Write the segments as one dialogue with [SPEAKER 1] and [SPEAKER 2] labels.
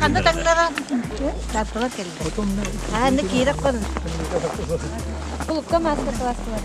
[SPEAKER 1] Ханна таҥнара? Тартылар кэллэ. Ааны киирэ кон.
[SPEAKER 2] Кулукка мастер-класс буолар.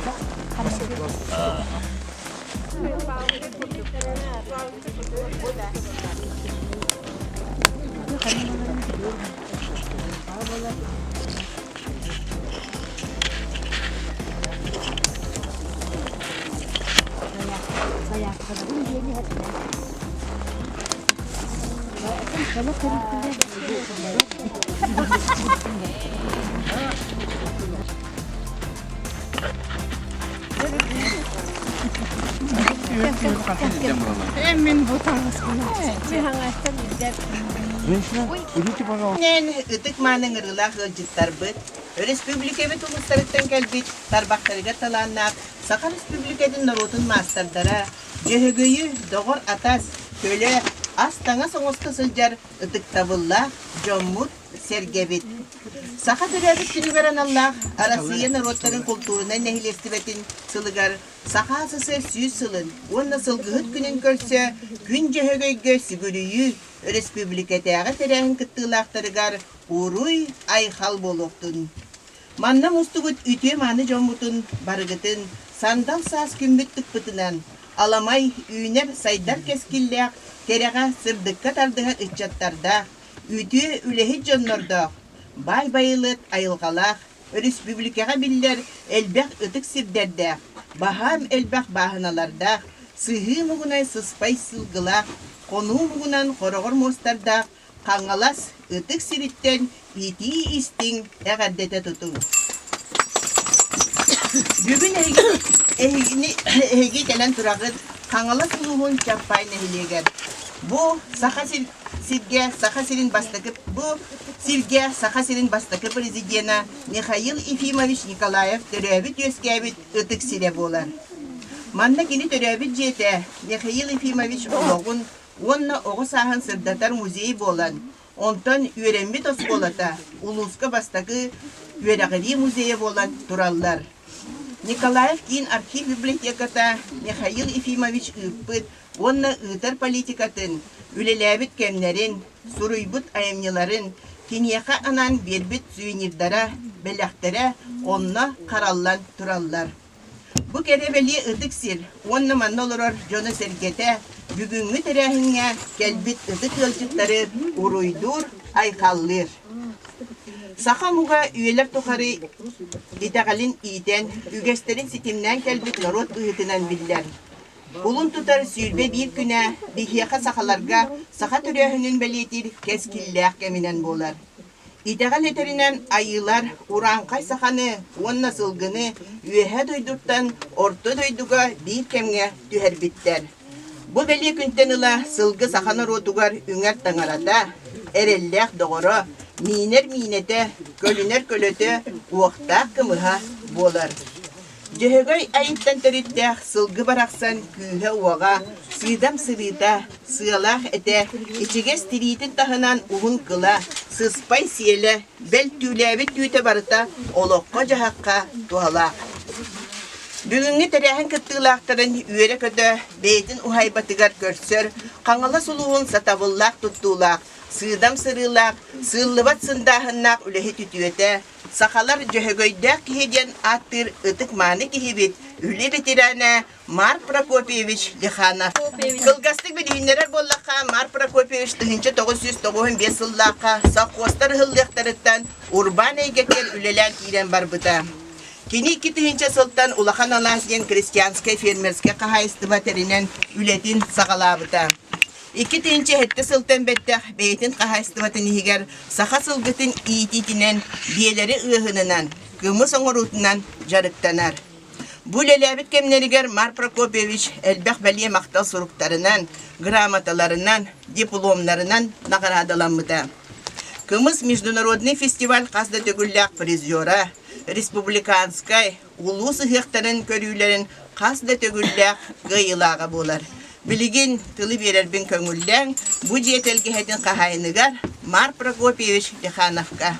[SPEAKER 3] Ытык мааны ыҥырыылаах ыалдьыттарбыт, өрөспүүбүлүкэбит улуустарыттан кэлбит тарбахтарыгар талааннаах Саха Республикатын норуотун маастардара, Дьөһөгөйү, доҕор-атас, көлө, ас-таҥас оҥосто сылдьар ытыктабыллаах дьоммут, сэргэбит. Саха төрөөбүт күнүгэр аналлаах Арассыыйа норуоттарын култуурунай нэһилиэстибэтин сылыгар Саха СССР 100 сылын уонна Сылгыһыт күнүн көрсө Күн Дьөһөгөйгө сүгүрүйүү өрөспүүбүлүкэтээҕи тэрээһин кыттыылаахтарыгар уруй-айхал буолуохтун! Манна мустубут үтүө-мааны дьоммутун барыгытын сандал саас күммүт тыкпытынан, аламай, үүнэр-сайдар кэскиллээх, кэрэҕэ, сырдыкка тардыһар ыччаттардаах, үтүө үлэһит дьоннордоох, баай байылыат айылҕалаах, өрөспүүбүлүкэҕэ биллэр элбэх ытык сирдэрдээх, баһаам элбэх бааһыналардаах, сыһыы муҥунай сыспай сылгылаах, хонуу муҥунан хороҕор муостардаах Хаҥалас ытык сириттэн итии-истиҥ эҕэрдэтэ тутуҥ. Бүгүн эһиги, эһигини, эһиги кэлэн тураҕыт Хаҥалас улууһун Чаппай нэһилиэгэр. Бу Саха сир, сиргэ Саха сирин бастакы бу сиргэ Саха сирин бастакы президена Михаил Ефимович Николаев төрөөбүт-үөскээбит ытык сирэ буолар. Манна кини төрөөбүт дьиэтэ Михаил Ефимович олоҕун уонна оҕо сааһын сырдатар музей буолан, онтон үөрэммит оскуолата улууска бастакы үөрэҕирии музейа буолан тураллар. Николаев киин архив библиотеката Михаил Ефимович ыыппыт уонна ыытар политикатын, үлэлээбит кэмнэрин, суруйбут айымньыларын, киниэхэ анаан биэрбит сувенирдара, бэлэхтэрэ онно хараллан тураллар. Бу кэрэ-бэлиэ ытык сир уонна манна олорор дьоно-сэргэтэ бүгүҥҥү тэрээһиҥҥэ кэлбит ытык ыалдьыттары уруйдуур, айхаллыыр. Саха омуга үйэлэр тухары итэҕэлин иитэн, үгэстэрин ситимнээн кэлбит норуот быһыытынан биллэр. Кулун тутар 21 күнэ биһиэхэ сахаларга саха төрөөһүнүн бэлиэтиир кэскиллээх кэминэн буолар. Итэҕэл этэринэн айыылар урааҥхай саханы уонна сылгыны Үөһээ дойдуттан Орто дойдуга биир кэмҥэ түһэрбиттэр. Бу бэлиэ күнтэн ыла сылгы саха норуотугар үҥэр таҥарата, эрэллээх доҕоро, миинэр миинэтэ, көлүнэр көлөтө, уохтаах кымыһа буолар. Дьөһөгөй айыттан төрүттээх сылгы барахсан күүһэ-уоҕа, сыыдам сырыыта, сыалаах этэ, ичигэс тириитин таһынан уһун кыла, сыспай сиэлэ, бэл түүлээбит түүтэ барыта олоххо-дьаһахха туһалаах. Бүгүҥҥү тэрээһин кыттыылаахтарын үөрэ-көтө бэйэтин уһаайбатыгар көрсөр Хаҥалас улууһун сатабыллаах туттуулаах, сыыдам сырыылаах, сыыллыбат сындааһыннаах үлэһит үтүөтэ, Сахалар Дьөһөгөйдөөх киһи диэн ааттыыр ытык-мааны киһибит, үлэ ветеранэ Марк Прокопьевич Лиханов. Кылгастык билиһиннэрэр буоллахха, Марк Прокопьевич 1995 сыллаахха совхозтар ыһыллыахтарыттан урбаан эйгэтигэр үлэлээн киирэн барбыта. Кини 2000 сылтан Улахан Алаас диэн крестьянскай фермерскэй хаһаайыстыба тэринэн үлэтин саҕалаабыта. 2007 сылтан бэттэх бэйэтин хаһаайыстыбатын иһигэр саха сылгытын иитиитинэн, биэлэри ыаһынынан, кымыс оҥоруутунан дьарыктанар. Бу үлэлээбит кэмнэригэр Марк Прокопьевич элбэх бэлиэ махтал суруктарынан, грамоталарынан, дипломнарынан наҕараадаламмыта. Кымыс международный фестиваль хас да төгүллээх призера, республиканскай, улуус ыһыахтарын көрүүлэрин хас да төгүллээх кыайыылааҕа буолар. Билигин тылы биэрэрбин көҥүллээҥ, бу дьиэ тэлгэһэтин хаһаайыныгар Марк Прокопьевич Лихановка.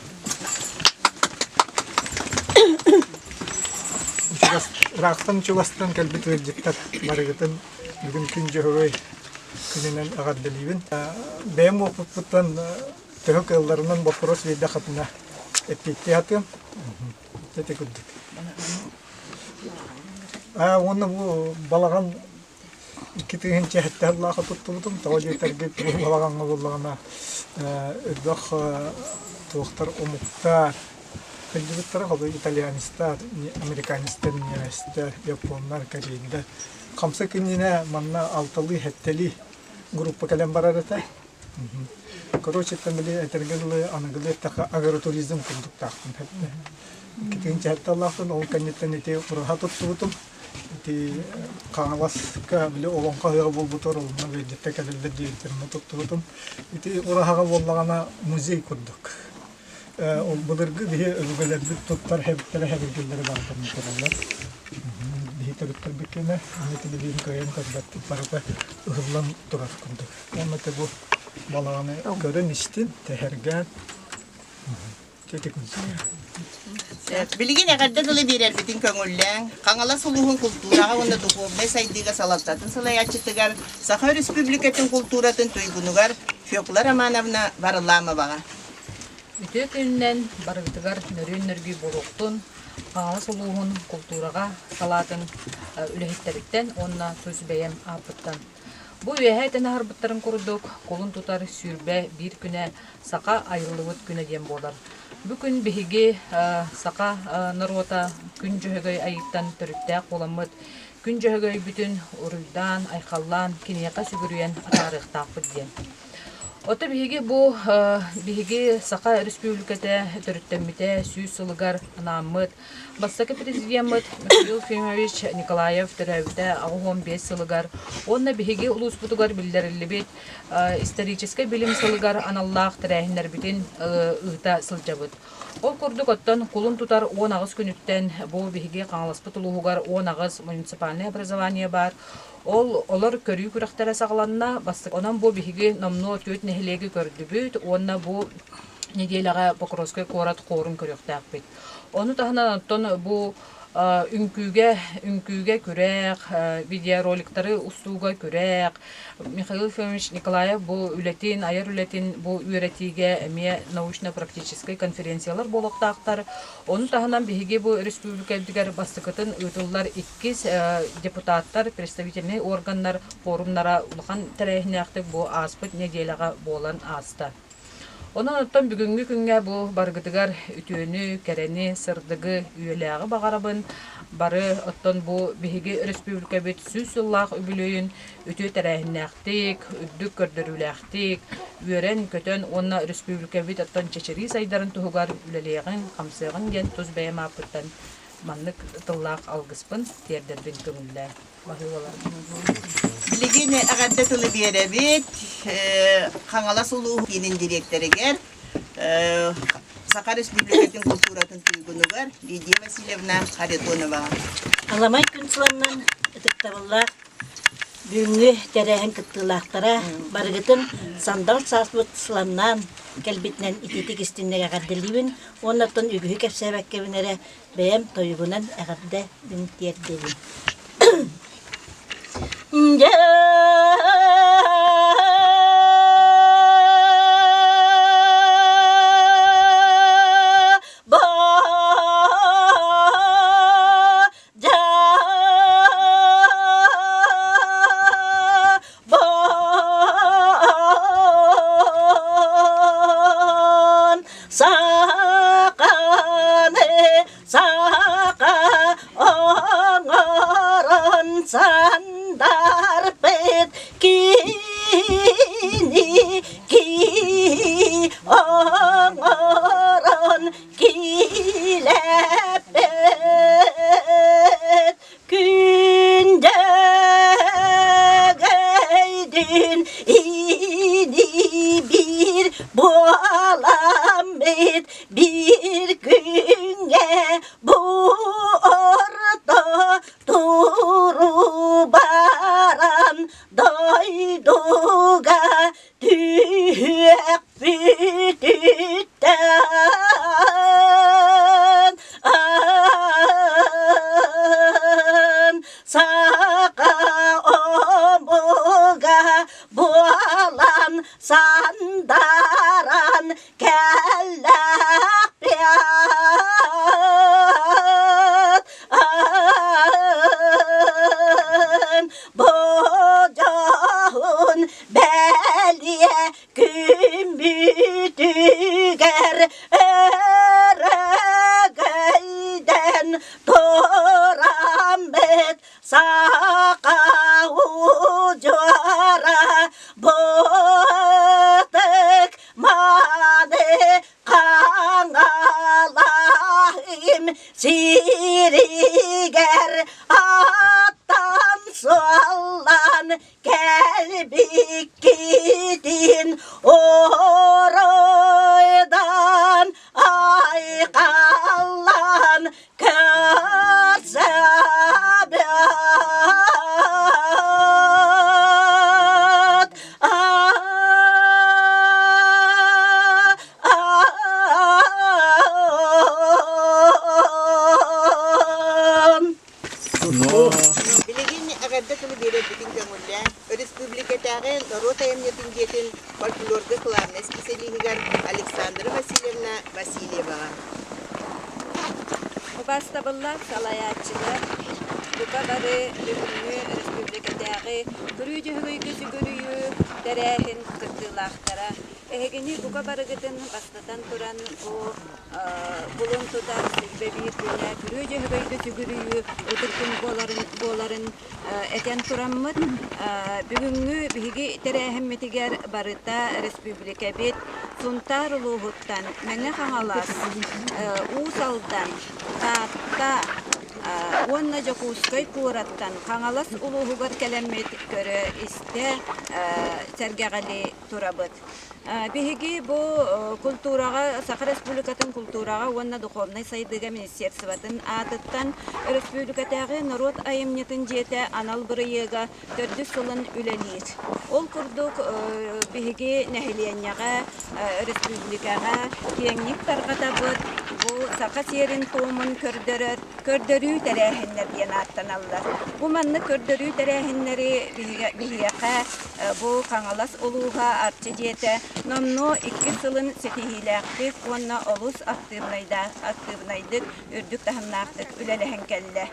[SPEAKER 4] Ыраахтан чугастан кэлбит ыалдьыттар барыгытын бүгүн күн дьөһөгөй. күнүнэн эҕэрдэлиибин. Бэйэм уопуппуттан төһө кыалларынан боппуруос биэрдэххитинэ эппиэттии сатыам. Ити курдук. Уонна бу балаҕан 2007 сыллаахха туттубутум. Тоҕо диэтэргит бу балаҕаҥҥа буоллаҕына элбэх туохтар омуктар сылдьыбыттара. Холобур итальянецтар, американецтар, немецтэр, японнар, корейдар. Хамсык иннинэ манна алталыы-сэттэлии группа кэлэн барар этэ. Короче, там били этэргэ дылы аныгылыы эттэххэ агротуризм курдуктаахпын эттэ. 2007 сыллаахтан ол кэнниттэн ити ураһа туттубутум. Ити Хаҥаласка били олоҥхо ыһыаҕа буолбутугар онно ыалдьыттар кэлэллэр диэбиттэрин туттубутум. Ити ураһаҕа буоллаҕына музей курдук. Ол былыргы биһи өбүгэлэрбит туттар хэбиттэрэ хэбиргэллэрэ барытын тураллар. Биһи төрүттэрбит кэнэ, аны телевизор кыайан көрбөппүт барыта ыһыллан турар курдук. Уонна те бу балаҕаны көрөн истин, тэһэргээн
[SPEAKER 3] Билигин эҕэрдэ тылы биэрэрбитин көҥүллээҥ. Хаҥалас улууһун култуураҕа уонна духовнай сайдыыга салалтатын салайааччытыгар, Саха Өрөспүүбүлүкэтин култууратын туйгунугар Фекла Романовна Варламоваҕа.
[SPEAKER 5] Үтүө күнүнэн барыгытыгар нөрүөн-нөргүй буолуохтун, Хаҥалас улууһун култуураҕа салаатын үлэһиттэриттэн уонна тус бэйэм ааппыттан. Бу үөһэ этэн аһарбыттарын курдук, кулун тутар 21 күнэ Саха айыллыбыт күнэ диэн буолар. Бу күн биһиги саха норуота Күн Дьөһөгөй айыыттан төрүттээх буоламмыт, Күн Дьөһөгөйбүтүн уруйдаан, айхаллаан, киниэхэ сүгүрүйэн атаарыахтаахпыт диэн. Ото биһиги бу биһиги Саха Өрөспүүбүлүкэтэ төрүттэммитэ 100 сылыгар анааммыт бастакы президеммыт Михаил Ефимович Николаев төрөөбүтэ 85 сылыгар уонна биһиги улууспутугар биллэриллибит историческай билим сылыгар аналлаах тэрээһиннэрбитин ыыта сылдьабыт. Ол курдук оттон кулун тутар 18 күнүттэн бу биһиги Хаҥаласпыт улууһугар 18 муниципальнай образование баар. Ол олор көрүү күрэхтэрэ саҕаланна. Бастакы онон бу биһиги номнуо түөрт нэһилиэги көрдүбүт уонна бу нэдиэлэҕэ Покровскай куорат хуорун көрүөхтээхпит. Ону таһынан оттон бу үҥкүүгэ үҥкүүгэ күрэх, видеороликтары устууга күрэх, Михаил Ефимович Николаев бу үлэтин, айар үлэтин бу үөрэтиигэ эмиэ научно-практическай конференциялар буолуохтаахтар. Ону таһынан биһиги бу республикабытыгар бастакытын ыытыллар иккис депутаттар, представительнай органнар форумнара улахан тэрээһиннээхтик бу ааспыт нэдиэлэҕэ буолан ааста. Онон оттон бүгүҥҥү күҥҥэ бу барыгытыгар үтүөнү, кэрэни, сырдыгы, үйэлээҕи баҕарабын. Бары оттон бу биһиги өрөспүүбүлүкэбит 100 сыллаах үбүлүөйүн үтүө тэрээһиннээхтик, үрдүк көрдөрүүлээхтик, үөрэн-көтөн уонна өрөспүүбүлүкэбит оттон чэчирии сайдарын туһугар үлэлиэҕиҥ, хамсыаҕыҥ диэн тус бэйэм ааппыттан маннык тыллаах алгыспын тиэрдэрбин көҥүллээн.
[SPEAKER 3] Билигин эҕэрдэ тылы биэрэбит Хаҥалас улууһун киинин дириэктэригэр Саха Республикатын култууратын туйгунугар Лидия Васильевна Харитоноваҕа.
[SPEAKER 1] Аламай күн сыланнан ытыктабыллаах бүгүҥҥү тэрээһин кыттыылаахтара барыгытын сандал сааспыт сыланнаан кэлбитинэн итиитик истиннэр эҕэрдэлиибин уонна оттон үгүһү кэпсээбэккэбин эрэ Бэйэм тойугунан эҕэрдэ мин тиэрдэбин. Дьэ Саханы саха оҥорон сандарбыт кини ки оҥорон килэппит Күндэгейдин ини биир буоламмыт биир күҥҥэ бу орто туру баран дойдуга Түһүөхпүтүттэн саха омуга бу. тураммыт саха удьуора бытык маны Хаҥалаһым сиригэр аттан суоллан кэлбиккитин оройдан айхаллан көрсөбүт.
[SPEAKER 3] Билигин эҕэрдэ тылы биэрэрбитин көҥүллээн, өрөспүүбүлүкэтээҕи норуот айымньытын дьиэтин фольклорга кылаабынай исписэлииһигэр Александра Васильевна Васильеваҕа.
[SPEAKER 6] Убаастабыллаах салайааччылар, бука бары бүгүҥҥү өрөспүүбүлүкэтээҕи Күрүү Дьөһөгөйгө сүгүрүйүү тэрээһин кыттыылаахтара. Эһигини бука барыгытын бастатан туран бу булун тутар 21 күнэ Күрүү Дьөһөгөйгө сүгүрүйүү ытык күн буоларын, буоларын этэн тураммыт, бүгүҥҥү биһиги тэрээһиммитигэр барыта республикабыт Сунтаар улууһуттан Мэҥэ Хаҥалас, Уус Алдан, Таатта уонна Дьокуускай куораттан Хаҥалас улууһугар кэлэммит көрө-истэ сэргэҕэлии турабыт. Биһиги бу култуураҕа, Саха Республикатын култуураҕа уонна духовнай сайдыыга министерствотын аатыттан өрөспүүбүлүкэтээҕи норуот айымньытын дьиэтэ анал бырайыага төрдүс сылын үлэлиир. Ол курдук биһиги нэһилиэнньэҕэ, өрөспүүбүлүкэҕэ киэҥник тарҕатабыт, бу саха сиэрин-туомун көрдөрөр көрдөрүү тэрээһиннэр диэн ааттаналлар. Бу маннык көрдөрүү тэрээһиннэри биһиэхэ бу Хаҥалас улууһа Арчы дьиэтэ номнуо иккис сылын ситиһиилээхтик уонна олус актыыбынайдык, үрдүк таһымнаахтык үлэлэһэн кэллэ.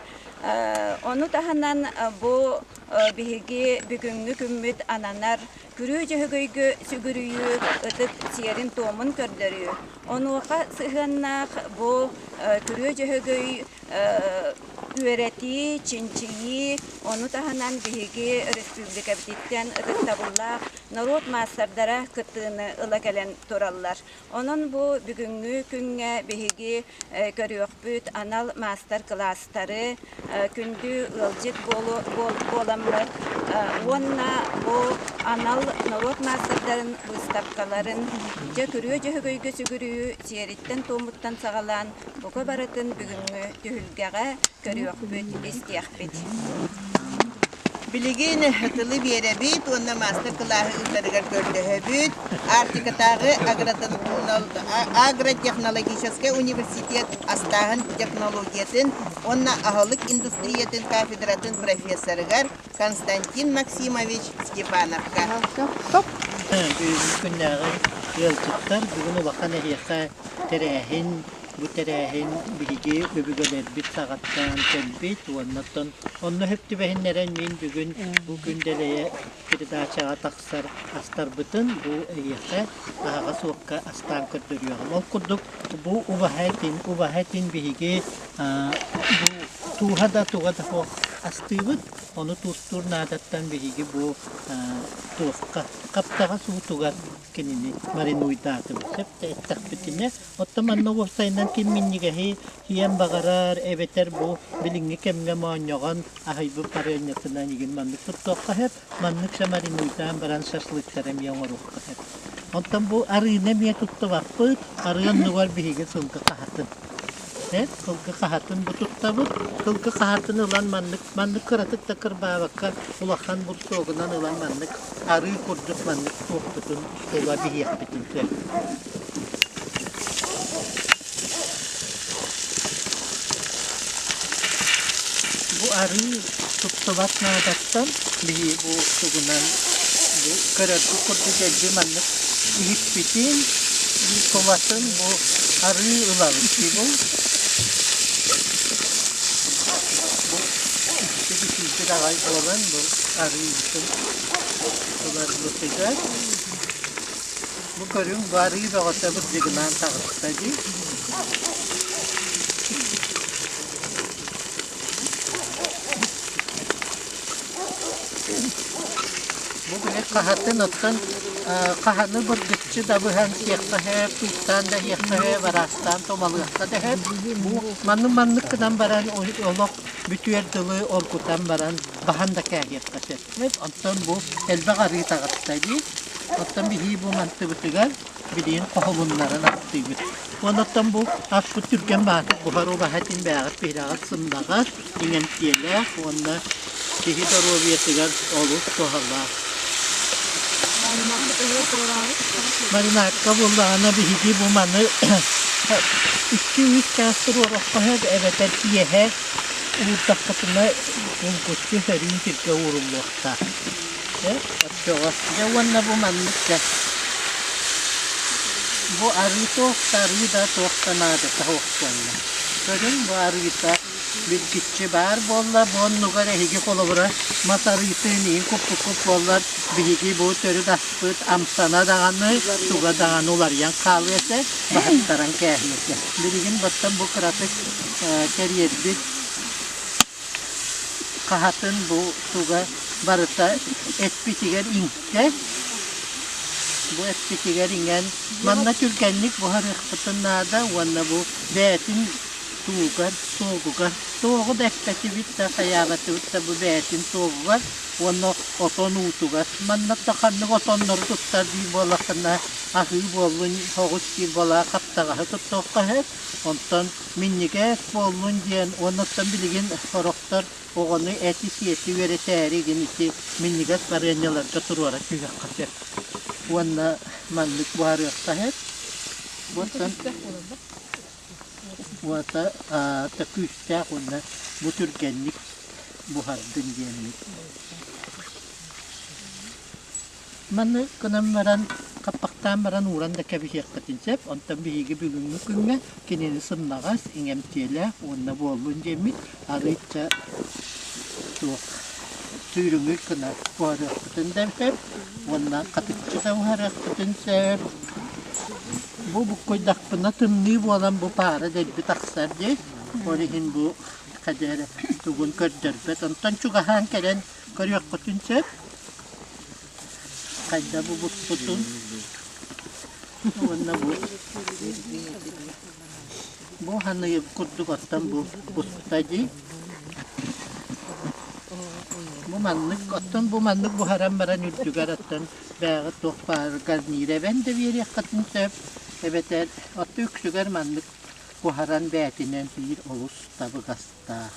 [SPEAKER 6] Ону таһынан бу биһиги бүгүҥҥү күммүт ананар Күрүө Дьөһөгөйгө сүгүрүйүү ытык сиэрин-туомун көрдөрүү. Онуоха сыһыаннаах бу Күрүө Дьөһөгөй үөрэтии, чинчийии, ону таһынан биһиги өрөспүүбүлүкэбититтэн ытыктабыллаах норуот маастардара кыттыыны ыла кэлэн тураллар. Онон бу бүгүҥҥү күҥҥэ биһиги көрүөхпүт анал маастар-кылаастары, күндү ыалдьыт буоламмыт уонна бу анал норуот маастардарын быыстапкаларын дьэ күрүө дьөһөгөйгө сүгүрүйүү сиэриттэн-туомуттан саҕалаан бука барытын бүгүҥҥү түһүлгэҕэ көрүөхпүт, истиэхпит.
[SPEAKER 3] Билигин тылы биэрэбит уонна маастар-кылааһы ыытарыгар көрдөһөбүт. Арктикатааҕы агротехнологическай университет астааһын технологиятын уонна аһылык индустриятын кафедратын профессорыгар Константин Максимович Степановка.
[SPEAKER 7] Бүгүҥҥү күннээҕи ыалдьыттар бүгүн улахан эһиэхэ тэрээһин Бу тэрээһин биһиги өбүгэлэрбит саҕаттаан кэлбит уонна оттон онно сөп түбэһиннэрэн мин бүгүн бу күн дэлэйэ передачаҕа тахсар астарбытын бу эйиэхэ аһаҕас уокка астаан көрдөрүөҕүм. Ол курдук бу убаһа этин, убаһа этин биһиги бу тууһа да туга да суох астыыбыт. Ону туустуур наадаттан биһиги бу туохха хаптаҕас уутугар кинини маринуйдаатыбыт. Сөп да эттэхпитинэ Оттон манна уопсайынан ким минньигэһи сиэн баҕарар эбэтэр бу билиҥҥи кэмҥэ моонньоҕон аһыйбыт барыанньатынан игин маннык туттуохха сөп, маннык самаринуйдаан баран шашлыктары эмиэ оҥоруохха сөп. Оттон бу арыыны эмиэ туттубаппыт, арыы оннугар биһиги сылгы хаһатын. Сылгы хаһатын бу туттабыт. Сылгы хаһатын ылан маннык маннык кыратык да кырбаабакка улахан бурсуогунан ылан маннык арыы курдук маннык туохпутун тула биһиэхпитин сөп. Бу арыы туттубат наадаттан биһи бу тугунан бу көрөргүт курдук дэлби маннык иһиппитин тулатын бу арыы ылабыт дии бу бу икки аҕай буолан бу арыыбытын ыларбытыгар Бу көрүҥ бу арыы бөҕөтө бырдьыгынаан таҕыста дии. Хаһатын оттон хаһаны быргыччы да быһан сиэххэ сөп, тууттаан да иһиэххэ сөп, араастаан тумалыахха да сөп. Бу маннык-маннык гынан баран олох бүтүөр дылы оргутан баран баһан да кээһиэххэ сөп. Оттон бу элбэх арыы таҕыста дии. Оттон биһии бу мантыбытыгар билигин хоһулуннаран астыыбыт. Оннуттан бу аспыт түргэн баатык буһар убаһа этин бээҕит биһирэҕит сымнаҕас, иҥэмтиэлээх уонна киһи доруобуйатыгар олус туһалаах. Маринадка буоллаҕына биһиги бу маны икки-үс чаас туруороххо сөп эбэтэр киэһэ уурдаххытына булгуччу сөрүүн сиргэ ууруллуохтаах. Оччоҕо дьэ уонна бу маннык дьэ бу арыы туох да арыы да туох да наадата суох буолла. Көрүҥ бу арыыта билгиччи баар буолла бу оннугар эһиги холобура мас арыытын иһин куппуккут буоллар биһиги бу төрүт аспыт амтана даҕаны туга даҕаны уларыйан хаалыа этэ баһыттаран кээһиэ этэ. Билигин баттан бу кыратык кэриэрбит Хаһатын бу туга барыта эппитигэр иҥтэ. Бу эппитигэр иҥэн манна түргэнник буһарыахпытын наада уонна бу бэйэтин туугар, суогугар туоҕу да эппэтибит да хайаабатыбыт да бу бэйэтин суогугар уонна отон уутугар. Манна да ханнык отоннору туттар диир буоллаххына аһыы буоллун, оҕус диир буоллаҕа хаптаҕаһы туттуохха сөп. Онтон минньигэс буоллун диэн уонна билигин сорохтор оҕону эти-сиэти үөрэтээри игин ити минньигэс барыанньаларга туруора түһүөххэ сөп. Уонна маннык буһарыахха сөп. Оттон уота аата күүстээх уонна бу түргэнник буһардын диэммит. Маны гынан баран, хаппахтаан баран ууран да кэбиһиэххитин сөп. Онтон биһиги бүгүҥҥү күҥҥэ кинини сымнаҕас, иҥэмтиэлээх уонна буоллун диэммит арыычча суох сүүрүҥүй гына буһарыахпытын да сөп уонна хатыччы да буһарыахпытын сөп. Бу буккуйдахпына тымныы буолан бу паара дэлби тахсар дии. Ол иһин бу хайда эрэ тугун көрдөрбөт. Онтон чугаһаан кэлэн көрүөххүтүн сөп. Хайда бу буспутун уонна бу бу ханыйып курдук оттон бу буспута дии. Бу маннык оттон бу маннык буһаран баран үрдүгэр оттон бээҕи туох баар гарнир эбэн да биэриэххитин сөп эбэтэр отту үксүгэр маннык буһаран бээтинэн биир олус табыгастаах.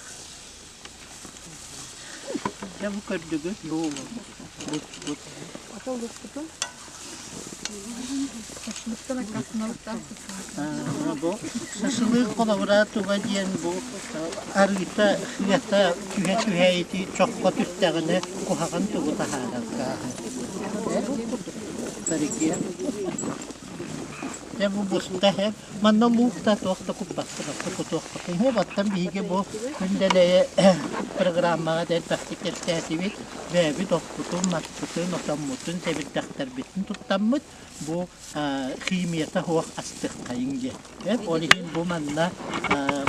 [SPEAKER 7] Дьэ бу көрдүгүт бу буспут. Бу шашлык холобура туга диэн бу арыыта ыата түһэ-түһэ ити чоххо түстэҕинэ куһаҕан тугу таһаарар гааһы. Тарикия. Дьэ бу буста һэ Манна луук да туох да куппаккын, оттон кутуохпутун сөп. Оттон биһиги бу Күндэлэйэ программаҕа да элбэхтик кэпсээтибит. Бэйэбит оппутун, маспытын, отоммутун, сэбирдэхтэрбитин туттаммыт бу химията суох астыаххайыҥ диэн. Ол иһин бу манна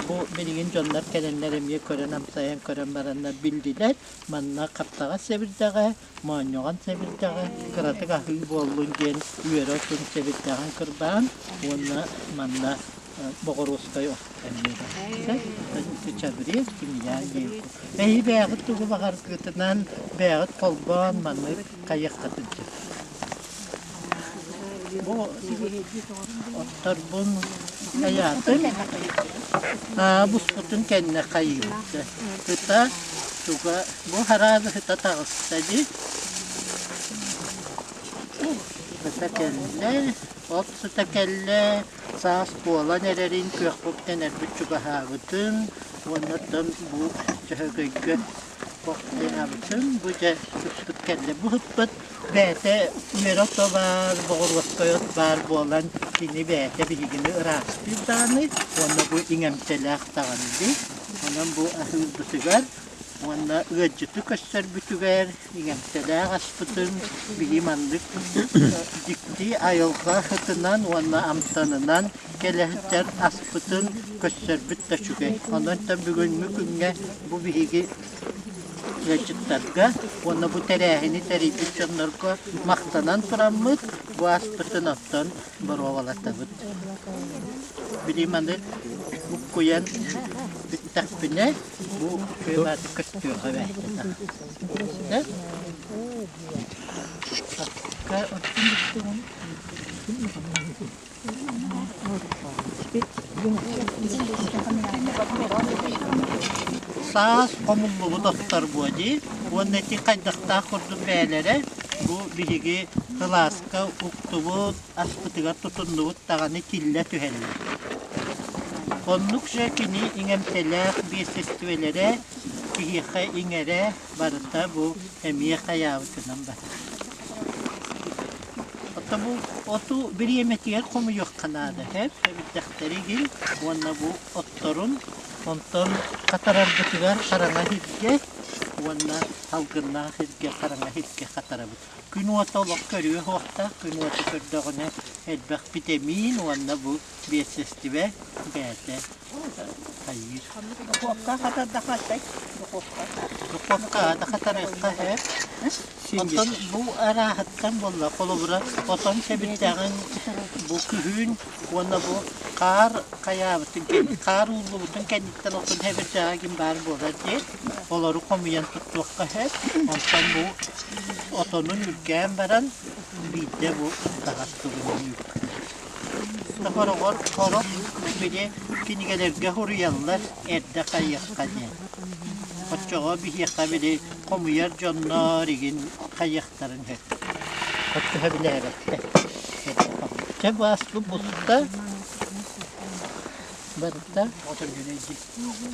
[SPEAKER 7] бу билигин дьоннор кэлэннэр эмиэ көрөн амсайан көрөн бараннар биллилэр. Манна хаптаҕас сэбирдэҕэ, моонньоҕон сэбирдэҕэ кыратык аһыы буоллун диэн үөрэ отун сэбирдэҕин кырбаан уонна манна боҕоруоскай от эмиэ баар. Чабрец, тимьян диэн. Эһи бэйэҕит тугу баҕаргытынан бэйэҕит холбоон маннык хайыаххытын сөп. Бу отторбун хайаатым. Буспутун кэннэ хайыыбыт. Ыта туга Бу хараабы сыта таҕыста дии. Сыта кэллэ, от сыта кэллэ, саас буолан эрэрин күөхпүттэн эрбит чугаһаабытын уонна оттон бу чөһөгөйгө охтуйаабытын бу дьэ сыппыт кэллэ. Бу сыппыт бэйэтэ үөрэ ото баар, боҕуруоскай от баар буолан кини бэйэтэ биһигини ыраастыыр даҕаны уонна бу иҥэмтэлээх даҕаны дии. Онон бу аһыырбытыгар Уонна ыалдьыты көрсөрбүтүгэр иҥэмтэлээх аспытын биһи маннык дьикти айылҕа сытынан уонна амтанынан кэлэ сылдьар аспытын көрсөрбүт да үчүгэй. Онон бүгүҥҥү күҥҥэ бу биһиги ыалдьыттарга уонна бу тэрээһини тэрийбит дьоннорго махтанан тураммыт бу аспытын оттон боруобалатабыт. Били маны буккуйан бүттэхпинэ бу үчүгэй көстүөхэ бэйэтэ. Саас хомуллубут оттор буо дии уонна ити хайдахтаах курдук бэйэлэрэ бу биһиги кылааска уктубут аспытыгар тутуннубут даҕаны тиллэ түһэллэр. Оннук же кини иҥэмтэлээх биэссэстибэлэрэ киһиэхэ иҥэрэ барыта бу эмиэ хайаабытынан барар. Оттон бу оту бириэмэтигэр хомуйуохха наада һэп эбирдэхтэригин уонна бу отторун онтон хатарарбытыгар хараҥа сиргэ уонна салгыннаах сиргэ хараҥа сиргэ хатарабыт. Күн уота олох көрүө суохтаах, күн уота көрдөҕүнэ элбэх битэмиин уонна бу биэссэстибэ бэйэтэ хайыыр.
[SPEAKER 3] Духуопка хатардаххатай? Духуопка.
[SPEAKER 7] Духуопка да хатарыахха һэп. Оттон бу арааһыттан буолла, холобура, отон сэбирдэҕин бу күһүн уонна бу хаар хайаабытын кэнни, хаар ууллубутун кэнниттэн отон сэбирдэҕэ ким баар буолар диэн, олору хомуйан туттуохха сөп. Онтон бу отонун үргээн баран биирдэ бу таһас тугунан үргүүр. Хороҕор сорох били кинигэлэргэ суруйаллар эрдэ хайыахха диэн. Оччоҕо биһиэхэ били хомуйар дьоннор игин хайыахтарын сөп. Оччоҕо билээбэттэр. Чэ бааспыт буста барыта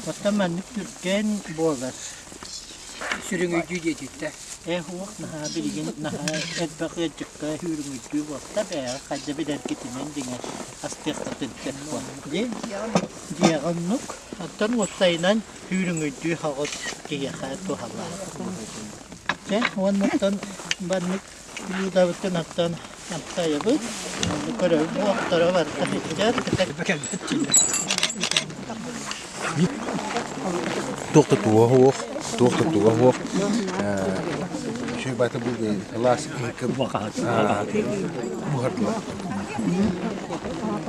[SPEAKER 7] оттон маннык түргэн буолар.
[SPEAKER 8] Сүрүҥүйдүү диэтиттэ.
[SPEAKER 7] Ээ уох наһаа билигин наһаа элбэх ыалдьыкка үүрүҥүйдүү буолта бэйэҕэ хайда билэргитинэн дьиҥэр астыаххытын сөп буол. Дии дьиэҕэ оннук оттон уопсайынан үүрүҥүйдүү соҕус киһиэхэ туһалаах. Чэ уонна оттон маннык блюдабытын оттон амсайабыт онну көрөбүт буохторо барыта сылдьар
[SPEAKER 9] Туох да туһа суох, туох да туһа суох. Үчүгэй баата бу кылаас буһардылар.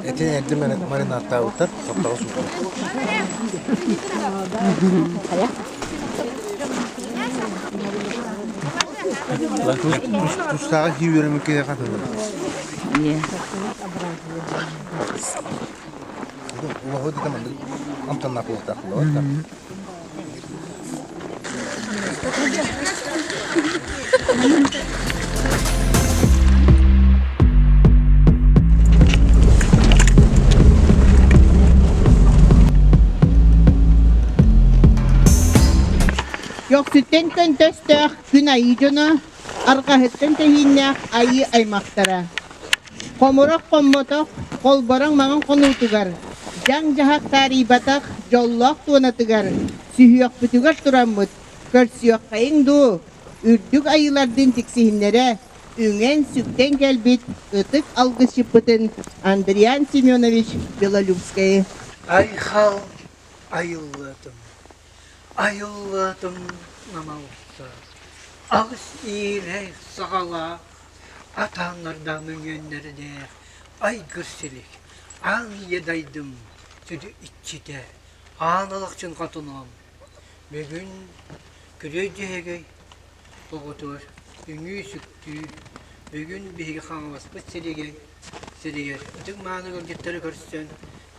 [SPEAKER 9] Этин эрдэ маринадтаабыттар, хаптаҕа суутар. Тустааҕы кии үөрэммит киһиэхэ атыллар. Улаһы да маннык амтаннаах буолуохтаах буолар.
[SPEAKER 3] Көхсүттэн көнтөстөөх күн айыы дьоно, арҕаһыттан тэһииннээх айыы аймахтара. Хомурах хоммотох, холбороҥ маҥан хонуутугар, дьаҥ-дьаһах таарыйбатах дьоллоох туонатыгар сүһүөхпүтүгэр тураммыт көрсүөххэйиҥ дуу, үрдүк айыылардыын тиксиһиннэрэ үҥэн-сүктэн кэлбит ытык алгысчыппытын Андриан Семенович Белолюбскайы.
[SPEAKER 8] Айхал айыллыатым, айыллыатым намалса, алыс иирэй саҕалаах Атааннардаах мөҥүөннэрдээх айгыр силик, аан ийэ дайдым сүдү иччитэ, аан алахчын хотунуом, бүгүн күрүө дьүһэгэй оҕотугар үҥүү-сүктүү, бүгүн биһиги Хаҥаласпыт сиригэр, сиригэр ытык-мааны ыалдьыттары көрсөн,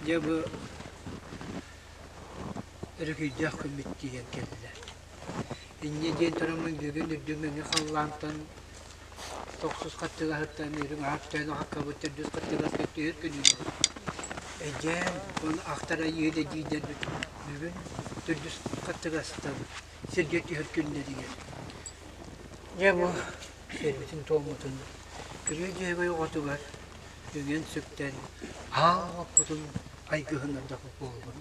[SPEAKER 8] дьэ бу өрүкүйдээх күммүт тиийэн кэллэ. Инньэ диэн тураммын бүгүн үрдүк мэҥэ халлаантан тохсус хаттыгаһыттан үрүҥ аһап төөн аһаккабыт төрдүс хаттыгаска түһэр күнүнэн эдьээн уонна ахтар айыы да диидэрбит бүгүн төрдүс хаттыгастан сиргэ түһэр күннэригэр дьэ бу сирбитин туоммутун күрүө дьүһэгэй оҕотугар үҥэн-сүктэн аал оппутун айгыһыннардах буоллун.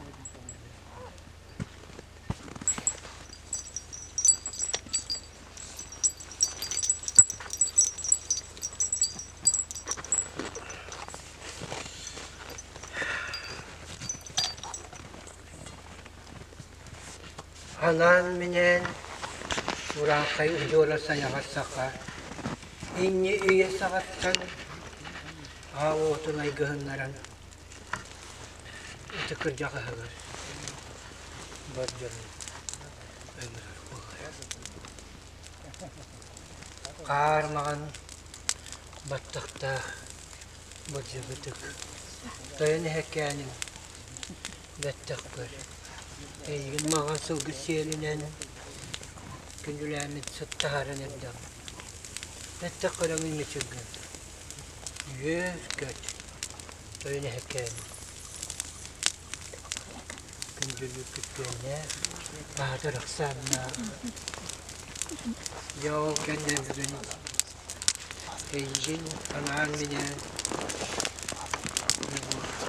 [SPEAKER 8] Анаан-минээн. Урааҥхай удьуора сайаҕас саха инньэ үйэ саҕаттан аал уотун айгыһыннаран ытык кырдьаҕаһыгар бар дьонун ыҥырар буолар. Хаар маҕан баттахтаах былдьабытык тойон эһэкээним бэттэхпэр эйигин маҕан сылгы сиэлинэн күндүлээммит сыт таһааран эрдэҕим. Бэттэх көрөҥүн мүчүргүн. Үөр-көт тойон эһэкээним. Күндүлүү күттүөннээх, аатыр ахсааннаах. Дьэ ол кэннэ бүгүн эйигин анаан-минээн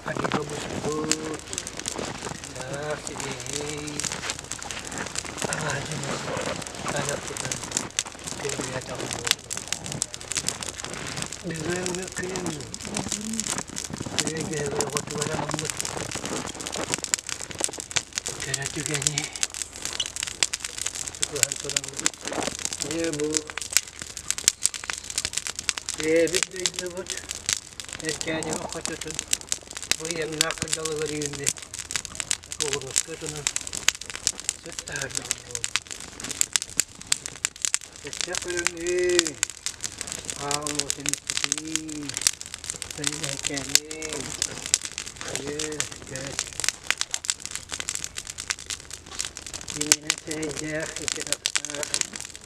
[SPEAKER 8] арыыга буспут, таах сибиэһэй алаадьыны айахпытын күндүлээтэҕим буоллун. Бүгүҥҥү күн үөдүһүгэр оҕотугар анаммыт кэрэ түгэни тутуһан тураммыт дьэ бу бэйэбит дойдубут Эркээнигэ хочотун бу ыйаҥнаах кырдалыгар үүммүт оҕуруотка отунан сыт таһаардаҕым буолуо. Өссө көрөҥүй, аал уотун иччитий, тойон эһэкээний, үөр-көт. Иннинэн сирэйдээх, иччитахтаах,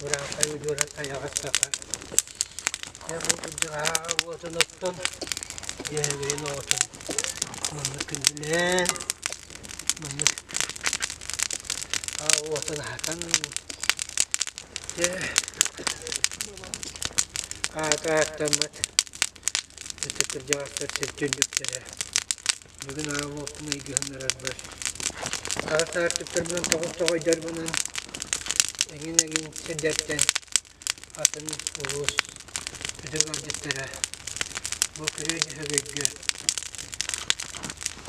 [SPEAKER 8] урааҥхай удьуора тайаҕас саха. Дьэ бу кырдьаҕаһа уотун оттон, дьүһүгүйүн оҕотун маннык күндүлээн, маннык аал уотун аһатан Дьэ, аата ааттаммыт ытык кырдьаҕастар сир түннүктэрэ бүгүн аал уоппун ыйгыһыннарарбар аҕыс аартыктарбынан тоҕус тоҕойдорбунан эҥин-эҥин сирдэртэн атын улуус ытык ыалдьыттара бу күрүө Дьөһөгөйгө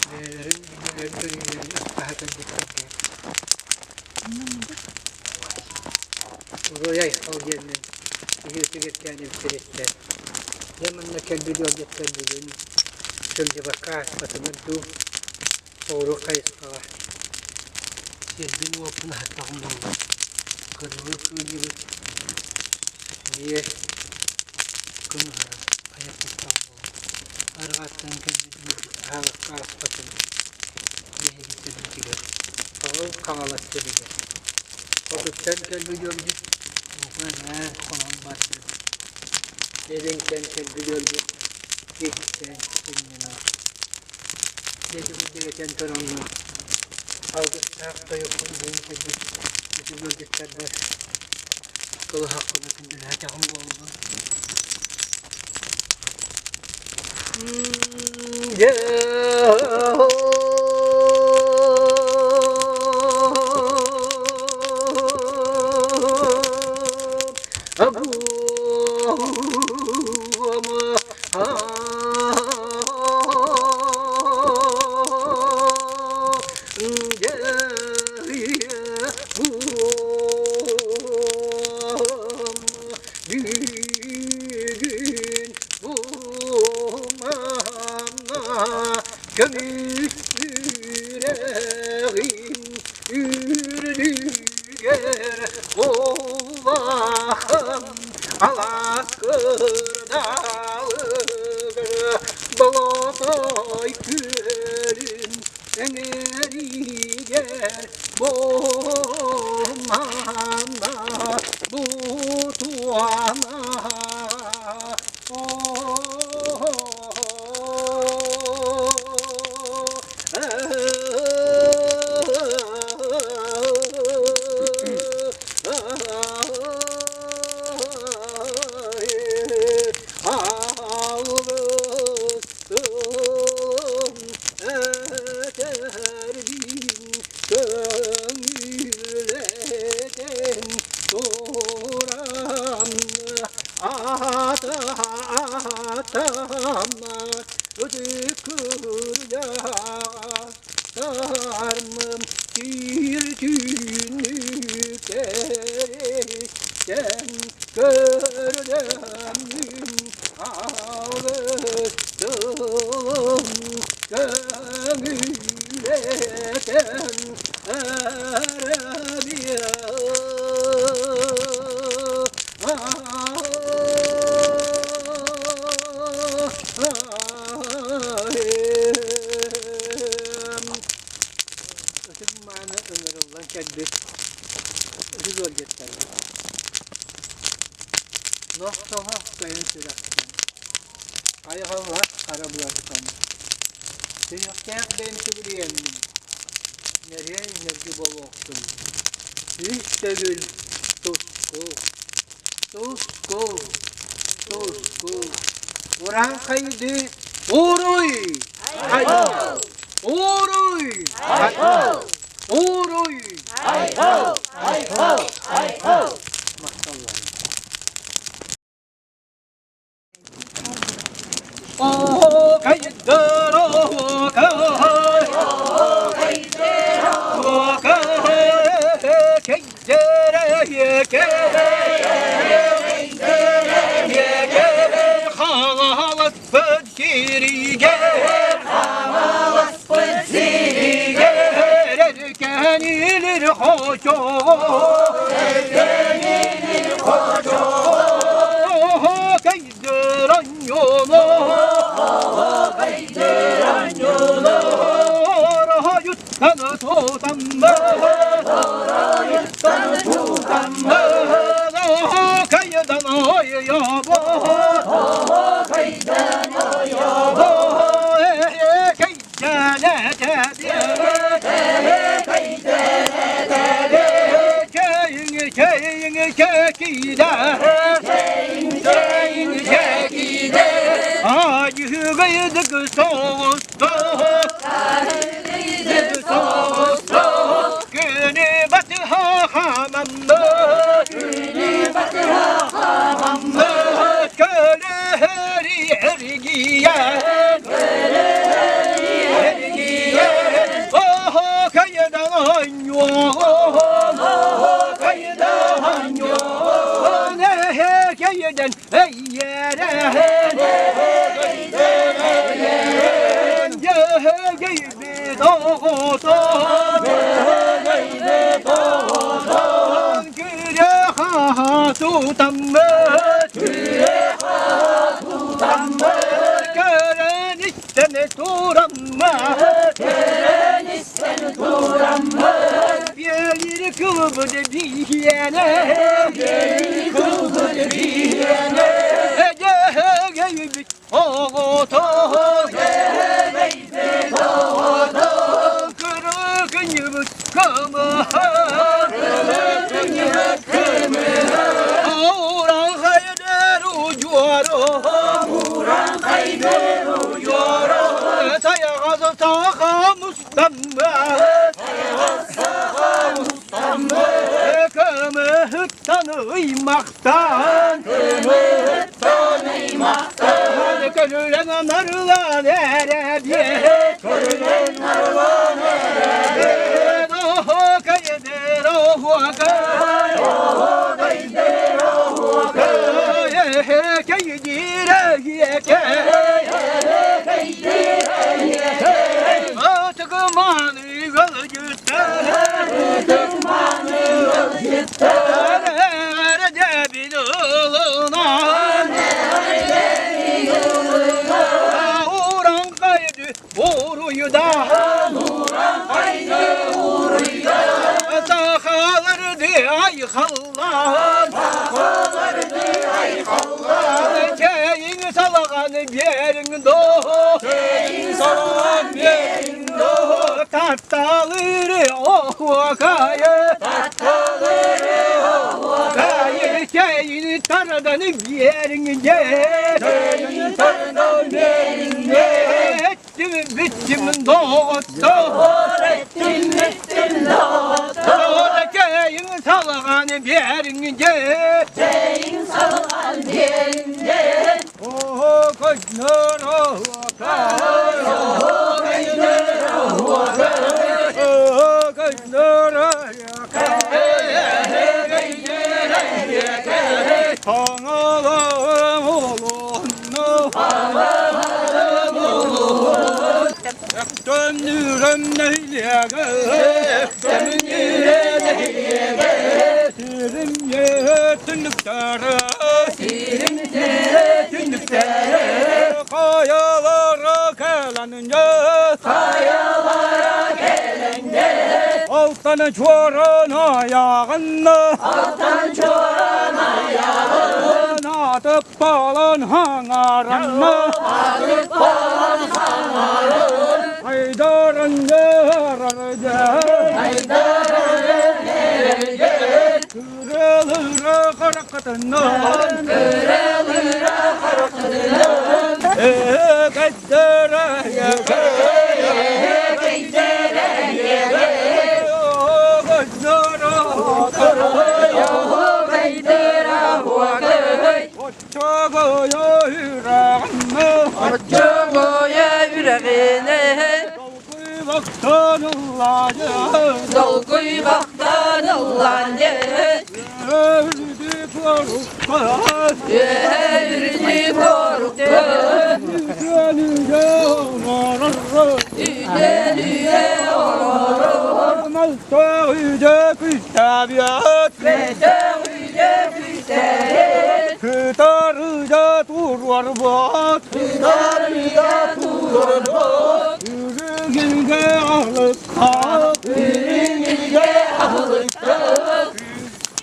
[SPEAKER 8] бэйэлэрин билиилэрин-көрүүлэрин астаһа кэлбиттэргэ Уруй айхал диэммин киһи ытык сириттэн дьэ манна кэлбит ыалдьыттар бүгүн сылдьыбакка ааспатылар дуу соҕуруу хайысхаҕа сирбин-уоппун аһаттаҕым буоллар кырылыы кыынньыбыт биир күн уһара айаппыттаах буолла арҕааттан кэлбит ыалдьыт аһаҕаска ааспатын биһиги сирбитигэр Хаҥыл Хаҥалас сиригэр Хотуттан кэлбит ыалдьыт бука эмээ хонон бардын Илинтэн кэлбит ыалдьыт иккистээн сынньанар Диэки курдук этэн тураммын алгыстаах тойуккун бүгүн кэлбит ытык ыалдьыттарбар кылыһахпына күндүлээтэҕим буоллун. Бүгүн бу манна көмүс үрэҕим үрдүгэр улахан алаас кырдаалыгар болотой күөлүн эҥэригэр бу манна бу туона Көҥүлэтэн туран Атаммат ытык кырдьаҕастарым Тиир түүнүктэри кэлбит ытык ыалдьыттарбыт. Нохтоһох көйөн сүрэхтэн, хайҕаллаах хара былартан, сүһүөхтээх бэйэм сүгүрүйэммин, нөрүөн нөргү буолуохтун, үс төгүл туску, туску, туску, урааҥхайдыы Уруй! Айхал! Уруй! Айхал! Уруй! Айхал! Айхал! Айхал! Махталлар. Оо, кайдыр, оо, кай! Оо, кайдыр, оо, кай! Кэйдэрэ, Хааласпыт сиригэр, хааласпыт сиригэр, эркэниилир хочоҕо, эркэниилир хочоҕо, кэйдэр анньоло, кэйдэр анньоло, оройуттан тутаммыт, оройуттан тутаммыт, кайдан ойобо, кайдан ойобо, Эргийэн Көрөн истэн тураммыт, көрөн истэн тураммыт, биэлири кылбыт биһиэнэ, биэлири кылбыт биһиэнэ, эдьэгэйбит оҕото, эдьэгэйбит оҕото, кырыкынньыбыт кымыһа, кырыкынньыбыт кымыһа, Уран Ыймахтан, ыймахтан, көлүлэн нарылан эрэбиэ, көлүлэн нарылан эрэбиэ, оһо кайдер оһо кай, оһо кайдер оһо кай, кайдир Айхаллаан, Чэйиҥ салаҕан биэриҥ доо, Чэйиҥ салаҕан биэриҥ доо, Татталыыры оһуокайы, Татталыыры оһуокайы, Чэйин тардан биэриҥ дьэ, Чэйин тардан биэриҥ дьэ, Эттим бүттүм доҕоттоор, Эттим бүттүм доҕоттоор, Чэйиҥ салаҕан биэриҥ дьэ, Чэйиҥ салаҕан биэриҥ дьэ, Оо, көйнөр оһуокай, Оо, көйнөр оһуокай, Оо, көйнөр оһуокай, Көйнөр оһуокай, Хаҥалаһым олонно, Хаҥалаһым олонно, Өктөмнүүрөм нэһилиэгэ, Өктөмнүүрэ нэһилиэгэ, Сирим түннүктэрэ, Сирим түннүктэрэ, Хайалара кэлэнньэ, Хайалара кэлэнньэ,
[SPEAKER 10] Алтан чуоран айаҕын Алтан чуоран айаҕын Атып балан хаҥаран Атып балан хаҥаран Айдаран дьэрэргэ Айдаран дьэрэргэ Кырылыра харакытынан Кырылыра харакытынан Кэйдэрэ
[SPEAKER 11] Долгуйбахтан ыллаан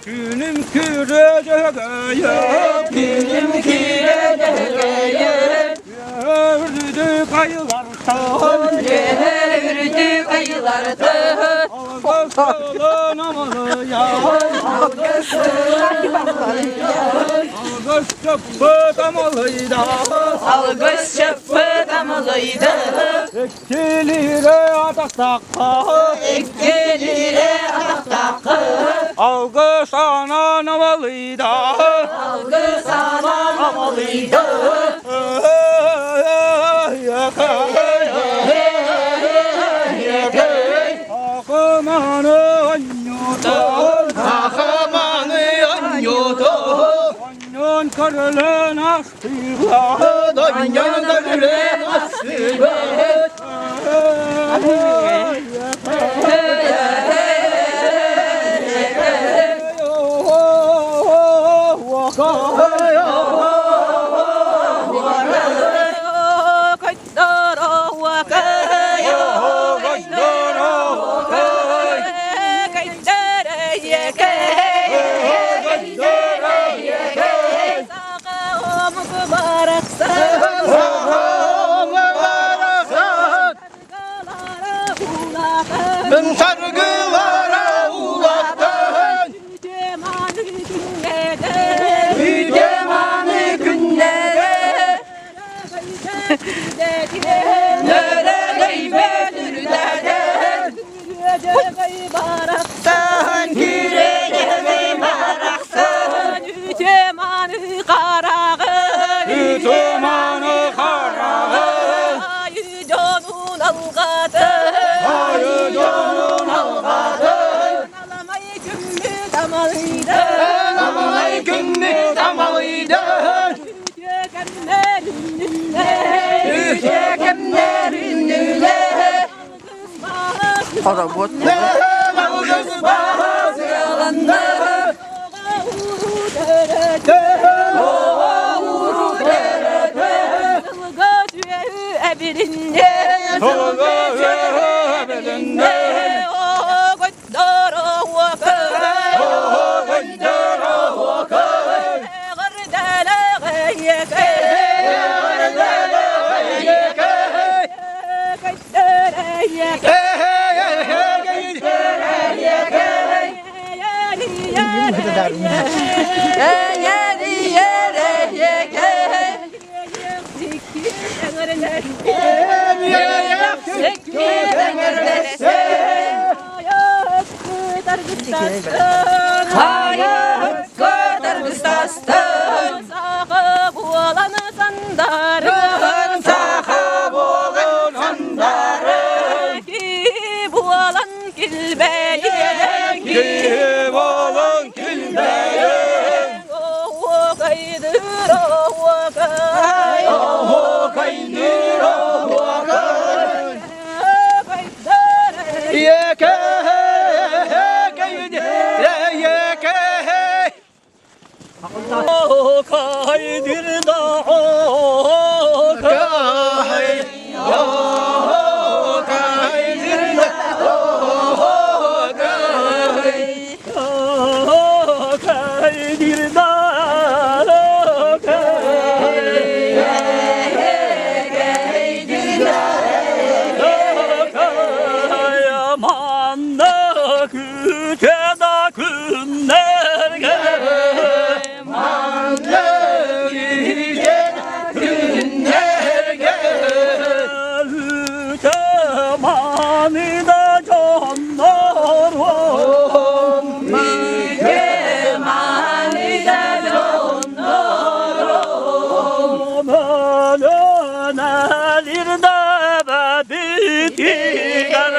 [SPEAKER 10] Күнүм күрэ-дьөгөйө, күнүм күрэ-дьөгөйө, үрдүк айылартан,
[SPEAKER 11] үрдүк айылартан,
[SPEAKER 10] алгыс амалыйа, алгыс чаппыт амалыйда,
[SPEAKER 11] алгыс чаппыт амалыйда,
[SPEAKER 10] Иккилире атахтаахха,
[SPEAKER 11] иккилире атахтаахха,
[SPEAKER 10] алгыс анан амалыйда,
[SPEAKER 11] алгыс анан амалыйда,
[SPEAKER 10] Ахыманы анньута,
[SPEAKER 3] Ахыманы анньута,
[SPEAKER 10] Онньон көрүлэн астыга,
[SPEAKER 3] Онньон көрүлэн астыга, Саргылара улахан
[SPEAKER 11] Үтүө-мааны күннэрэ Нөрөгөйбөт үрдэтэн Күүрэ-дьэһэгэй барахсан
[SPEAKER 5] Үтүө-мааны хараҕын
[SPEAKER 10] Үтүө-мааны хараҕын
[SPEAKER 5] Айыы дьонун алҕатын
[SPEAKER 10] Айыы дьонун алҕатын
[SPEAKER 5] Аламай күммүт амалыйдан
[SPEAKER 10] Аламай күммүт амалыйдан
[SPEAKER 5] Үтүө кэмнэр үннүлэр
[SPEAKER 11] Үтүө кэмнэр үннүлэр
[SPEAKER 3] Хоробуот
[SPEAKER 10] Алгыс баһа
[SPEAKER 11] сыаланна
[SPEAKER 10] Сылга түөһү эбилиннэ
[SPEAKER 11] Саха буолан сандары
[SPEAKER 5] Буолан килбэйэн
[SPEAKER 10] Киһи буолан килбэйэн
[SPEAKER 5] Оһуокайдыыр оһуокай
[SPEAKER 10] Оһуокайдыыр оһуокай Үтө да күннэргэ Маннык үтө күннэргэ Үтө мааны да дьоннорум Үтө мааны да дьоннорум Өлөнөлир да битигэр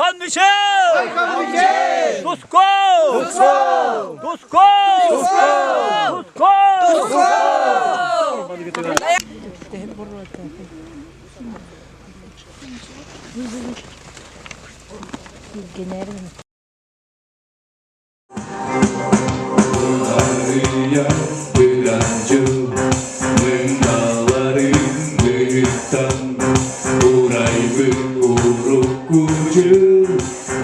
[SPEAKER 10] Айхан Мишел! Айхан Мишел! Туско! Туско! Туско! Туско! Туско!
[SPEAKER 12] Арыйа быранчыл мындааларыҥҥыттан Урайбыт урукку дьыл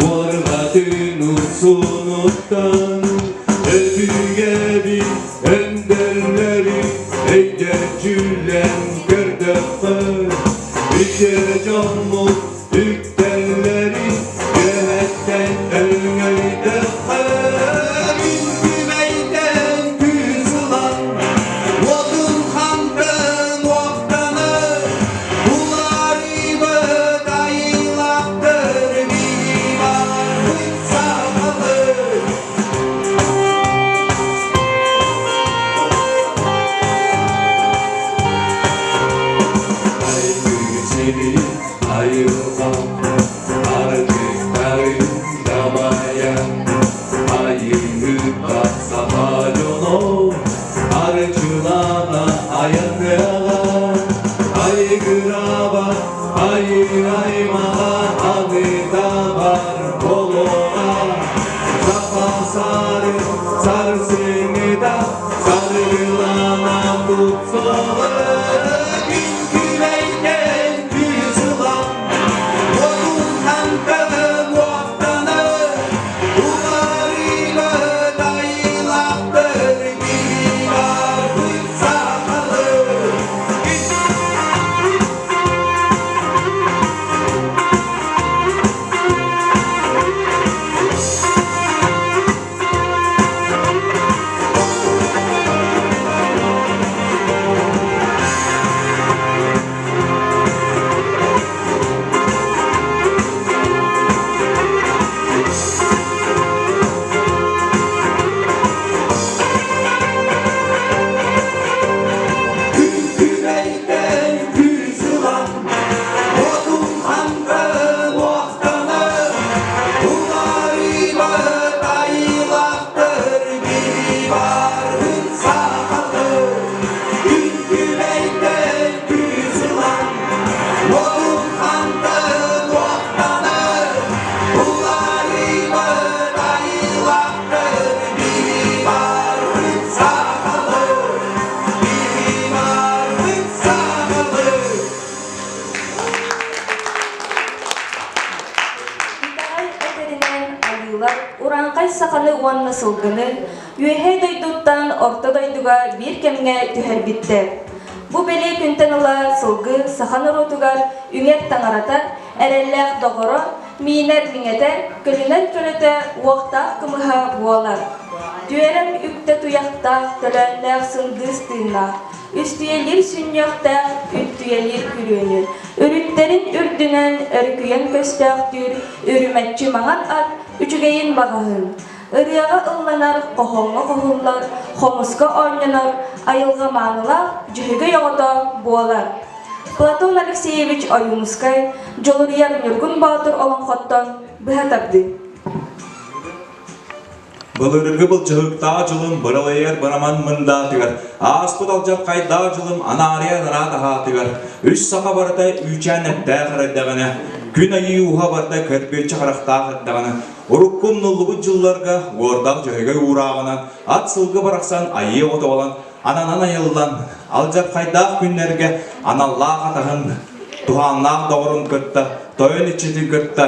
[SPEAKER 12] уорҕатын урсунуттан Өбүгэбит өндөллөрүн өйдөчүлэн көрдөххө Үтүө дьоммут үктэллэрин үөһэттэн өҥөйдөххө Күн күбэйтэн күүс ылан уотун хантан уохтанар Уларыйбыт айылаахтыр биһи барбыт сахалыы Айгыр сири айылҕа аргыттарын дабайа Айыыһыта саха дьоно арчылана айаныаҕа Айгыраба айыы аймаҕа аныта бар болоҕа Саха сары сарсыҥыта саргылана тупсоҕа Күн күбэйтэн күүс ылан уотун хантан уоттанар Уларыйбыт айылаахтар биһи барбыт сахалар Күн-күбэйтэн күүс ылан, уотун хантан уохтанар, уларыйбат айылаахтар биһи барбыт сахалар. Күн-күбэйтэн күүс ылан, уотун хантан уохтанар, уларыйбат айылаахтар биһи барбыт сахалар.
[SPEAKER 2] Итэҕэл этэринэн айыылар урааҥхай саханы уонна сылгыны Үөһээ дойдуттан Орто дойдуга биир кэмҥэ түһэрбиттэр. Бу бэлиэ күнтэн ыла сылгы саха норуотугар үҥэр таҥарата, эрэллээх доҕоро, миинэр миҥэтэ, көлүнэр көлөтө, уохтаах кымыһа буолар. Түөрэм үктэ туйахтаах, төлөөннөөх сындыыс тыыннаах, үстүйэлиир сүнньүөхтээх, үттүйэлиир күрүөнү, үрүттэрин үрдүнэн өрүкүйэн көстөөхтүүр үрүмэччи маҥан ат үчүгэйин баҕаһын, ырыаҕа ылланар, хоһооҥҥо хоһуллар, хомуска оонньонор, айылҕа маанылаах дьөһөгөй оҕото буолар. Платон Алексеевич Ойуунускай Дьулуруйар Ньургун Боотур олоҥхоттон быһа тардыы.
[SPEAKER 12] Былыргы былдьаһыктаах дьылым быралыйар быраман мындаатыгар, ааспыт алдьархайдаах дьылым анаарыйа анараат аһаатыгар, үс саха барыта үүчээн эттээх эрдэҕинэ, күн айыы уһа барыта көрбүөччү харахтаах эрдэҕинэ, урукку умнуллубут дьылларга уордаах дьөһөгөй уурааҕынан ат сылгы барахсан айыы оҕото буолан ананан айыллан, алдьархайдаах күннэргэ аналлаах атаһын, туһааннаах доҕорун кытта, тойон иччитин кытта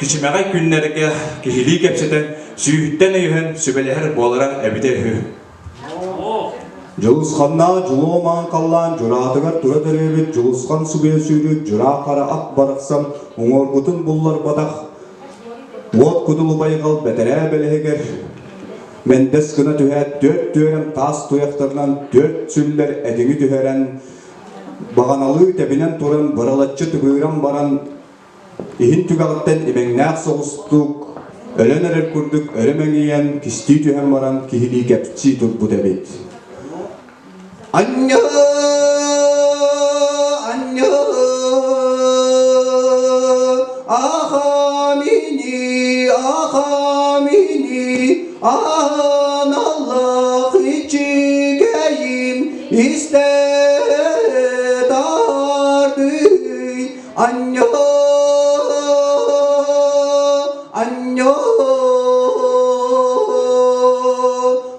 [SPEAKER 12] Кичимэҕэй күннэргэ киһилии кэпсэтэн, сүүһүттэн өйөһөн сүбэлэһэр буолара эбитэ үһү.
[SPEAKER 13] Дьулусханнаах дьулуо маан халлаан дьураатыгар тура төрөөбүт Дьулусхан субуйа сүүрүк дьураа хара ат барахсан уҥуоргутун булларбатах уот кудул убайҕал бэтэрээ бэлэһигэр мэндэс гына түһээт түөрт түөрэм таас туйахтарынан түөрт сүллэр этиҥи түһэрэн баҕаналыы тэбинэн туран быралаччы тыбыыран баран Иһин түгэҕиттэн имэҥнээх соҕустук, өлөн эрэр курдук өрө мэҥийэн, кистии түһэн баран киһилии кэпсии турбут эбит. Анньыы, анньыы, аа. Аналлаах ичигэйим истэ тардый Анньо, анньо,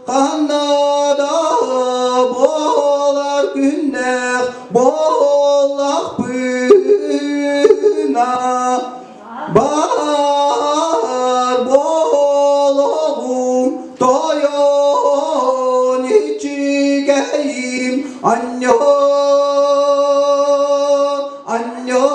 [SPEAKER 13] ханна да буолар күннээх буоллахпына Бар буолуоҕум тойон ичигэйим анньо анньо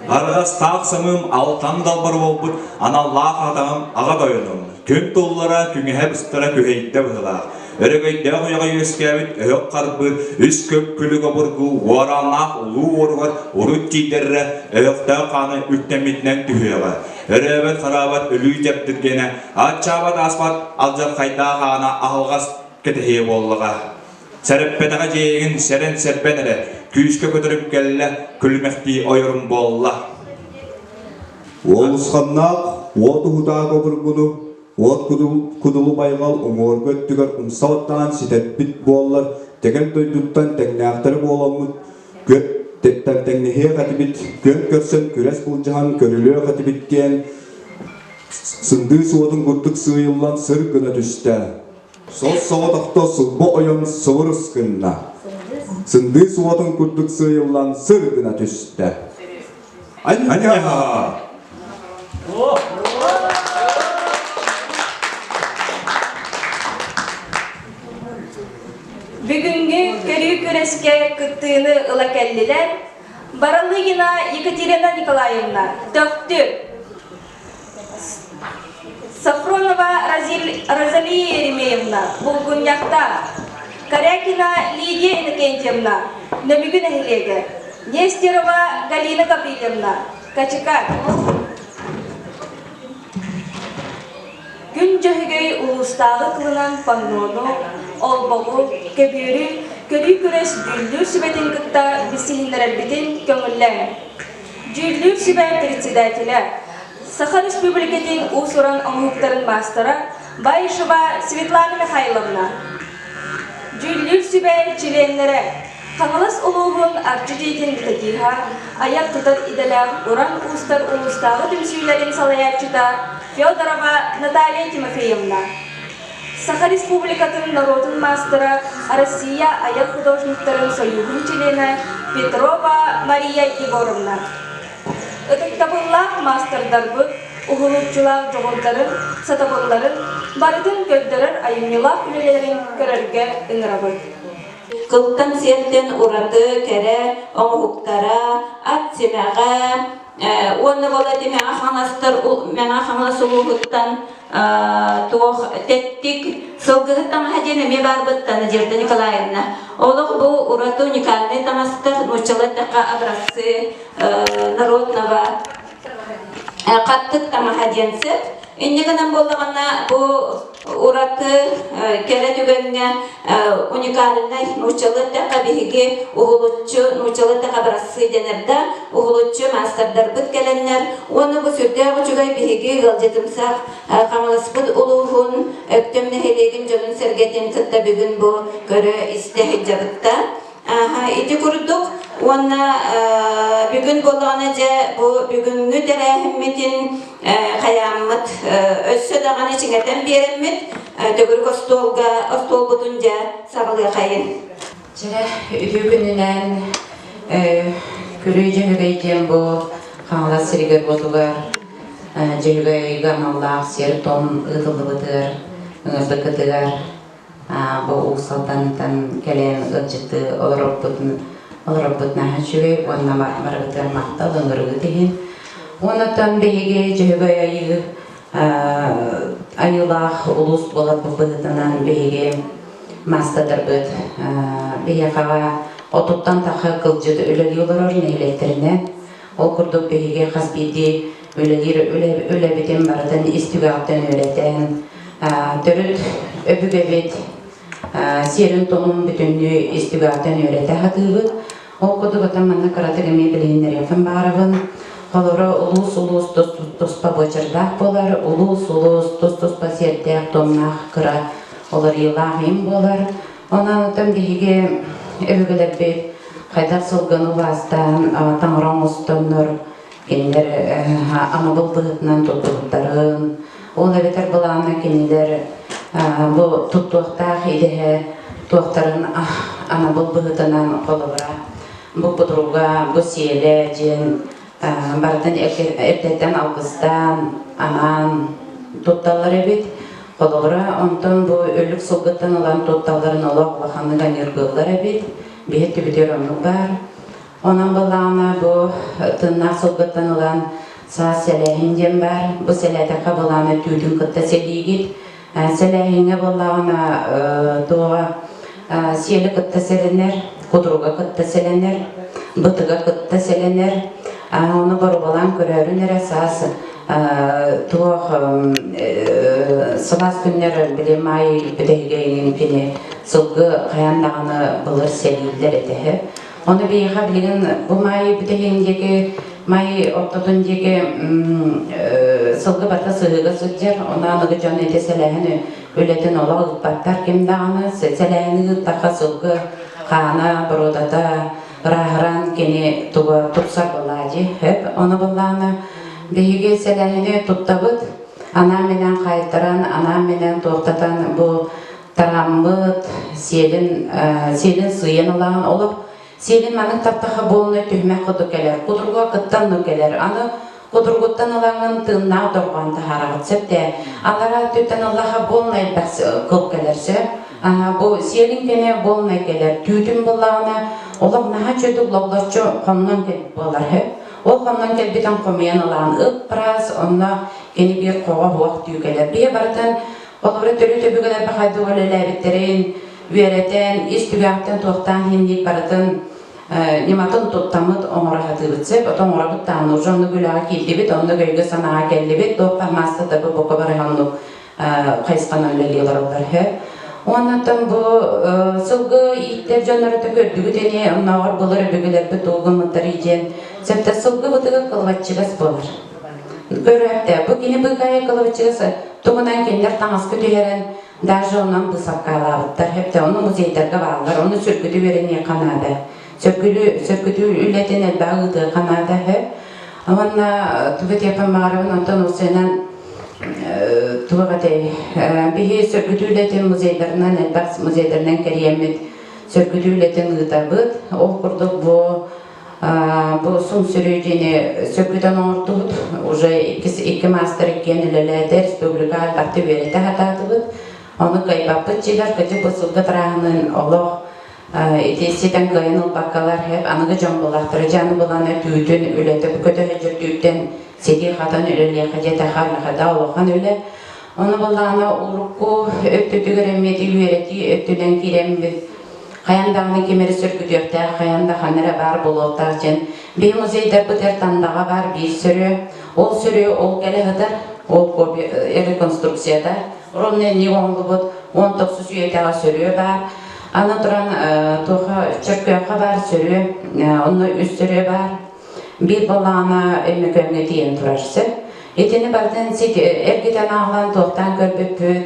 [SPEAKER 12] Арҕастаах самыым алтан далбар буолбут аналлаах атаҕым аҕа тойонум. Күн туллара, күҥэһэ быстара күһэйдэ быһыылаах. Өрөгөйдөөх үйэҕэ үөскээбит өһөх харбыыр үс көп күлүк обургу уорааннаах улуу уоругар урут тиийдэррэ өһөхтөөх хааны үктэммитинэн түһүөҕэ. Өрөөбөт хараабат өлүү дьэбдиргэнэ, аччаабат ааспат алдьархайдаах аана аһылҕас кэтэһиэ буоллаҕа. Сэрэппэтэҕэ дьиэйигин сэрэн-сэрбэн эрэ, күүскэ көтөрүм кэллэ, күлүмэхтии ойорум буолла.
[SPEAKER 13] Уолусханнаах уот уһутаах обургуну Уот кудулу байҕал уҥуоргу өттүгэр умса баттаан ситэрбит буоллар, тэгэл дойдуттан тэҥнээхтэрэ буоламмыт тэҥнэһиэх этибит, күөн көрсөн күрэс былдьаһан көрүлүөх этибит диэн сындыыс уотун курдук сыыйыллан сыр гына түстэ. Сос-соҕотохто сулбу ойон субурус гынна. Сындыыс уотун курдук сыыйыллан сыр гына түстэ. Анньа!
[SPEAKER 2] Бүгүҥҥү көрүү күрэскэ кыттыыны ыла кэллилэр Баралыгина Екатерина Николаевна, Төхтүр, Сафронова Розалия Еремеевна, Булгунньахтаах, Корякина Лидия Иннокентьевна, Нөмүгү нэһилиэгэ, Нестерова Галина Гаврильевна, Качыкар. Күн Дьөһөгөй улуустааҕы кылынан паннону, олбоҕу, көбүөрү көрүү күрэс дьүүллүүр сүбэтин кытта билсиһиннэрэрбитин көҥүллээҥ. Дьүүллүүр сүбэ председателэ, Саха Республикатын уус-уран оҥоһуктарын маастара Баишева Светлана Михайловна. Дьүүллүүр сүбэ чилиэннэрэ Хаҥалас улууһун Арчы дьиэтин методиһа, айар-тутар идэлээх Уран уустар улуустааҕы түмсүүлэрин салайааччыта Федорова Наталья Тимофеевна. Саха Республикатын норуотун маастара, Россия айар художниктарын сойууһун чилиэнэ Петрова Мария Егоровна. Ытыктабыллаах маастардарбыт уһулуччулаах дьоҕурдарын, сатабылларын барытын көрдөрөр айымньылаах үлэлэрин көрөргө ыҥырабыт.
[SPEAKER 6] Кылтан сиэртэн ураты кэрэ оҥоһуктара, ат симэҕэ уонна буола Мэҥэ Хаҥаластар Мэҥэ Хаҥалас улууһуттан туох тэттик сылгыһыт таҥаһа диэн эмиэ баарбыт Надежда Николаевна. Олох бу ураты уникальнай таҥастар нууччалыы эттэххэ образцы народного хаттык таҥаһа диэн сөп. Инньэ гынан буоллаҕына бу ураты кэрэ түгэҥҥэ уникальнай нууччалыы эттэххэ биһиги уһулуччу нууччалыы эттэххэ образцы дэнэр да уһулуччу маастардарбыт кэлэннэр уонна бу сүрдээх үчүгэй биһиги ыалдьытымсах Хаҥаласпыт улууһун Өктөм нэһилиэгин дьонун-сэргэтин кытта бүгүн бу көрө-истэ сылдьабытта. Ити курдук уонна бүгүн буоллаҕына дьэ бу бүгүҥҥү тэрээһиммитин хайааммыт өссө даҕаны чиҥэтэн биэрэммит төгүрүк остуолга остуолбутун дьэ саҕалыахайын.
[SPEAKER 14] Чэрэ үтүө күнүнэн Күрүү Дьөһөгөй диэн бу Хаҥалас сиригэр-уотугар Дьөһөгөйгө аналлаах сиэр-туом ыытыллыбытыгар ыҥырдыккытыгар бу Уус Алдантан кэлэн ыалдьыттыы олорорбутун олорорбут наһаа үчүгэй уонна барыбытыгар махтал ыҥырыгыт иһин. Уоннаттан биһиги Дьөһөгөй Айыы айыылаах улуус буоларбыт быһыытынан биһиги маастардарбыт биһиэхэҕэ отуттан тахса кылдьыт үлэлии олорор нэһилиэктэринэн. Ол курдук биһиги хас биирдии үлэлиир үлэбитин барытын ис түгэҕиттэн үөрэтэн, төрүт өбүгэбит сиэрин-туомун бүтүннүү ис түгэҕиттэн үөрэтэ сатыыбыт. Ол курдук оттон манна кыратык эмиэ билиһиннэриэхпин баҕарабын. Холобура, улуус-улуус тус-туспа буочардаах буолар, улуус-улуус тус-туспа сиэрдээх-туомнаах кыра уларыйыылаах им буолар. Онон оттон биһиги өбүгэлэрбит хайдах сылгыны убаастаан таҥара оҥостоннор кинилэр анабыл быһыытынан туттубуттарын, ол эбэтэр былаана кинилэр бу туттуохтаах идэһэ туохтарын анабыл быһыытынан холобура бу кутуруга, бу сиэлэ диэн барытын эрдэттэн алгыстаан, анаан тутталлар эбит. Холобура, онтон бу өлүк сылгыттан ылан тутталларын олох улаханнык аньыыргыыллар эбит. Биһи түбүтүөр оннук баар. Онон былаана бу тыннаах сылгыттан ылан саас сэлээһин диэн баар. Бу сэлээтэххэ былаана түүтүн кытта сэлиигит. Сэлээһиҥҥэ буоллаҕына туоҕа сиэли кытта сэлэнэр, кутуруга кытта сэлэнэр, бытыга кытта сэлэнэр. Ону боруобалаан көрөөрүн эрэ саас туох сылаас күннэр били маай бүтэһигэ иҥин кини сылгы хайаан даҕаны былыр сэлииллэр этэ. Ону биһиэхэ билигин бу маай бүтэһигин диэки маай ортотун диэки сылгы барыта сыһыыга сылдьар. Ону аныгы дьон ити сэлээһин үлэтин олох ыыппаттар ким даҕаны. Сэлээһини ыыттахха сылгы хаана, боруодата ырааһыран кини туга тупсар буоллаа дии. Хөп. Ону буоллаҕына биһиги сэлээһини туттабыт. Анаан-минээн хаайтаран, анаан-минээн туохтатан бу тараммыт, сиэлин, сиэлин сыыйан ылаҕын. Олох сиэлин маннык тартаха буолунай түһүмэх курдук кэлэр. Кутурга кыттан ну кэлэр. Аны кутургуттан ылаҥын тыыннаах дорҕоон таһаараҕыт сөп дээ. Аллараа өттүттэн ыллаха буолунай элбэх кыл кэлэр сөп. Бу сиэлин кэнэ буолунай кэлэр. Түүтүн буллаҕына олох наһаа чөтүк логлоччу хоннон кэлбит буолар сөп. Ол хоннон кэлбитин хомуйан ылаан ып-ыраас, онно кини биир хоҕо уох түү кэлэр. Биһи барытын Холобура, төрүт өбүгэлэрбэ хайдах үлэлээбиттэрин үөрэтэн, ис түгэҕиттэн туохтаан иһинниик барытын ньыматын туттаммыт оҥоро сатыыбыт сөп. Ото оҥоробут даҕаны уже оннук үлэҕэ киирдибит, оннук өйгө-санааҕа кэллибит, туохха маастатабы бука бары оннук хайысханан үлэлии олороллор үһү. Уоннаттан бу сылгы ииттэр дьоннору көрдүгүт ини, оннооҕор былыр өбүгэлэрбит тугу гыммыттарый диэн, сөптө сылгы бытыга кылабаччыгас буолар. Көрөөттө, бу кини быыкаайа кылабаччыгас тугунан кинилэр таҥаска түһэрэн даже онон быысапкаалаабыттар. Хэптэ ону музейдарга бааллар, ону сөргүтүү үөрэниэххэ наада. Сөргүлүү, сөргүтүү үлэтин элбэҕи ыытыахха наада үһү. Уонна тугу этиэхпин баҕарабын, онтон усуйанан туох этэй, биһи сөргүтүү үлэтин музейдарынан, элбэх музейдарынан кэрийэммит сөргүтүү үлэтин ыытабыт. Ол курдук бу Бу сум-сүрү диэни сөргүтэн оҥордубут. Уже иккис икки маастар иккиэн үлэлээтэ, республика элбэхтик үөрэтэ сатаатыбыт. Ону кыайбаппыт дьиэлэр кытыы бу сылгы тырааһынын олох ити ситэн кыайан ылбаккалар хэп аныгы дьон буллахтара дьэ аны буланы түүтүн үлэтэ бу көтө сылдьар түүттэн ситии хатан үлэлиэхэ диэтэхэ да улахан үлэ. Ону буллаҕына урукку өттүтүгэр эмиэ үөрэтии өттүнэн киирэммит хайан даҕаны ким эрэ сөргүтүөхтээх, хайан да ханна эрэ баар буолуохтаах диэн. Биһи музейдарбытыгар Тандаҕа баар биир сөрүө, ол сөрүө ол кэлэ сытар, ол копия реконструкцията ровно инник оҥоһуллубут 19 үйэтээҕи сөрүө баар. Аны туран туоха Чөркөөххө баар сөрүө, онно үс сөрүө баар. Биир балаҕана Өймөкөөҥҥө тиийэн турар сөп. Итини барытын эргитэн аҕалан туохтаан көрбүппүт,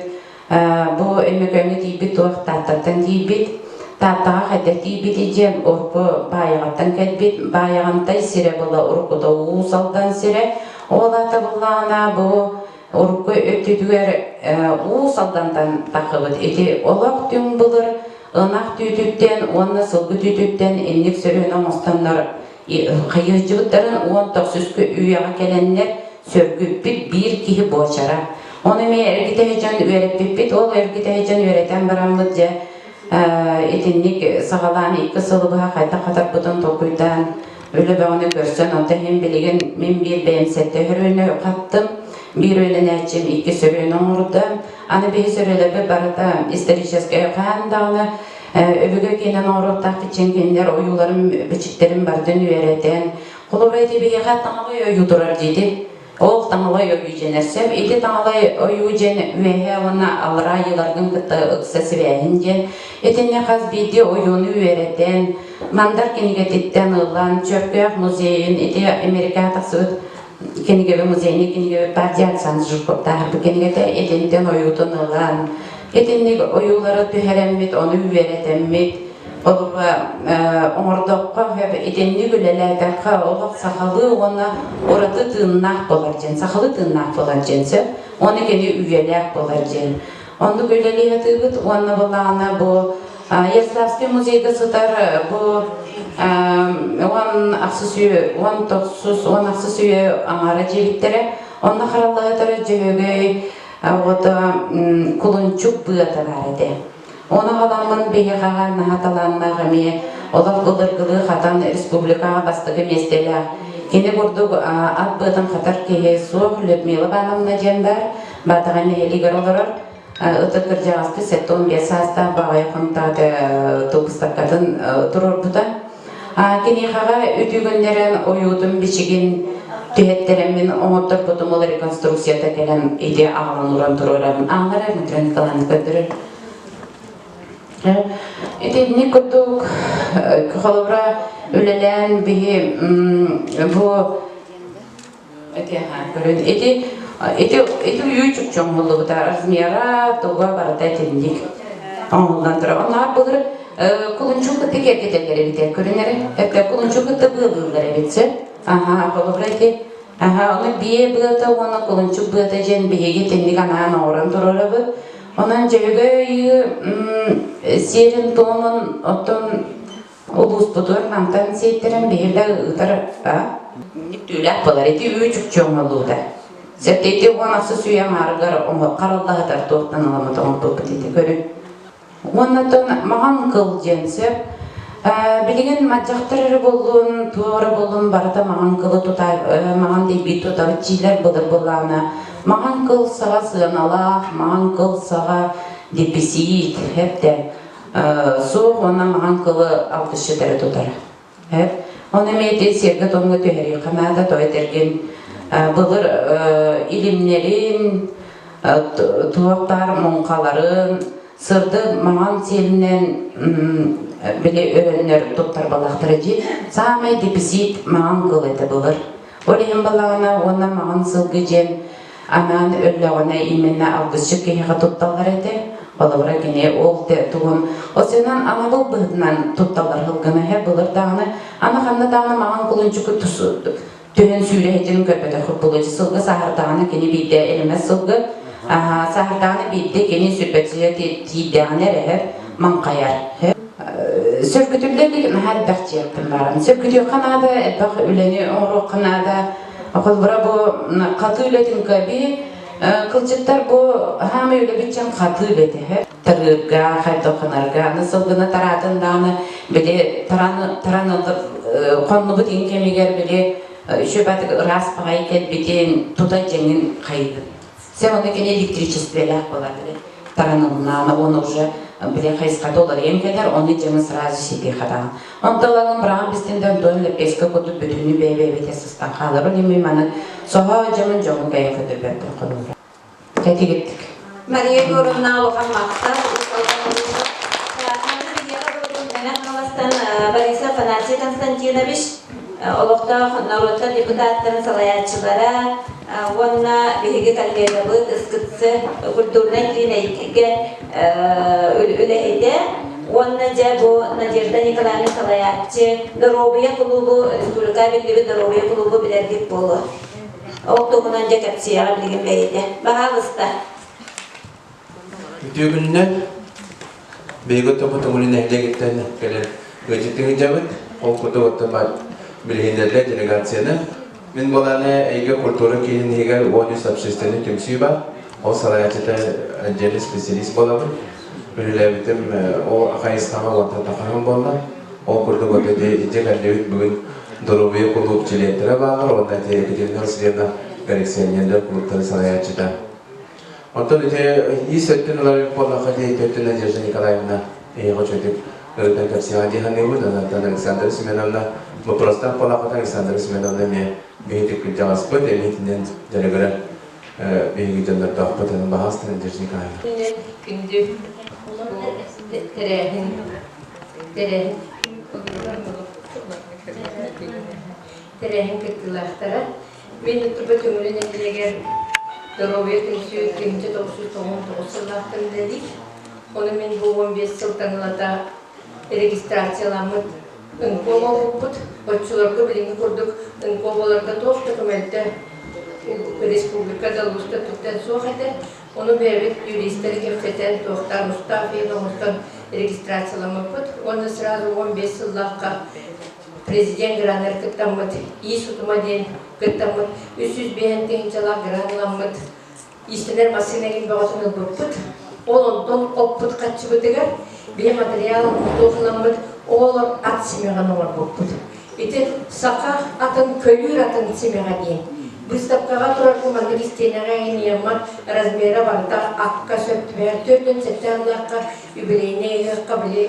[SPEAKER 14] Бу Өймөкөөҥҥө тиийбит туох Тааттаттан тиийбит. Тааттаҕа хайдах тиийбитий диэн урукку Баайаҕаттан кэлбит. Баайаҕантай сирэ була уруккута Уус Алдан сирэ. Ол аата буллаҕына бу урукку өттүтүгэр Уус Алдантан таххыбыт. Ити олох түҥ былыр ынах түүтүттэн уонна сылгы түүтүттэн инник сөрүөн оҥостоннор хайыһдьыбыттарын 19 үйэҕэ кэлэннэр сөргүппүт биир киһи буочара. Ону эмиэ эргитэ дьон үөрэппиппит, ол эргитэ дьон үөрэтэн бараммыт дьэ итинник саҕалаан икки сылы быһа хайдах хатарбытын толкуйдаан үлэ бөҕөнү көрсөн, онтон иһин билигин мин биир бэйэм сэттэ өрүөнү хаттым, биир үөрэнээччим икки сөрүөнү оҥордо. Аны биһи сөрүөлэрбит барыта историческай хаан даҕаны өбүгэ киэнэн оҥоруохтаах киччиэн кинилэр ойууларын, бичиктэрин барытын үөрэтэн, холобура ити биһиэхэ таҥалай ойуу турар диити. Ол таҥалай ойуу дьэнэр сөп. Ити таҥалай ойуу диэн үөһээ уонна аллараа айыыларгын кытта ыкса сибээһин диэн. Итиннэ хас биирдии ойууну үөрэтэн, Мандар кинигэтиттэн ылан, Чөркөөх музейын ити Америкаҕа тахсыбыт кинигэбэ музейный кинигэбэ партия Александр Жирковтааҕы кинигэтэ итинтэн ойуутун ылан, итинник ойуулары түһэрэммит, ону үөрэтэммит, Холобура, оҥордоххо сөп итинник үлэлээтэххэ олох сахалыы уонна ураты тыыннаах буолар диэн, сахалыы тыыннаах буолар диэн сөп. Уонна кини үйэлээх буолар диэн. Оннук үлэлии сатыыбыт уонна былаана бу Ярославский музейга сытар бу 10 үйэ, 19, 16 үйэ аҥаара диэбиттэрэ. Онно хараллаһытара Дьөһөгөй оҕото кулунчук быата баар этэ. Ону аҕаламмын биһиэхэҕэ наһаа талааннаах эмиэ олох былыргылыы хатан республикаҕа бастакы миэстэлээх. Кини курдук ат быатын хатар киһи суох Людмила Ивановна диэн баар, Баатаҕай нэһилиэгэр олорор. Ытык кырдьаҕаспыт 75 саастаах баҕайы хонтааты тубустаккатын туруорбута. Киниэхэҕэ үтүгүннэрэн ойуутун бичигин түһэттэрэммин оҥотторбутум ол реконструкцията кэлэн ити аҕалан уран туруорабын. Аалара Дмитрий Николаевна көрдөрөр. Итинник курдук холобура үлэлээн биһи бу Көрөн ити ити ити үйүү оҥоһуллубута размера туга барыта итинник оҥоһуллан турар. Оннооҕор былыр кулунчук кытта киэргэтэллэр эбит көрүн эрэ. Это кулунчук кытта быалыыллар эбит сөп. Аха холобура ити аха ону биэ быата уонна кулунчук быата диэн биһиги итинник анаан оҥорон туруорабыт. Онон дьөһөгөй сиэрин-туомун оттон Улууспутугар мантан сиэттэрэн биһи да ыытар түүлээх буолар. Ити үү чукчу оҥолуута. Сэтти 16 үйэ аҥаарыгар хараллаһытар туохтан ыламмыт оҥорбуппут ити көрүн. Уоннатон маҕан кыл диэн сөп. Билигин мадьахтар эрэ буоллун, туох эрэ буоллун барыта маҕан кылы тута маҕан диэбит тутабыт дьиилэр былыр былаана. Маҕан кыл саҕа сыаналаах, маҕан кыл саҕа деписиит, хэптэ суох уонна маҥан кылы алтысчыт эрэ тутар. Оны эмиэ ити сиэргэ-туомҥа түһэриэххэ наада, тоҕо этэргин былыр илимнэрин, туох баар муҥхаларын сырдык маҥан сиэлинэн били өрөннөр туттар балахтара дии. Саамай дефицит маҥан кыл этэ былыр. Ол иһин балаҕана уонна маҥан сылгы диэн анаан өллөҕүнэ именно алгысчыт киһиэхэ тутталлар этэ. Холобура кини ол тугун осенан анабыл быһытынан тутталлар сылгыны һэ былыр даҕаны аны ханна даҕаны маҥан кулунчуку түһэн сүүрэһитин көрбөтөх булучу сылгы саһардаҕына кини биирдэ элэмэс сылгы саһардаҕына биирдэ кини сүрбэтсийэ тиийдэҕинэ эрэһэ маҥхайар Сөргүтүллэ илик наһаа элбэх дьиэттэн баран. Сөргүтүөххэ наада, элбэх үлэни оҥоруохха наада. Холобура бу хатыы үлэтин кэби кылчыттар бу хаамай үлэбитчэн хатыы үлэтэ тарыырга, хайдахханарга, аны сылгыны тараатын даҕаны били таран таран хоннубут ин кэмигэр били үчүгэй ыраас баҕайы кэлбитин тута дьэҥин хайыгын. Сен оны кини электричествелээх буолар били таранылнаана уонна уже били хайысхата уларыйан кэлэр, оны дьэҥин сразу ситии хатаан. Онтон ылан быраҕан бистин да онтон лэппиэскэ курдук бүтүннүү бэйэ-бэйэбитэ сыстан хаалар. Ол иһин маны соһоо дьомун дьоҥу кэйэн көтөрбөттөр холобура. Кэтигиттик.
[SPEAKER 6] Мария Егоровна улахан махтал. Мэҥэ Хаҥаластан Борисов Афанасий Константинович олохтоох норуоттар депутаттарын салайааччылара уонна биһиги коллегабыт Ыскытсы культурнай киин эйгэ үлэһитэ уонна дьэ бу Надежда Николаевна салайааччы доруобуйа кулуубу республика биллибит доруобуйа кулуубу билэргит буолуо. Ол туһунан дьэ кэпсиэҕэ билигин бэйэтэ. Баһаалыста.
[SPEAKER 15] Үтүө күнүнэн биһиги оттоммут Төҥүлү нэһилиэгиттэн кэлэн ыалдьыттыы сылдьабыт. Ол курдук оттон билиһиннэрдэ делегацияны. Мин буолааны Эйгэ культура киинин иһигэр 13 общественный түмсүү бар. Ол салайааччыта отдельный специалист буолабын. Үлэлээбитим ол хайысхаҕа уонтан тахаһым буолла. Ол курдук вот ити ити кэллибит бүгүн доруобуйа кулууп чилиэттэрэ бааллар уонна ити Екатерина Васильевна коллекционердар кулууптарын салайааччыта. Онтон ити ис өттүн ылар буоллахха ити өттүн Надежда Николаевна эйиэхэ үчүгдүк. ырытан кэпсиэҕэ дии саныыбын. Онтон Александра Семеновна боппуруостаах буолааххыт Александра Семеновна эмиэ биһиги кырдьаҕаспыт, эмиэ итинэн дьарыгырар биһиги дьоннордоохпут. Онон баһаалыста Надежда Николаевна.
[SPEAKER 16] Күндү тэрээһин тэрээһин тэрээһин кыттыылаахтара Мин Утуба Төҥүлү нэһилиэгэр Доруобуйа түмсүү 1999 сыллаахтан үлэлиир. Ону мин бу 15 сылтан ылата регистрацияламмыт НКО буолбуппут. Оччолорго билиҥҥи курдук НКО буоларга туох да көмөлтө республика да улууста туттан суох этэ. Ону бэйэбит юристэри кэпсэтэн, туохтаан устаах иһин оҥостон регистрацияламмыппыт. Уонна сразу 15 сыллаахха Президент граннар кыттаммыт, Иис утума диэн кыттаммыт, 305 тыһыынчалаах гран ыламмыт, иистэнэр массыына иһин бөҕөтүн ылбыппыт. Ол онтон оппут хаччыбытыгар биһи материал туох ыламмыт, ол ат симэҕин оҥорбуппут. Ити саха атын көлүүр атын симэҕэ диэн. Быыстапкаҕа турар бу маннык истиэнэҕэ иҥиэммат размера барыта акка сөп түбэһэр. 47 сыллаахха юбилейнай ыһыахха били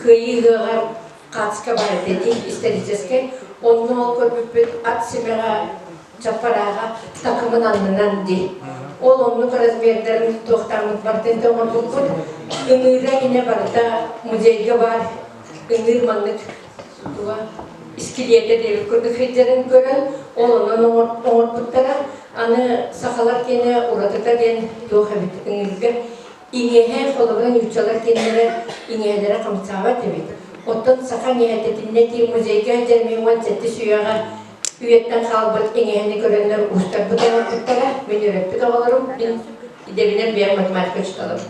[SPEAKER 16] кыайыы ыһыаҕар Хацка бар этэ дии историческай. Онно ол көрбүппүт ат симэҕэ чаппарааҕа такымын аннынан дии. Ол оннук размердарын туохтааммыт бартын оҥорбуппут. Ыҥыыра инэ барыта музейга баар ыҥыыр маннык туга искилиэтэ диэбит курдук сылдьарын көрөн ол онон оҥорбуттара. Аны сахалар киэнэ уратыта диэн туох эбит ыҥыырга Иҥэһэ холобура нууччалар кинилэрэ иҥэһэлэрэ хамсаабат эбит. Оттон саха иҥэһэтитиннэ тиий музейга сылдьан мин 17 үйэҕэ үйэттэн хаалбыт иҥэһэни көрөннөр уустарбыт оҥорбуттара. Мин үөрэппит оҕолорум, мин идэбинэн бэйэм математика учууталым.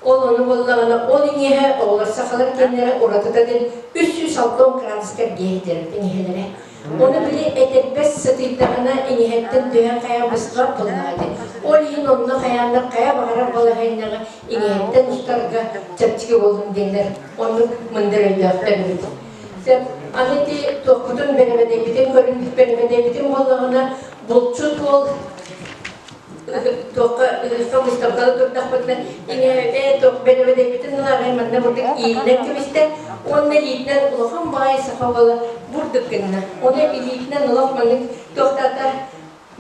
[SPEAKER 16] Ол ону буоллаҕына, ол иҥэһэ оҕолор сахалар киэннэрэ уратыта диэн 360 градуска эргийэ иҥэһэлэрэ. Ону били этэрбэс сытыйдаҕына иҥэһэттэн түһэн хайа быстыбат буоллаҕа дии. Ол иһин онно хайааннар хайа баҕарар балаһыанньаҕа иҥэһэттэн устарга чэпчэки буоллун диэннэр оннук мындыр өйдөөхтөр эбит. Сөп. Аны ити туохпутун бэрэбэдэйбитин көрүн бэрэбэдэйбитин буоллаҕына булчут уол туохха ыһыахха выставкада турдахпытына иҥэһэ туох бэрэбэдэйбитин ылаарай манна бурдук иилинэн кэбистэ уонна илиитинэн улахан баҕайы саха уола бурдук гынна ону илиитинэн олох маннык туохтаата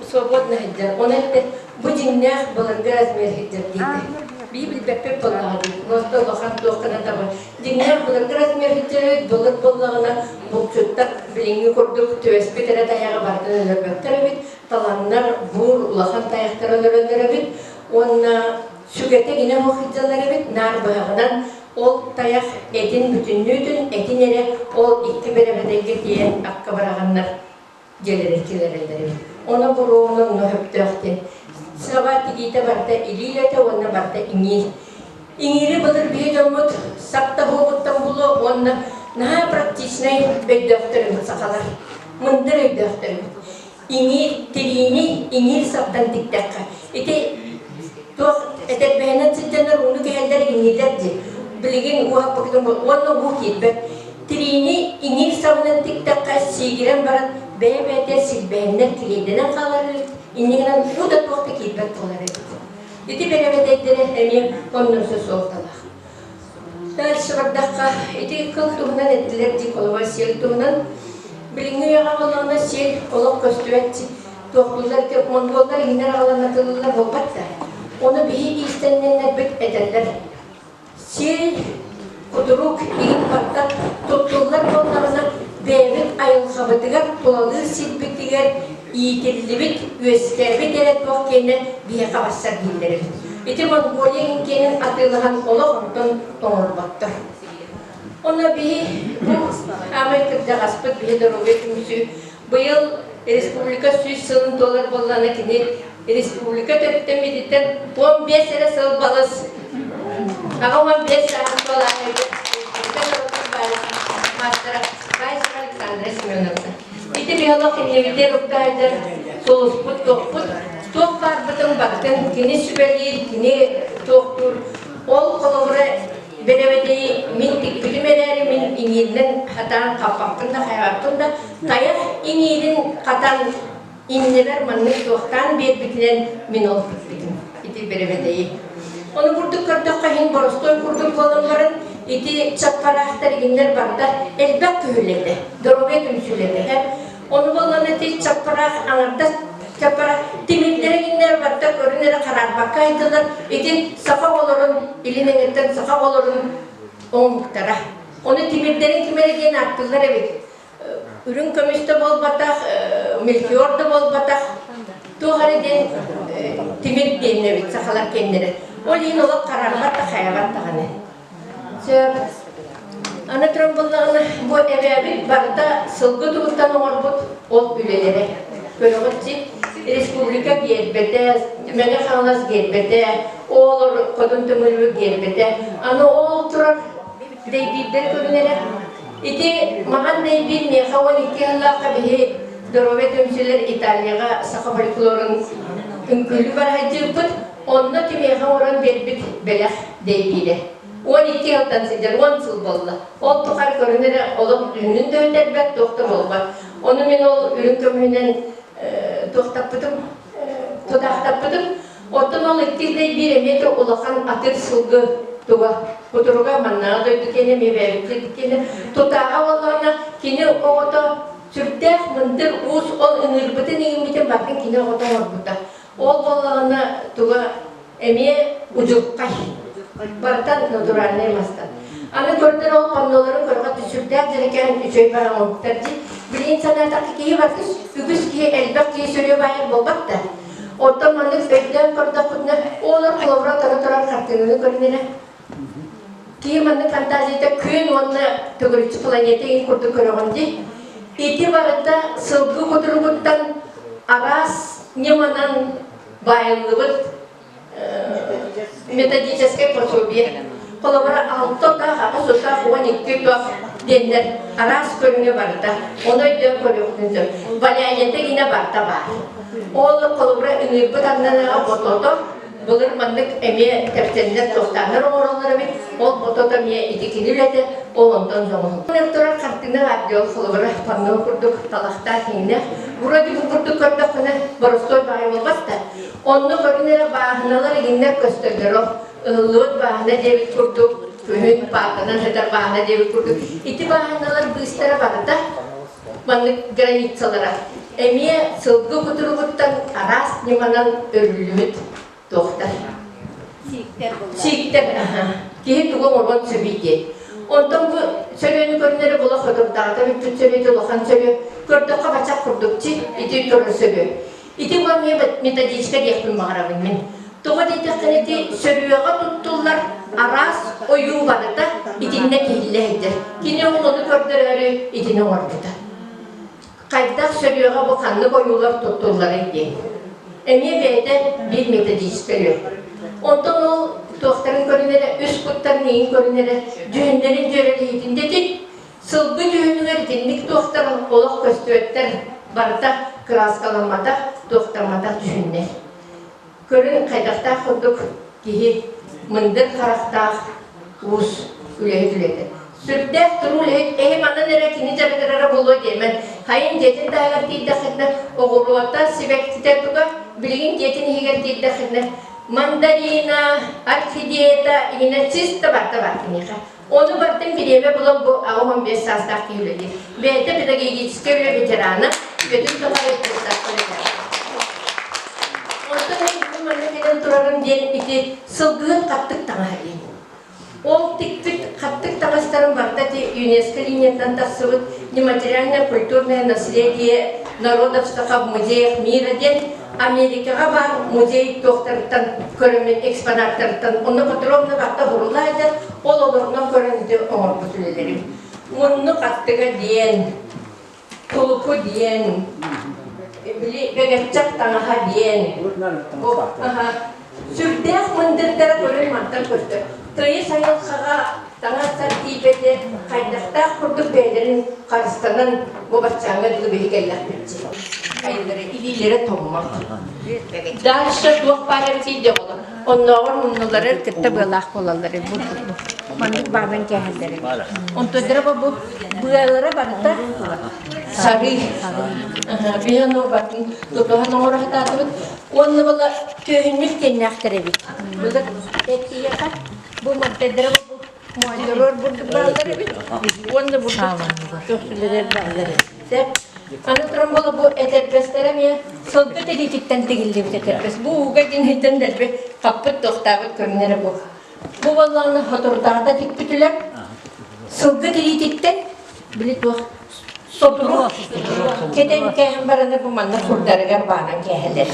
[SPEAKER 16] свободно сылдьар ону эттэ бу дьиҥнээх былыргы размер сылдьар диэтэ бии билбэппит буоллаҕа дии просто улахан туоххана таба дьиҥнээх былыргы размер сылдьар былыр буоллаҕына булчуттар билиҥҥи курдук түбэспит эрэ тайаҕы барытын өлөрбөттөр эбит таланнар буур улахан тайахтары өлөрөллөр эбит уонна сүгэтэ гинэ суох сылдьаллар эбит наар быһаҕынан ол тайах этин бүтүннүүтүн этин эрэ ол икки бэрэбэдэйгэ тиийэн акка быраҕаннар дьиэлэрэ киллэрэллэр эбит ону буруону онно сөптөөх диэн саба тигиитэ барыта илии үлэтэ уонна барыта иҥиир иҥиири былыр биһи дьоммут сап таһуоҕуттан булуо уонна наһаа практичнай өйдөөхтөр эбит сахалар мындыр өйдөөхтөр эбит иҥиир тириини иҥиир саптан тиктэххэ ити туох этэрбэһинэн сылдьаннар ууну кэһэллэр иҥиилэр дии билигин уһаппыкытын уонна уу киирбэт тириини иҥиир сабынан тиктэххэ сиигирэн баран бэйэ-бэйэтэ силбэһиннэр килиэйдэнэн хаалар эбит иннигинэн уу да туох да киирбэт буолар эбит ити бэрэбэдэйдэрэ эмиэ оннунса суолталаах Дальше бардахха, ити кыл туһунан эттилэр дии холобур сиэл туһунан. Билиҥҥи үйэҕэ буоллаҕына сиэл олох көстүбэт туохтууллар ити монголлар иҥнэр аҕалан атыылыыллар буолбат да. Ону биһи иистэннэннэрбит этэллэр. Сиэл, кутурук, иҥин барыта туттуллар буоллаҕына бэйэбит айылҕабытыгар, тулалыыр сирбитигэр иитиллибит, үөскээбит эрэ туох киэнэ биһиэхэ барсар дииллэр эбит. Ити Монголия иҥкиэнин атыылаһан олох онтон оҥорботтор. Онно биһи бу аамай кырдьаҕаспыт биһи доруобуйа түмсүү быйыл республика 100 сылын туолар буоллаҕына кини республика төрүттэммититтэн 15 эрэ сыл балыс 85 сааһын туолаан республика норуотун маастара Баишева Александра Семеновна. Ити биһи иннибитигэр уктаайдар сулуспут туохпут туох баарбытын барытын кини сүбэлиир, кини туохтуур. Ол холобура бэрэбэдэйи мин тикпитим эрээри мин иҥииринэн хатаан хаппаппын да хайаҕаппын да тайах иҥиирин хатан иннибэр маннык туохтаан биэрбитинэн мин ол тикпитим ити бэрэбэдэйи. Ону курдук көрдөххө иһин боростуой курдук буолан баран. Ити чаппараахтар игиннэр барда элбэх күһүлэтэ, доруобуйа түмсүүлэтэ. Ону буоллан ити чаппараах аҥардас чаппараах тимирдэрэ игиннэр барда көрүн эрэ хараарбакка айдылар. Ити саха оҕолорун илин эҥэртэн саха оҕолорун оҥоһуктара. Ону тимирдэрин кимэрэ диэн ааттыыллар эбит. Үрүҥ көмүс да буолбатах, мельхиор да буолбатах, туох эрэ диэн тимир диэн эбит сахалар киэннэрэ. Ол иһин олох хараарбат да хайабат даҕаны. Сөп. Аны туран буллаҕына, бу эбээбит барыта сылгы тугуттан оҥорбут ол үлэлэрэ. Көрөҕүт дии, республика гиэрбэтэ, Мэҥэ Хаҥалас гиэрбэтэ, оолор Хотун Төҥүлү гиэрбэтэ. Аны ол турар дэйбиирдэр көрүнэрэ. Ити маҕан дэйбиир миэхэ 12 сыллаахха биһи Здоровье түмсүүлэр Италияҕа саха фольклорун үҥкүүлүү бараһайдьыыппыт. Онно кимиэхэ оҥорон биэрбит бэлэх дэйбиирэ. 12 сылтан сылдьар, 10 сыл буолла. Ол тухары көрүн эрэ олох дүһүнүн да өтөрбөт, туох да буолбат. Ону мин ол үрүҥ көмүһүнэн туохтаппытым, тутаахтаппытым. Оттон ол иккис дэйбиир эмиэ да улахан атыр сылгы туга, кутуруга маннааҕы дойду киэнэ эмиэ бэйэбит киэнэ. Тутааҕа буоллаҕына кини оҕото сүрдээх мындыр уус ол ыҥыырбытын иҥмитин барытын кини оҕото оҥорбута. Ол буоллаҕына туга эмиэ удьурхай. Барытан натуральнай мастан. Аны көрдөр ол панноларын көрөхө сүрдээх дьэрэкээн үчүгэй баран оҥоһуктар дии. Билигин санаатахха киһи барыта үгүс киһи элбэх киһи сөрүө баайар буолбат да. Оттон маннык өйдөөн көрдөхпүтүнэ, оолор холобура тура турар хартыынаны көрүнэрэ. Киһи маннык фантазията күн уонна төгүрүччү планета иһин курдук көрөҕүн дии. Ити барыта сылгы кутуругуттан араас ньыманан баайыллыбыт методическай пособие. Холобура, алта утах, аҕыс утах, 12 утах диэннэр араас көрүҥэ барыта. Ону өйдөөн көрүөхпүтүн сөп. Валянията гинэ барыта баар. Ол холобура ыҥыырбыт аннынаҕа ботото былыр маннык эмиэ тэпсэннэр туохтааннар оҥороллор эбит. Ол ботото эмиэ ити кини үлэтэ, ол онтон соҥоһун. Турар хартыына баар диэн холобура панно курдук талахтаах иҥнэх. Вроде бу курдук көрдөххүнэ боростуой баҕайы буолбат да. Онно көрүн эрэ бааһыналар иҥнэр көстөллөрө. Ыһыллыбыт бааһына диэбит курдук, күһүн пааканан сытар бааһына диэбит курдук. Ити бааһыналар быыстара барыта маннык границалара эмиэ сылгы кутуругуттан араас ньыманан өрүллүбүт туохтар.
[SPEAKER 6] Сииктэр буллар.
[SPEAKER 16] Сииктэр, киһи тугу оҥоруон сөбүй диэн. Онтон бу сөрүөнү көрүнэрэ була хотурдааҕыта бүппүт сөрүөтэ улахан сөрүө. Көрдөххө бачах курдук чи ити көрөр сөрүө. Ити бу эмиэ методичка диэхпин баҕарабын мин. Тоҕо диэтэххинэ ити сөрүөҕэ туттуллар араас ойуу барыта итиннэ тиһиллэ сылдьар. Кини ол ону көрдөрөөрү итини оҥорбута. Хайдах сөрүөҕэ бу ханнык ойуулар туттулларый диэн. Эмиэ бэйэтэ биир методическай үөр. Онтон ол туохтарын көрүнэрэ, үс куттарын иһин көрүнэрэ, дьүһүннэрин дьүөрэлэһиитин дэтин Сылгы дьүһүнүгэр итинник туохтар олох көстүбэттэр, барыта кырааскаламматах, туохтамматах дьүһүннэр. Көрүҥ хайдахтаах курдук киһи мындыр харахтаах уус үлэһит үлэтэ. Сүрдээх туруу үлэһит, эһи манан эрэ кини дьарыгырара буолуо диэмэн, хайын дьиэтин таһыгар киирдэххитинэ, оҕуруота, сибэккитэ туга, билигин дьиэтин иһигэр киирдэххитинэ, мандарина, орхидеята, иҥинэ чисто барыта бар киниэхэ. Ону барытын бириэмэ булан бу 85 саастаах киһи үлэлиир. Бэйэтэ педагогическай үлэ ветерана, үйэтин тухары ыччаттаах үлэлээх. Онтон мин бүгүн манна кэлэн турарым диэн ити сылгыһыт хаттык таҥаһа диэн. Ол тикпит хаттык таҥастарын барыта ити ЮНЕСКО линиятынан тахсыбыт нематериальное культурное наследие народов саха в музеях мира диэн Америкаҕа баар музей туохтарыттан көрөммүн экспонаттарыттан онно подробно барыта уһурулла сылдьар, ол олорунан көрөн ити оҥорбут үлэлэрим. Муннук аттыга диэн, тулуку диэн, били бэгэччэх таҥаһа диэн, сүрдээх мындырдара көрөн мантан көстөр. Тыйыс айылҕаҕа таҥас-сап тиийбэтэ хайдахтаах курдук бэйэлэрин харыстанан бу баччааҥҥа дылы биһи кэллэхпит дии. Айыллара илиилэрэ тоҥмот. Дальше туох баар эбитий дьэ оҕолор. Оннооҕор муннулары кытта быалаах буолаллар бу маннык баанан кээһэллэр эбит. Онтон бу быалара барыта сарыы. Биһи ону батын тутуһан оҥоро сатаатыбыт. Уонна була түөһүннүк тиэннээхтэр эбит. Былыр эттиэхэ бу мантайдара бу. Моойдорор бурдук бааллар эбит. Уонна бурдук көхсүлэрэр бааллар эбит. Аны туран буола бу этэрбэстэрэ эмиэ сылгы тириититтэн тигиллибит этэрбэс. Бу ууга дьиҥиттэн дэлби хаппыт туохтаабыт көрүҥнэрэ бу. Бу буоллаҕына соторутааҕыта тикпитилэр. Сылгы тириититтэн били туох сотору кэтэн кээһэн бараны бу манна курдарыгар баанан кээһэлэр.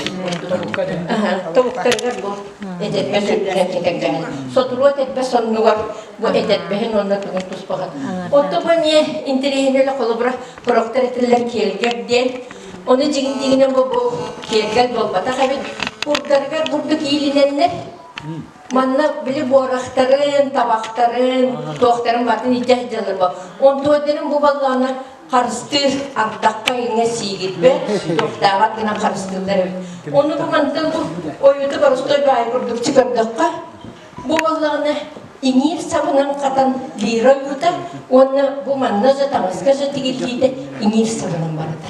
[SPEAKER 16] Тобуктарыгар бу этэрбэс үрдүнэн кэтэн кээһэн. Сотору этэрбэс оннугар бу этэрбэһин уонна тугун туспаҕын. Онто бу эмиэ интэриэһинэй холобура Сорохтор этэллэр киэлгэр диэн. Ону дьиҥ-дьиҥинэн бу бу киэргэл буолбатах эбит. Курдарыгар бурдук иилинэннэр манна били буорахтарын, табахтарын, туохтарын батын илдьэ сылдьаллар бу. Онтуойдарын бу баллаана харыстыыр ардахха иҥэ сиигирбэт, туохтааҕар гынан харыстыыллар эбит. Ону бу мантан бу ойуута боростуой баай курдук көрдөххө, Бу буоллаҕына иҥиир сабынан хатан лира ойуута уонна бу манна да таҥаска да тигиллиитэ иҥиир сабынан барыта.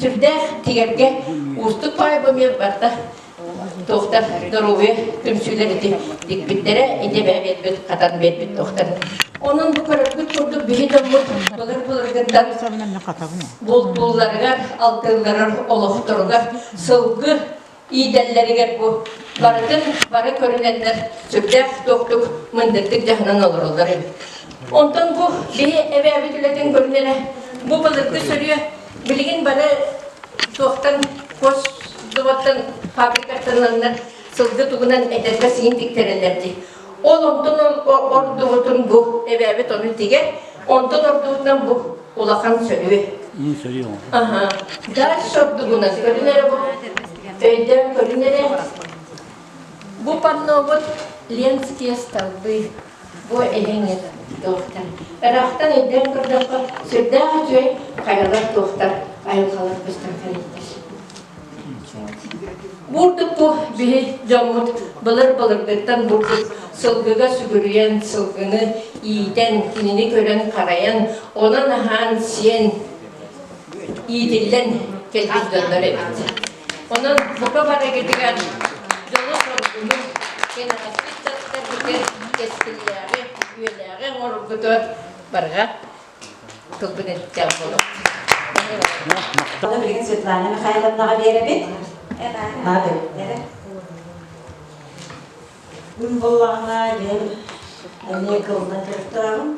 [SPEAKER 16] Сүрдээх тигэргэ уустук баай бу эмиэ барыта туохтар доруобуйа түмсүүлэр ити тикпиттэрэ ити эбээ биэрбит хатан биэрбит туохтар. Онон бу көрөргүт курдук биһи дьоммут былыр-былыргыттан бултуулларыгар, алтыылларар олохторугар сылгы иитэллэригэр бу барытын бары көрүнэннэр сүрдээх туохтук мындырдык дьаһанан олороллор эбит. Онтон бу биһи эбээбит үлэтин көрүнэрэ бу былыргы сөрүө билигин бары туохтан кос заводтан фабрикаттан сылгы тугунан этэрбэ сиин тиктэрэллэр дии. Ол онтон ордубутун бу эбээбит ону тигэр, онтон ордубутунан бу улахан сөрүө.
[SPEAKER 10] Сөрүө.
[SPEAKER 16] Аха. Дальше ордугунан көрүнэрэ бу өйдөөн көрүнэрэ бу паннобут Ленские столбы бу эһиҥ туохтар. Ыраахтан өйдөөн көрдөххө сүрдээх үчүгэй хайалар туохтар айылҕалар көстөн кэлэллэр. Бурдук бу биһи дьоммут былыр-былыргыттан бурдук сылгыга сүгүрүйэн, сылгыны иитэн, кинини көрөн-харайан, онон аһаан-сиэн, иитиллэн кэлбит дьоннор эбит. Онон бука барыгытыгар дьолу-соргуну, кэнэҕэски ыччаттаргытыгар кэскиллээҕи, үйэлээҕи оҥороргутугар барҕа тылбын эттээх буолуо.
[SPEAKER 17] Билигин Светлана Михайловнаҕа биэрэбит.
[SPEAKER 18] Күн буоллаҕына бэйэм эмиэ кылынан дьарыктанабын.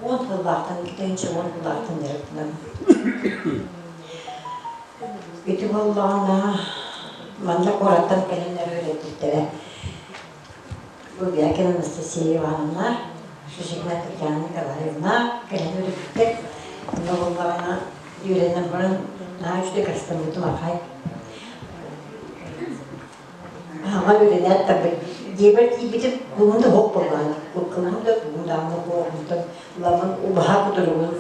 [SPEAKER 18] 10 сыллаахтан, 2010 сыллаахтан дьарыктанабын. Ити буоллаҕына манна куораттан кэлэн үөрэппиттэрэ. Бубякина Анастасия Ивановна, Шишигина Татьяна Николаевна кэлэн үөрэппиттэр. Онно буоллаҕына үөрэнэн баран наһаа үчүгэй кырыстаммытым аҕай. Аҕа үөрэнээт да дьиэбэр тиийбитим кулун да оһох буоллаҕына кылым да тугум даҕаны буолбутун ыламмын убаһа кутуругун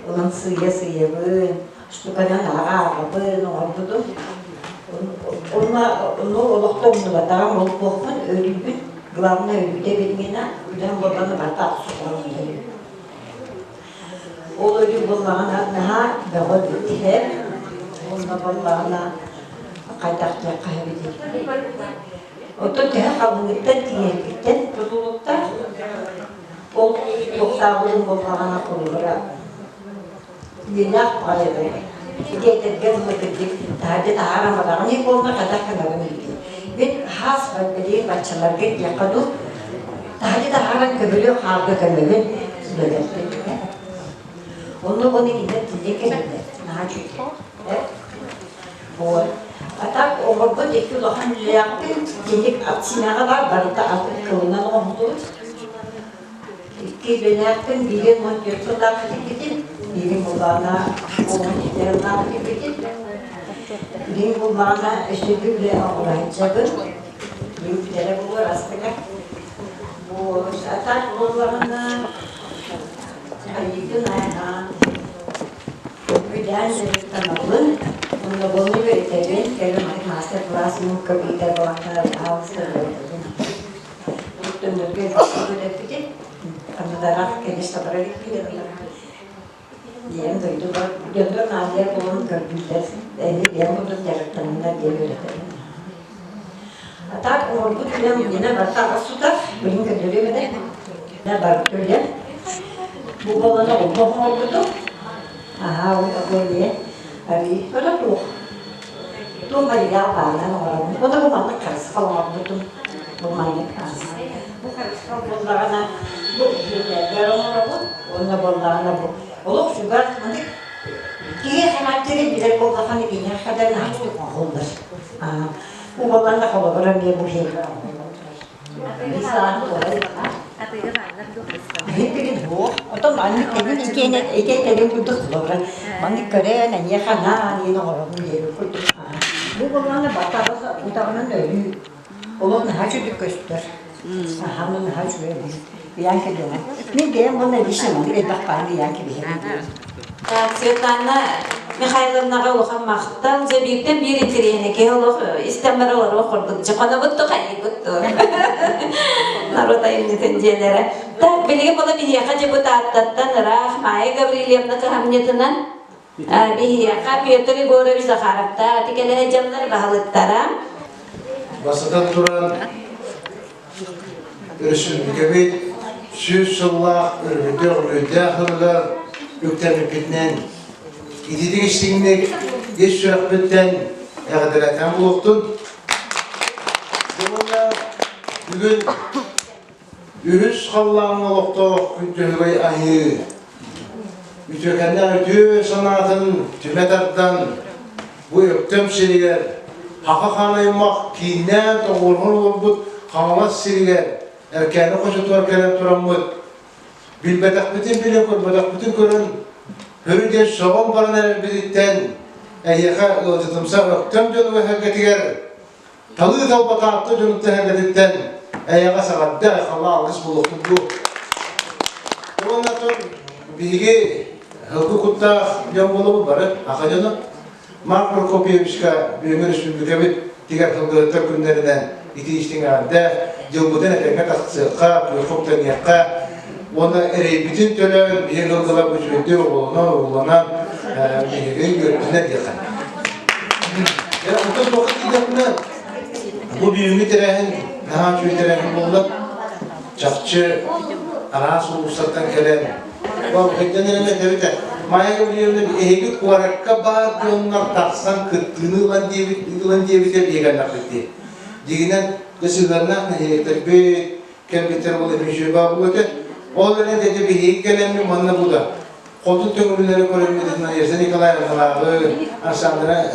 [SPEAKER 18] ылан сыыйа-сыыйабын штуканан ааҕа-ааҕабын оҥорбутум Онно ону олохто умнубатаҕым ол туохпун өлүүбүн главное өлүүтэ билиҥҥинэ үлэм буоллаҕына барыта охсуһан өлүү. Ол өлүү буоллаҕына наһаа бөҕө бүтэр онно буоллаҕына хайдах диэххэ эбитий Оттон төһө халыҥыттан тиийэргиттэн тутулуктаах ол туохтааҕын буоллаҕына холобура Үйэлээх баҕайы Ити этэргэ дылы кырдьык таһырдьа таһааран бараҕын буолла хайдах гынабын эбитий. Мин хаас билигин баччаларга диэххэ дуу таһырдьа таһааран көбүлүө хаалга көмөбүн үлэлэппит. Онно уонна кинилэр тиллэн кэлэллэр. Наһаа үчүгэй. Вот. А так оҕорбут икки улахан үлэлээхпин итинник ат симэҕэ баар барыта ат кылынан оҥоһуллубут. Икки үлэлээхпин, биирин 14 сыллаах кэлбитим, биирин буллаҕына 17 сыллаах кэлбитим. Биир буллаҕына өссө биир үлэ оҥоро сылдьабын. Биир бүтэрэ буолуо астыга. Бу а так буоллаҕына айыытын айаан үдээн дьарыктанабын, онно буолла үөрэтэбин, кэлин мастер-класс муҥка биитэ буолан пожалуйста үөрэтэбин. Төннөргө үөрэппитим. Анныдарах конечно бара иликпин. Диэн дойду бар дьоннор наадыйар буолан көрдүүллэр. Эми бэйэм курдук дьарыктаныннар диэн үөрэтэбин. А так Оҥорбут үлэм миэнэ барыта аҕыс сутар. Билин көрдөрүөм этэ. Барыта үлэм. Бу буолан олбох оҥорбутум. Аһаа, ол эмиэ арыы. Ота туох. Туох материал баарынан оҥоробун. Ота бу маннык харысхал оҥорбутум. Бу маннык Бу харысхал буоллаҕына, бу дьиэлэрбэр оҥоробун. Уонна буоллаҕына бу олох чугас маннык киһи характерын билэр буоллаххына киниэхэ да наһаа чугас оҥоһуллар. Убаланна холобура эмиэ бу иһин Отон маннык кэлин итиэнэ итиэтэлин курдук холобура маннык көрөн эйиэхэ анаан иин оҥоробун диэбит курдук. Бу буоллаҕына батаҕас утаҕынан өлүү олох наһаа үчүгэй көстөр. Аһааны наһаа үчүгэй ыйаан кэлиэҕэ. Мин бэйэм уонна лично маннык элбэх бааны ыйаан кэбиһэбин.
[SPEAKER 6] Светлана Михайловнаҕа улахан махтал. Дьэ бииртэн биир интэриэһинэй киһи олох истэн бара олоруох курдук. Дьэ хонобут ту хайыыбыт ту. Народ айымньытын дьиэлэрэ. Так, билигин була биһиэхэ депутаттартан ыраах Майя Гаврильевна кыһамньытынан биһиэхэ Петр Егорович Захаровтаах ити кэлэ дьоннор баһылыктара.
[SPEAKER 19] Бастатан туран Өрөспүүбүлүкэбит 100 сыллаах өрөбүлдээх үбүлүөйдээх сылыгар үктэммиппитинэн ититик истиҥник ис сүрэхпиттэн эҕэрдэлээтэн буолуохтун. Уонна бүгүн үһүс халлааҥҥа олохтоох күн түһүгэй айыы үтүөкэннээх үтүө санаатын түмэ тардан Бу Өктөм сиригэр Хаха хаан аймах кииннээн тоҕуоруһан олорбут Хаҥалас сиригэр Эркээни хочотугар кэлэн тураммыт, билбэтэхпитин билэн, көрбөтөхпүтүн көрөн, хөрү диэн сөҕөн баран эрэрбититтэн эһиэхэ ыалдьытымсах Өктөм дьонугар сэргэтигэр талыы талба Таатта дьонуттан сэргэтиттэн эйэҕэс эҕэрдэ, айхаллаах алгыс буолуохтун дуу. Уонна биһиги Һылгы куттаах дьон буолабыт бары, аха дьоно. Марк Прокопьевичка бүгүҥҥү республикабыт тигэр сылгыһыттар күннэринэн ити истиҥ эҕэрдэ, дьылбытын этэҥҥэ тахсыахха, күөххэ үктэниэххэ уонна эрэйбитин төлөөн биһиги сылгылар үчүгэйдик оҕолонон, уолланан биһиги үөрдүнэр диэххэ. Онтон туохха тиийдэхпинэ, бу бүгүҥҥү тэрээһин наһаа үчүгэй тэрээһин буолла. Чахчы араас улуустартан кэлэн Балбайдан эрэн этэбит Майя Гаврильевна эһиги куоракка баар дьоннор тахсан кыттыыны ылан диэбит ылан диэбитэ биһигэллэхпит дии. Дьиҥинэн сыһыаннаах нэһилиэктэрбит кэлбиттэр буола мүчүө баар буолуо этэ. Ол эрэн ити биһиги кэлэммит манна бу да хоту төҥүрүлэри көрөммүт Надежда Николаевналааҕы Александра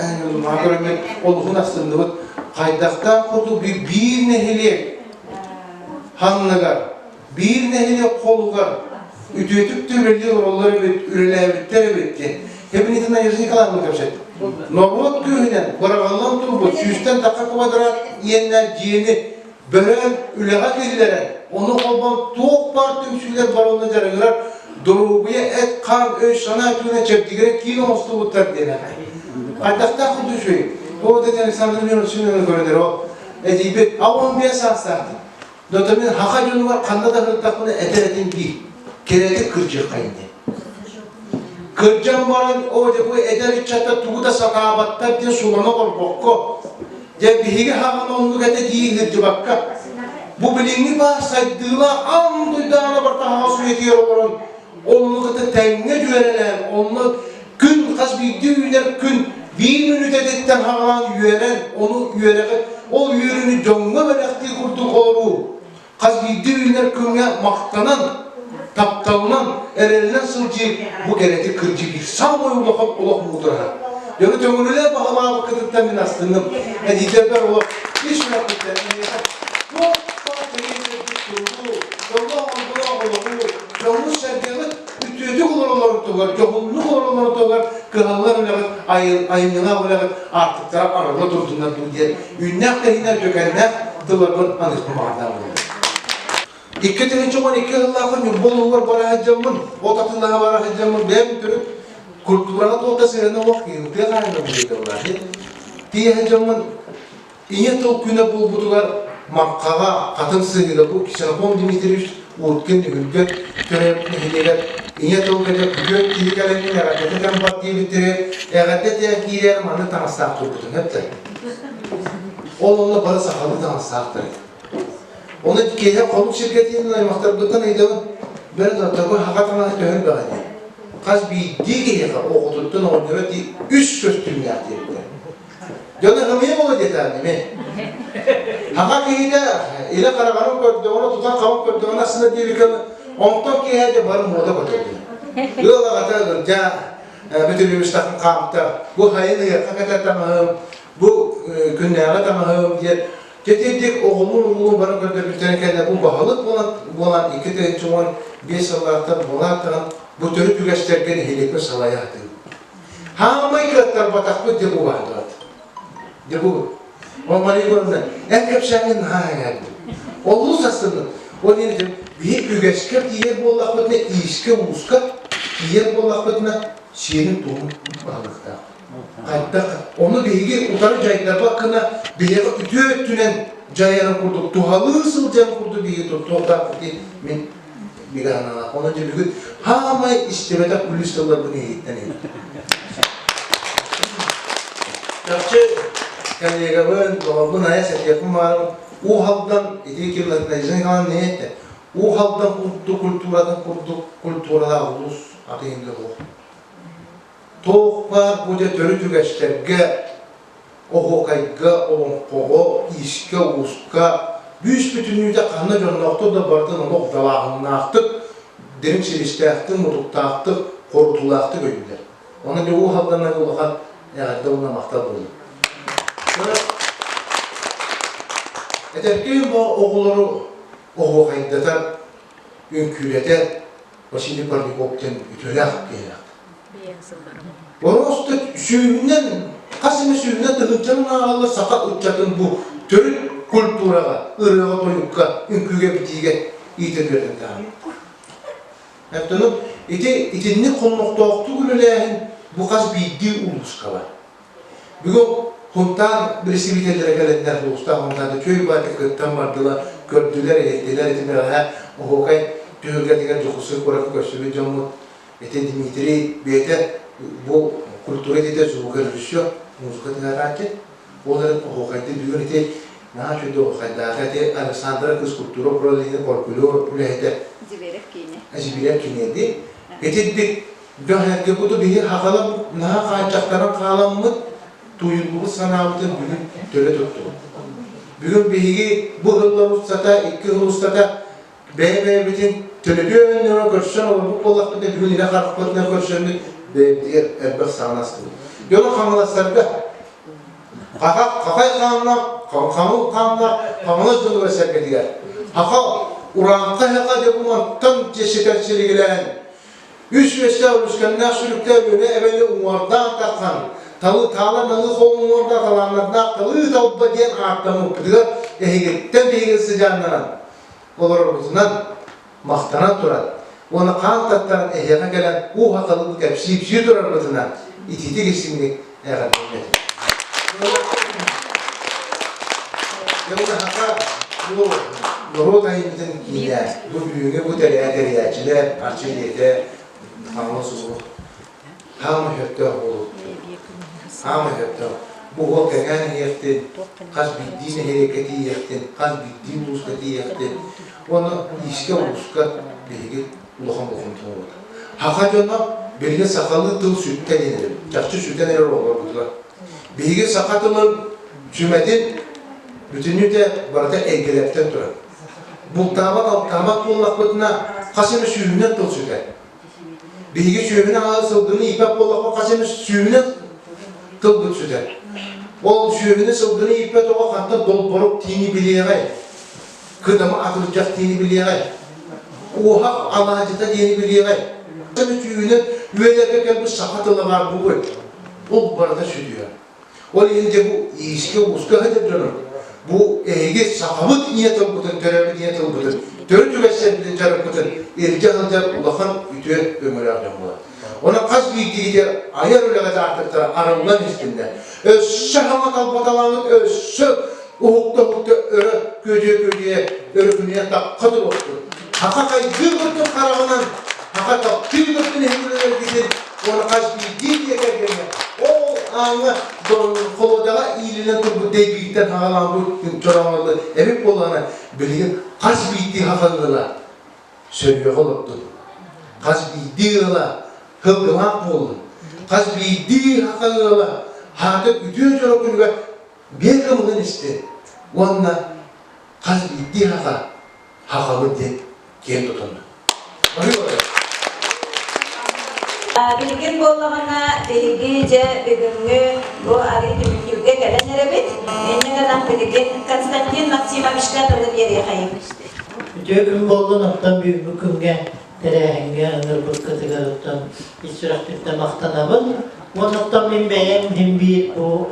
[SPEAKER 19] көрөммүт олуһун астынныбыт. Хайдахтаах курдук биир нэһилиэк ханныгар биир нэһилиэк холугар үтүөтүк да үлэлии олороллор эбит, үлэлээбиттэр эбит диэн. Кэбинетин Надежда Николаевна кэпсэттэ. Норуот күүһүнэн быраҕыллан турбут сүүстэн тахса квадрат иэннээх дьиэни бөрөөн үлэҕэ киллэрэн, ону холбоон туох баар түмсүүлэр барылына дьарыгырар доруобуйа эт-хаан өй-санаа өттүнэн чэбдигирэ киин оҥостубуттар диэн Хайдахтаах курдук үчүгэй. Ол да Александр Миронович көрөнөр ол эдийбит 15 саастаах Дота мин хаха дьонугар ханна да сырыттахпына этэр этим биир. Кэрэтик кырдьыаххайын диэн. Кырдьан баран, оо дьэ бу эдэр ыччаттар тугу да сатаабаттар диэн сулана олорбокко, дьэ биһиги хаҕан оннук этэ дии сылдьыбакка, бу билиҥҥи баар сайдыылаах аан дойдааҕы барыта хаҕас үйэтигэр олорон, оннук кытта тэҥҥэ дьүөрэлээн, онно күн хас биирдии үүнэр күн биир мүнүүтэтиттэн хаҕалаан үөрэн, ону үөрэҕи, ол үөрүүнү дьоҥҥо бэлэхтии курдук олоруу, хас биирдии үүнэр күҥҥэ махтанан, тапталынан, эрэлинэн сылдьыы бу кэрэтик кырдьыы биир саамай улахан олох муудараһа. Дьону төҥүрүлээн баҕалаабыккытыттан мин астынным. Эдиитэрбэр олох ис сүрэхпиттэн эйиэхэ туох баар чэгиэн-чэбдик туругу, дьоллоох ордолоох олоҕу, дьоҥҥут-сэргэҕит үтүөтүк олороллорун туһугар, дьоһуннук олороллорун туһугар кыһаллар үлэҕит, айымньылаах үлэҕит аартыктара арылла турдуннар дуу диэн үүннээх-тэһииннээх дьүкэннээх тылларбын аныахпын баҕардаах буоллум. 2012 сыллаахха Ньурба улууһугар бара сылдьаммын, от атыылаһа бара сылдьаммын, бэйэм төрүт культураҕа туох да сыһыана суох киһи, тыа хаһааҥҥа билиэтэ буолаахый. Тиийэ сылдьаммын Ийэ тыл күнэ буолбутугар Мархаҕа хатыҥ сыһыыга бу Ксенофонт Дмитриевич Уткин Нүһүлгэн төрөөбүт нэһилиэгэр ийэ тыл кэтэ күтүөт киһи кэлэҥҥин эҕэрдэтэ кэмбат диэбиттэригэр эҕэрдэ этэ киирэр маннык таҥастаах турбутун эптэ. Ол онно бары сахалыы таҥастаахтар этэ. Оны киэһэ хонук сиргэ тиийэн аймахтарбыттан ыйытабын, бэрт оттоку хаха таҥаһа төһө элбэҕэ диэн. Хас биирдии киһиэхэ оҕотуттан оҕонньоро тиий үс көстүүмнээх диэбиттэр. Дьоно ымыйа буола диэтэҕин ими. Хаха киһитэ илэ хараҕарын көрдөҕүнэ, тутан хабан көрдөҕүнэ астына диэбиккэ онтон киэһэ дьэ бары муода көтөрдү. Ыал аҕата ырдьа бүтүрүмүстахын хаамта. Бу хайын ыйахха кэтэр таҥаһым, бу күннээҕи таҥаһым диэн Тэтирдик оҕолуун-уруулуун баран көрдөрбүттэрин кэннэ бу баһылык буолан, буолан 2015 сыллаахтан буолааттаҕын бу төрүт үгэстэргэ нэһилиэкпин салайа сатыыбын. Хаамай кыаттарбатахпыт дьэ бу баардыбат. Дьэ бу. Ол Мария Егоровна, эн кэпсээҥҥин наһаа эҥээрдим. Олус астынным. Ол иһин биһи үгэскэ тиийэр буоллахпытына, иискэ-ууска тиийэр буоллахпытына, сиэрин-туомун баһылыктаах. Хайдах ону биһиги утары дьайдарбат гына биһиэхэ үтүө өттүнэн дьайарын курдук туһалыы сылдьарын курдук биһиги туттуохтаахпыт диэн мин бигэ санаалаах. Онон дьэ бүгүн хаамай истибэтэх күлүүс тылларбын иһиттэн иһиттим. Чахчы коллегабын, доҕорбун айа сэтиэхпин баҕарабын. Уу Халдан ити килотнайзын хаан не этте. Уу Халдан курдук культуратын курдук культуралаах улуус атыйынга суох. Туох баар бу дьэ төрүт үгэстэргэ, оһуокайга, олоҥхоҕо, иискэ-ууска бүүс-бүтүннүүтэ ханна дьонноохтор да барытын олох далааһыннаахтык, дириҥ силистээхтик, мутуктаахтык, хорутуулаахтык өйүүллэр. Онон дьэ Уу Алданнан улахан эҕэрдэ уонна махтал буолуо. Этэркээн бу оҕолору оһуохайдатар, үҥкүүлэтэр Василий Парников диэн үтүөлээх киһилээх. Просто сүүһүнэн, хас эмэ сүүһүнэн тыһыынчанан ааҕаллар саха ыччатын бу төрүт культураҕа, ырыаҕа-тойукка, үҥкүүгэ-битиигэ иитэн үөрэтэн таһаарар. Оттон ити итинник хоннохтоохтук үлэлээһин бу хас биирдии улууска бар. Бүгүн Хунтаан бэрэстэбиитэллэрэ кэлэннэр улуустаах Хунтаан үчүгэй баайдык кыттан бардылар, көрдүлэр, иһиттилэр ити бэҕэһээ оһуокай түһүлгэтигэр Дьокуускай куоракка көрсүбүт дьоммут ити Дмитрий бэйэтэ бу культура ититэ звукорежиссер, музыка тыҥарааччы. Ол эрэн оһуокайды бүгүн ити наһаа үчүгэй оһуокайдаата ити Александра кыыс культура управлениетын фольклор үлэһитэ
[SPEAKER 6] Зиберев киинэ.
[SPEAKER 19] Зиберев киинэ дии. Итинник Дьон-сэргэ бу биһи хахалар наһаа хааччахтанан хааламмыт, тууйуллубут санаабытын бүгүн төлө туттубут. Бүгүн биһиги бу сыллар устата, икки сыл устата бэйэ-бэйэбитин төлөпүөннөрө көрсөн олорбут буоллахпытына, бүгүн илэ харахпытынан көрсөммүт бэйэбитигэр элбэх саҥаны астыбыт. Дьону хаҥаластарга хахай хааннаах, хаҥыл хааннаах хаҥалас дьонугар сэргэтигэр хаха урааҥхай хаха дьэ бу мантан ситэр силигилээн Үс үөстээх үлүскэннээх сүрүктээх үөнэ эбэни уҥуордаан таххан, талы таала налыы холуҥуордаах талааннардаах талыы талба диэн ааттаммыппытыгар эһигиттэн биһиги сыдьааннанан олорорбутунан махтанан туран уонна хаан таттаран эһиэхэ кэлэн уу хахалыы кэпсии турарбытынан итиитик истиҥник эҕэрдэлиэм. Дьыл бу норуот айымньытын киинэ, бу бүгүҥҥү бу тэрийэ тэрийээччилэр, Арчы ийэтэ Хаҥалас улуу хаама сөптөөх буолуохтун. Хаама сөптөөх. Бу уол кэҥээн иһиэхтин, хас биирдии нэһилиэккэ тиийиэхтин, хас биирдии улууска тиийиэхтин. Уонна иискэ улууска биһиги улахан болҕомтону уурабыт. Саха дьоно билигин сахалыы тыл сүттэ диэн эрэбит. Чахчы сүтэн эрэр оҕолорбутугар. Биһиги саха тылын сүмэтин бүтүннүүтэ барыта эйгэлэртэн турар. Бултаабат, алтаабат буоллахпытына хас эмэ сүүһүнэн тыл сүтэр. Биһиги сүөһүнэн аҕа сылгыны ииппэт буоллахпыт хас эмэ сүүһүнэн тылбыт сүтэр. Ол сүөһүнү сылгыны ииппэт оҕо хантан долборук тиини билиэҕэй? Кыдама атырдьах диэни билиэҕэй? Уоһах алаадьыта диэни билиэҕэй? Түүнүн үөлэргэ кэлбит саха тыла баар буолуой? Ол барыта сүтүө. Ол иһин дьэ бу иискэ-ууска сылдьар дьонум, бу эһиги сахабыт ийэ тылбытын, төрөөбүт ийэ тылбытын, төрүт үгэстэрбитин, дьарыкпытын илдьэ сылдьар улахан үтүө өҥөлөөх дьон буолар. Онон хас биирдиигитигэр айар үлэҕэ таартыктара арыллан истиннэр. Өссө хаҥа талбаталаабыт, өссө уһукта-уһукта өрө күөдьүйэ-күөдьүйэ өрүкүнүйэ тахха туруохтун. Хаха хайгыы көрдүн хараҕынан, хаха таптыы көрдүн иһигинэн эргитин, уонна хас биирдии дьиэ кэргэҥҥэ ол ааҥҥа холуодаҕа иилинэн турбут дэйбииртэн хаҕалаан бу чорооҥоллор эбит буоллаҕына билигин хас биирдии хахалыыла сөрүөҕэ олордун. Хас биирдии ыала һылгылаах буоллун. Хас биирдии хаха ыала хаата үтүө дьоро күнүгэр биэ кымыһын истин уонна хас биирдии хаха хахабыт диэн киэн тутунна.
[SPEAKER 6] Билигин буоллаҕына биһиги дьэ бүгүҥҥү бу арыы түмүктүүргэ кэлэн эрэбит. Инньэ гынан билигин Константин Максимовичка тылы биэриэхэйим.
[SPEAKER 7] Үтүө күн буоллун, оттон бүгүҥҥү күҥҥэ тэрээһиҥҥэ ыҥырбыккытыгар оттон ис сүрэхпиттэн махтанабын. Уонна оттон мин бэйэм иһин биир бу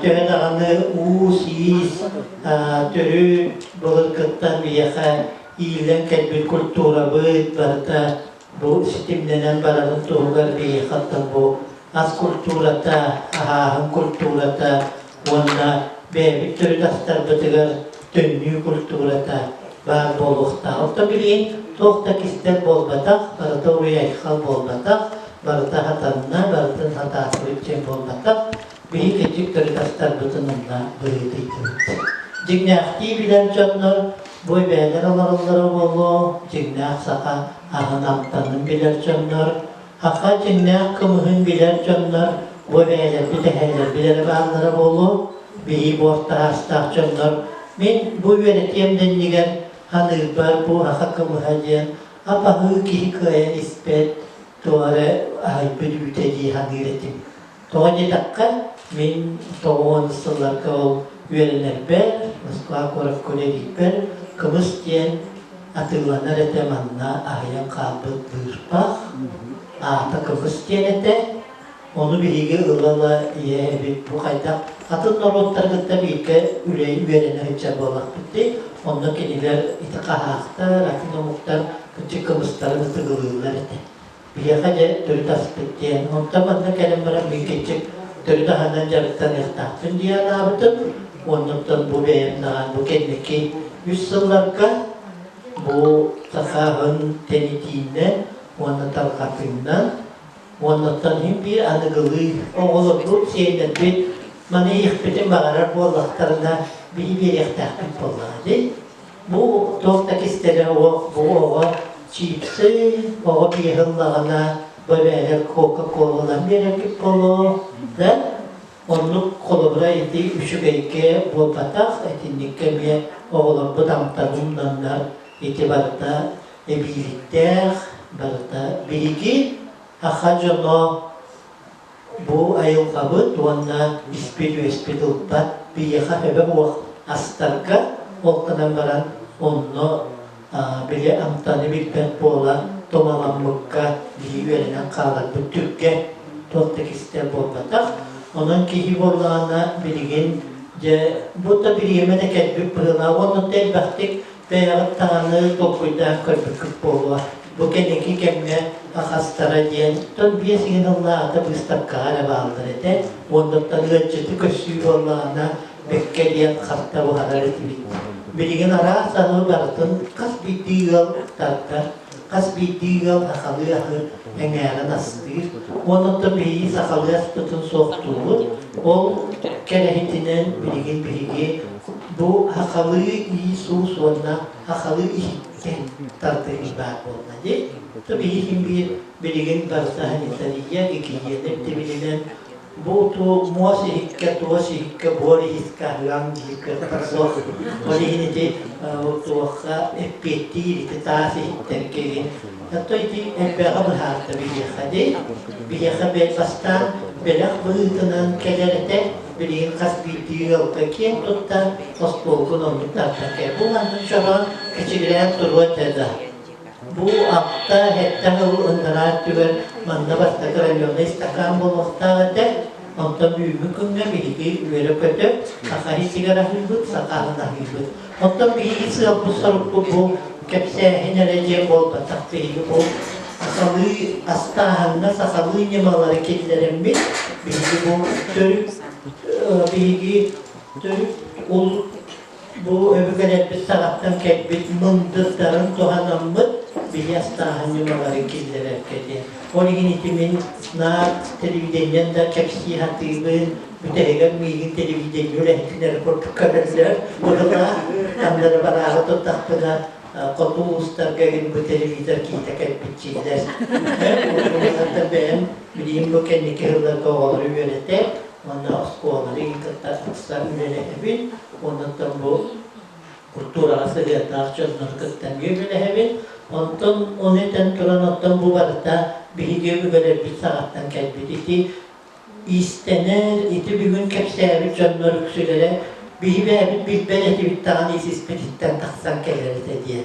[SPEAKER 7] төһө даҕаны уус-иис төрүт былыргыттан биһиэхэ ииллэн кэлбит культурабыт барыта бу ситимнэнэн барарын туһугар биһиэхэ оттон бу ас культурата, аһааһын культурата уонна бэйэбит төрүт астарбытыгар төннүү культурата баар буолуохтаах. Оттон билигин туох да кистэл буолбатах, барыта уруй-айхал буолбатах, барыта хатанна, барытын хатаатыбыт диэн буолбатах. Биһиги кырдьык төрүт астарбытын онно быһыытыйдыбыт. Дьиҥнээхтии билэр дьоннор бу эбээлэр олороллоро буолуо, дьиҥнээх саха аһын амтанын билэр дьоннор, Саха дьиҥнээх кымыһын билэр дьоннор бу эбээлэрбит, эһээлэрбит эрэ бааллара буолуо, биһи буортаһаастаах дьоннор. Мин бу үөрэтиэм да иннигэр ханыырбар бу саха кымыһа диэн ап-аһыы киһи кыайан испэт, туох эрэ аһыйбыт үүтэ дии саныыр этим. Тоҕо диэтэххэ, мин 90 сылларга ол үөрэнэрбэр, Москва куоракка үлэлиирбэр кымыс диэн атыыланар этэ манна аһыйан хаалбыт быырпах, аата кымыс диэн этэ. Ону биһиги ыла-ыла ийэ эбит бу хайдах атын норуоттары кытта бииргэ үлэ үөрэнэ сылдьар буоллахпыт дии. Онно кинилэр ити хаһаахтар, атын омуктар кырдьык кымыстарын ытыгылыыллар этэ. Биһиэхэ дьэ төрүт аспыт диэн. Онтон манна кэлэн баран мин кырдьык төрүт аһынан дьарыктаныахтаахпын дии санаабытым. Оннуттан бу бэйэм даҕаны бу кэнники үс сылларга бу саха аһын тэнитиинэн уонна тарҕатыынан уоннаттан иһин биир аныгылыы оҕолорбут, сиэннэрбит маны иһиэхпитин баҕарар буоллахтарына биһи биэриэхтээхпит буоллаҕа дии. Бу туох да кистэлэ суох, бу оҕо чипсы, оҕо пиэһэ ыллаҕына, бу эбээлэр кока-колаларын биэрэргит буолуо, да? Оннук холобура ити үчүгэйгэ буолбатах, итинниккэ эмиэ оҕолорбут амтанын умнаннар ити барыта эбииликтээх, барыта биһиги саха дьоно Бу айылҕабыт уонна испит-үөспүт ылбат биһиэхэ сөбө суох астарга ол гынан баран онно били амтаны билбэт буола тумаламмыкка биһи үөрэнэн хааларбыт түргэн туох да кистэл буолбатах. Онон киһи буоллаҕына билигин дьэ бу да бириэмэ да кэлбит быһыылаах уонна элбэхтик Бэйэҕит даҕаны толкуйдаан көрбүккүт буолуо. Бу кэнники кэмҥэ хастара диэн тон биэс иҥин ыллаата быыстапкаҕа эрэ бааллар этэ. Уоннаттан ыалдьыты көссүү буоллаҕына бэккэ диэн харта буһарар этибит. Билигин араас аһы барытын хас биирдии ыал тардар, хас биирдии ыал сахалыы аһы эҥээрин астыыр. Уоннаттан биһиги сахалыы аспытын суохтуубут. Ол кэрэһитинэн билигин биһиги Бу сахалыы Иисус уонна сахалыы иһиккэ тардыһыы баар буолла дии. То биһиги биир билигин барыта санитария, гигиена ирдэбилинэн бу ту муос иһиккэ, туос иһиккэ, буор иһиккэ аһыаҥ диир кыахтар суох. Ол иһин ити туохха эппиэттиир ити таас иһиттэргэ иһин. То ити элбэҕи быһаарда биһиэхэ дии. Биһиэхэ бастаан бэлэх быһыытынан кэлэр этэ. Билигин хас биирдии ыалга киэн туттан, остуолгун оннук тардан кэл. Бу маннык чороон кэчигирээн туруо этэ да. Бу алта, сэттэ сыл ыннараа өттүгэр манна бастакы районнай стакан буолуохтаах этэ. Онтон бүгүҥҥү күҥҥэ биһиги үөрэ-көтө саха иһитигэр аһыыбыт, саха аһын аһыыбыт. Оттон биһиги сыалбыт-сорукпут бу кэпсээһин эрэ диэн буолбатах. Биһиги бу сахалыы астааһыҥҥа сахалыы ньымалары киллэрэммит, биһиги бу төрүт биһиги төрүт ул бу өбүгэлэрбит саҕаттан кэлбит мындырдарын туһанаммыт, биһиги. биһи астааһын ньымаларын киллэрэргэ диэн. Ол иһин ити мин наар телевидениен да кэпсии сатыыбын, бүтэһигэр миигин телевидение үлэһитин эрэ курдук көрөллөр. Быһылаах, ханна эрэ бараары турдахпына, хоту улуустарга игин бу телевизор киитэ кэлбит дииллэр. Улахан бэйэм билигин бу кэнники сылларга оҕолору үөрэтэр уонна оскуолалары кытта ыкса үлэлэһэбин. Оннуттан бу культураҕа сыһыаннаах дьоннору кытта эмиэ үлэлэһэбин. Онтон ону этэн туран, оттон бу барыта биһиги өбүгэлэрбит саҕаттан кэлбит. Ити иистэнэр, ити бүгүн кэпсээбит дьоннор үксүлэрэ биһи бэйэбит билбэт этибит даҕаны ис-испититтэн тахсан кэлэр этэ диэн.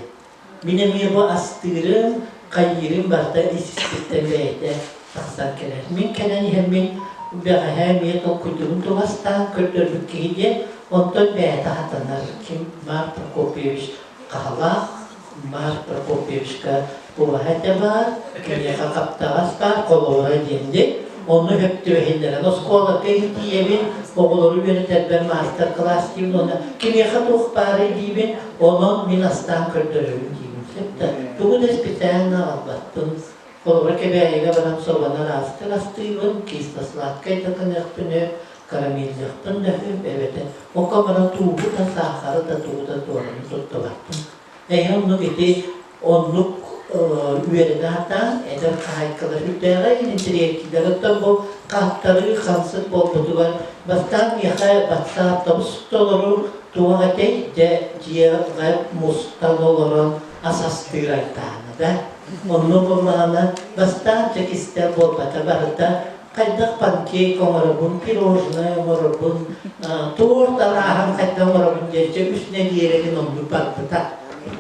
[SPEAKER 7] Мин эмиэ бу астыырым, хайыырым барыта ис-испиттэн бэйэтэ тахсан кэлэр. Мин кэлэн иһэммин бэҕэһээ эмиэ толкуйдугум туластаан көрдөрбүт киһи диэн, онтон бэйэтэ хатанар. Ким Марк Прокопьевич Хаһалаах Марк Прокопьевичка убаһа этэ баар, киниэхэ хаптаҕас баар, холобура диэн дии. Онно сөп түбэһиннэрэн оскуоларга тиийэбин, оҕолору үөрэтэрбэр маастар-кылаас диибин уонна киниэхэ туох баарый диибин, онон мин астаан көрдөрөбүн диибин. Сөп да, тугу да специально аҕалбаппын. Холобура Кэбээйигэ баран собону араастык астыыбын, кисло-сладкай да гыныахпын өр, карамельныахпын да үһү, эбэтэр окко баран тууһу да, саахары да, тугу да туораны туттубаппын. Эһи оннук ити оннук үөрэнэ сатаан эдэр хаһаайкалар үрдээҕи интириэккилэр оттон бу хааттарыы хамсык буолбутугар бастаан миэхэ батсаап тобус толору туох этэй дьэ дьиэҕэ мустан олорон ас астыыр айдаана да онно буоллаҕына бастаан дьэ кистэл буолбата барыта хайдах панкейк оҥоробун, пирожное оҥоробун, торт арааһын хайдах оҥоробун диэн дьэ үс нэдиэлэгин оннук барбыта.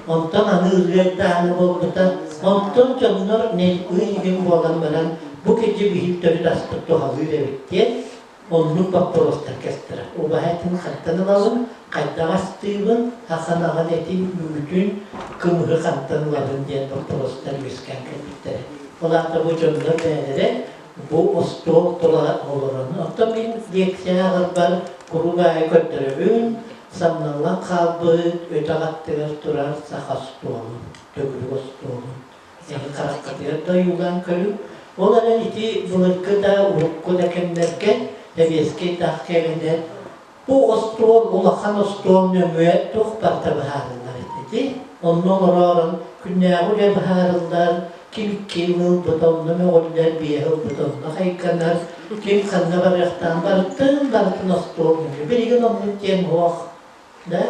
[SPEAKER 7] Онтон аны ырыа буолбута. Онтон дьоннор ый игин буолан баран бу киһи биһиги төрүт аспыт туһалыыр эбит диэн оннук боппуруостар кэстэрэ. Убаһа этин хантан ылабын, хайдах астыыбын, хахан этин, үүтүн, кымыһы хантан ылабын диэн боппуруостар үөскээн кэлбиттэрэ. Ол аата бу дьоннор бэйэлэрэ бу остуол тула олорон. Оттон мин лекция ааҕарбар куруук аайы көрдөрөбүн, самналлан хаалбыт өтөх аттыгар турар саха остуолун, төгүрүк остуолун. Эһи хараххытыгар да ойуулаан көрүҥ. Ол эрэн ити былыргы да, урукку да кэмнэргэ сэбиэскэй таах кэминэн Бу остуол улахан остуол нөҥүө туох барыта быһаарыллар этэ дии. Онно олороорун күннээҕи үлэ быһаарыллар, ким ким ылбыт онно мөҕүллэр, биэһи ылбыт онно хайганар, ким ханна барыахтаан барытын барытын остуол нөҥүө. Билигин оннук диэн суох. Да?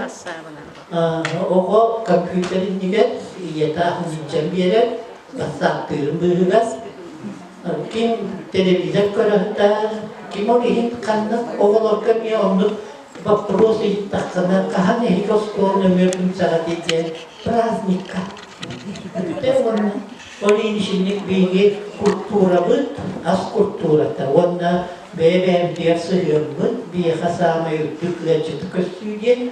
[SPEAKER 7] Оҕо компьютер иннигэр ийэтэ аһын биэрэр, бассааттыырын быыһыгар Ким телевизор көрөһүтэр, ким ол иһин ханнык оҕолорго эмиэ оннук боппуруос ыйыттаххына, хаһан эһиги оскуола нөҥүө түмсэҕитий диэн праздникка. Бүтэ уонна ол иһин итинник биһиги культурабыт, ас культурата уонна бэйэ-бэйэбитигэр сыһыаммыт биһиэхэ саамай үрдүк ыалдьыты көстүү диэн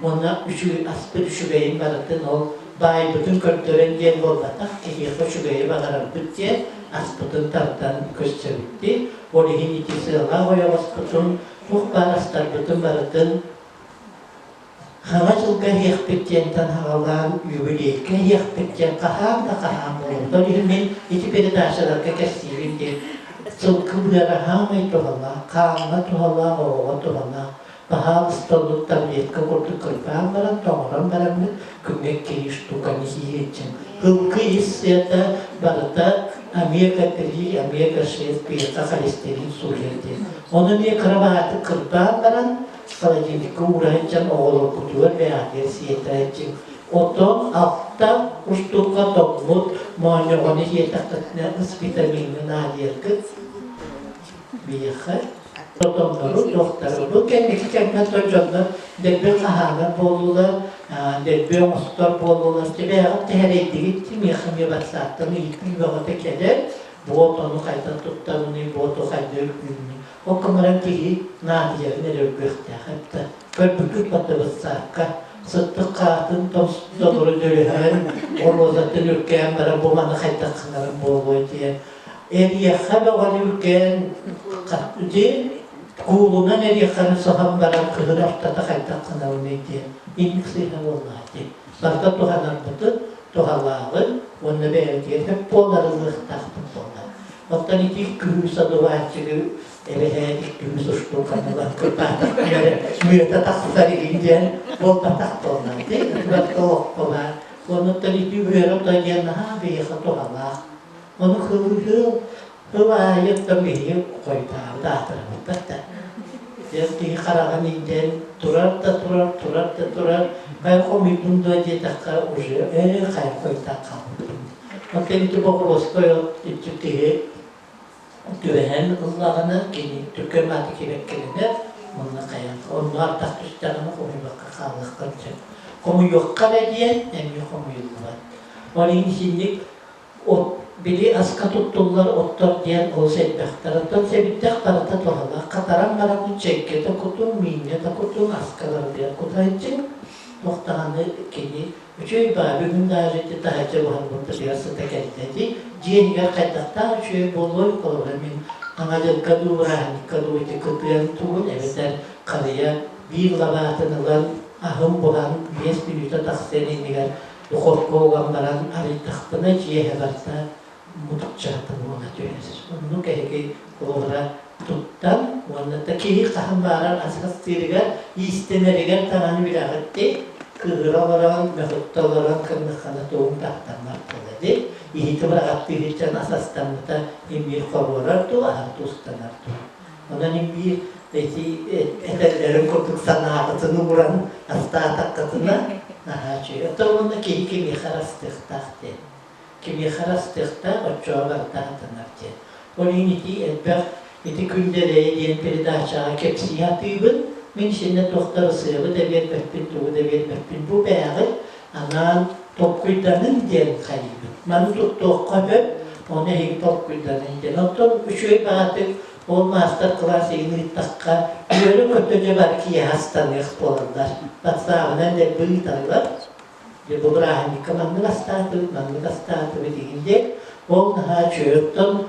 [SPEAKER 7] Уонна үчүгэй аспыт үчүгэйин барытын ол баайбытын көрдөрөн диэн буолбатах, киһиэхэ үчүгэйи баҕарарбыт диэн аспытын тардан көрсөбүт Ол иһин ити сыалаах ойоҕоспутун, туох баар астарбытын барытын хаҥа дьылга иһиэхпит диэнтэн хаҕалаан юбилейга иһиэхпит диэн хаһаан да хаһаан буолбут. Ол иһин мин ити передачаларга кэпсиибин диэн сылгы быара хаамай туһалаах, хааҥҥа туһалаах, оҕоҕо туһалаах Баһаалыста оннук таблетка курдук кырбаан баран, тоҥорон бараммыт күҥҥэ иккилии штуканы сиир Ылгы ис сыата барыта омега-3, омега-6 бета холестерин сууйар диэн. Ону эмиэ кыра баҕатык кырбаан баран, холодильникка уура сылдьан оҕолорбутугар бэйэҕитигэр сиэтэ сылдьыҥ. Оттон алта устуука тоҥмут моонньоҕону сиэтэххитинэ ыс витамиҥҥын аалыаргыт биһиэхэ Хотоннору, туохтары. Бу кэнники кэмҥэ то дьоннор дэлби хаһаанар буоллулар, дэлби оҥостор буоллулар. Тибээҕит тэһэрэйдигит кимиэхэ эмиэ батсааттан ыйытыы бөҕөтө кэлэр. Бу отону хайдах туттабыный, бу оту хайдах үргүүнүй. Ол гынан киһи наадыйарын эрэ үргүөхтээх эбит. Көрбүккүт батыбыссаакка сыттык хаатын толору дөрүһэн, оруозатын үргээн баран бу маны хайдах гынарым буолуой диэн Эриэхэ бөҕөнү үргээн ити куулунан эриэхэни соһон баран кыһын ортото хайдах гынабыный диэн инник сыыһа буоллаҕа дии. Барыта туһанарбытын. туһалааҕын уонна бэйэбитигэр сөп буолары ылыахтаахпыт буолла. Оттон ити күһүс одуванчигы эбэһээт иккиһүс устууканы ылан кырбаатахпына эрэ мүөтэ тахсар игин диэн буолбатах буолла. Ити барыта олоххо баар. Оннуттан ити үөрэ ото диэн наһаа биһиэхэ туһалаах. Ону кылыһыал Тыл аайы оттон биһиги хойутаабыт аатырабыттар да. Дьэ киһи хараҕын иитэн турар да турар, турар да турар, хайа хомуйдум дуо диэтэххэ уже ээ хайа хойутаан хаалбыппын. Оттон ити боҕуруоскай от иччи киһи түбэһэн ыллаҕына кини түргэн мааты кибэккэлэнэр уонна хайан онно ардах түстэҕинэ хомуйбакка хаалыахха сөп. Хомуйуохха эрэ диэн эмиэ хомуйуллубат. Ол иһин итинник От, били аска туттуллар оттор диэн олус элбэхтэр. Оттон сэбирдэх барыта туһалаах. Хатаран баран чэйгэ да кутуҥ, мииҥҥэ да кутуҥ, аска барытыгар кутааччыҥ. Туох даҕаны кини үчүгэй баа бүгүн даже ити таһырдьа буһарбыппытыгар сыта кэллэ дии. Дьиэ иһигэр хайдахтаах үчүгэй буолуой, холобура мин Аҥа дьылга дуу, бырааһынньыкка дуу ити кытыан тугун эбэтэр харыйа биир лабаатын ылан аһым буһан 5 мүнүүтэ тахсыан иннигэр Духовка уган баран арыйдахпына дьиэһэ барыта мутукчаата буола түһэр. Оннук эһиги холобура туттан уонна да киһи хаһан баарар ас астыырыгар, иистэнэригэр даҕаны билэҕит дии, кыыһыра олорон, мөхүттэ олорон кыннаххына тугуҥ таптаммат буола дии. Иһити быраҕаттыы сылдьан ас астаммыта имиир хоруорар дуу, аһар тустанар дуу. Онон имиир ити этэллэрин курдук санааҕытын ууран астаатаххытына наһаа үчүгэй. Оттон уонна киһи кимиэхэ эрэ астыахтаах диэн. Кимиэхэ эрэ астыахтаах, оччоҕо барыта сатанар диэн. Ол иһин ити элбэх ити Күндэлэйэ диэн передачаҕа кэпсии сатыыбын. Мин итиннэ туох да ырысыабы да биэрбэппин, тугу да биэрбэппин. Бу бээҕит анаан толкуйданыҥ диэн хайыыбын. Маны туттуохха сөп, ону эһиги толкуйданыҥ диэн. Оттон үчүгэй баҕатык ол маастар-кылаас иһин ыыттахха, үөрэ-көтө дьэ бары киэһэ астаныах буолаллар. Батсаабынан дэлби ыыталлар. Дьэ бу бырааһынньыкка маннык астаатыбыт, маннык астаатыбыт игин диэн. Ол наһаа үчүгэй. Оттон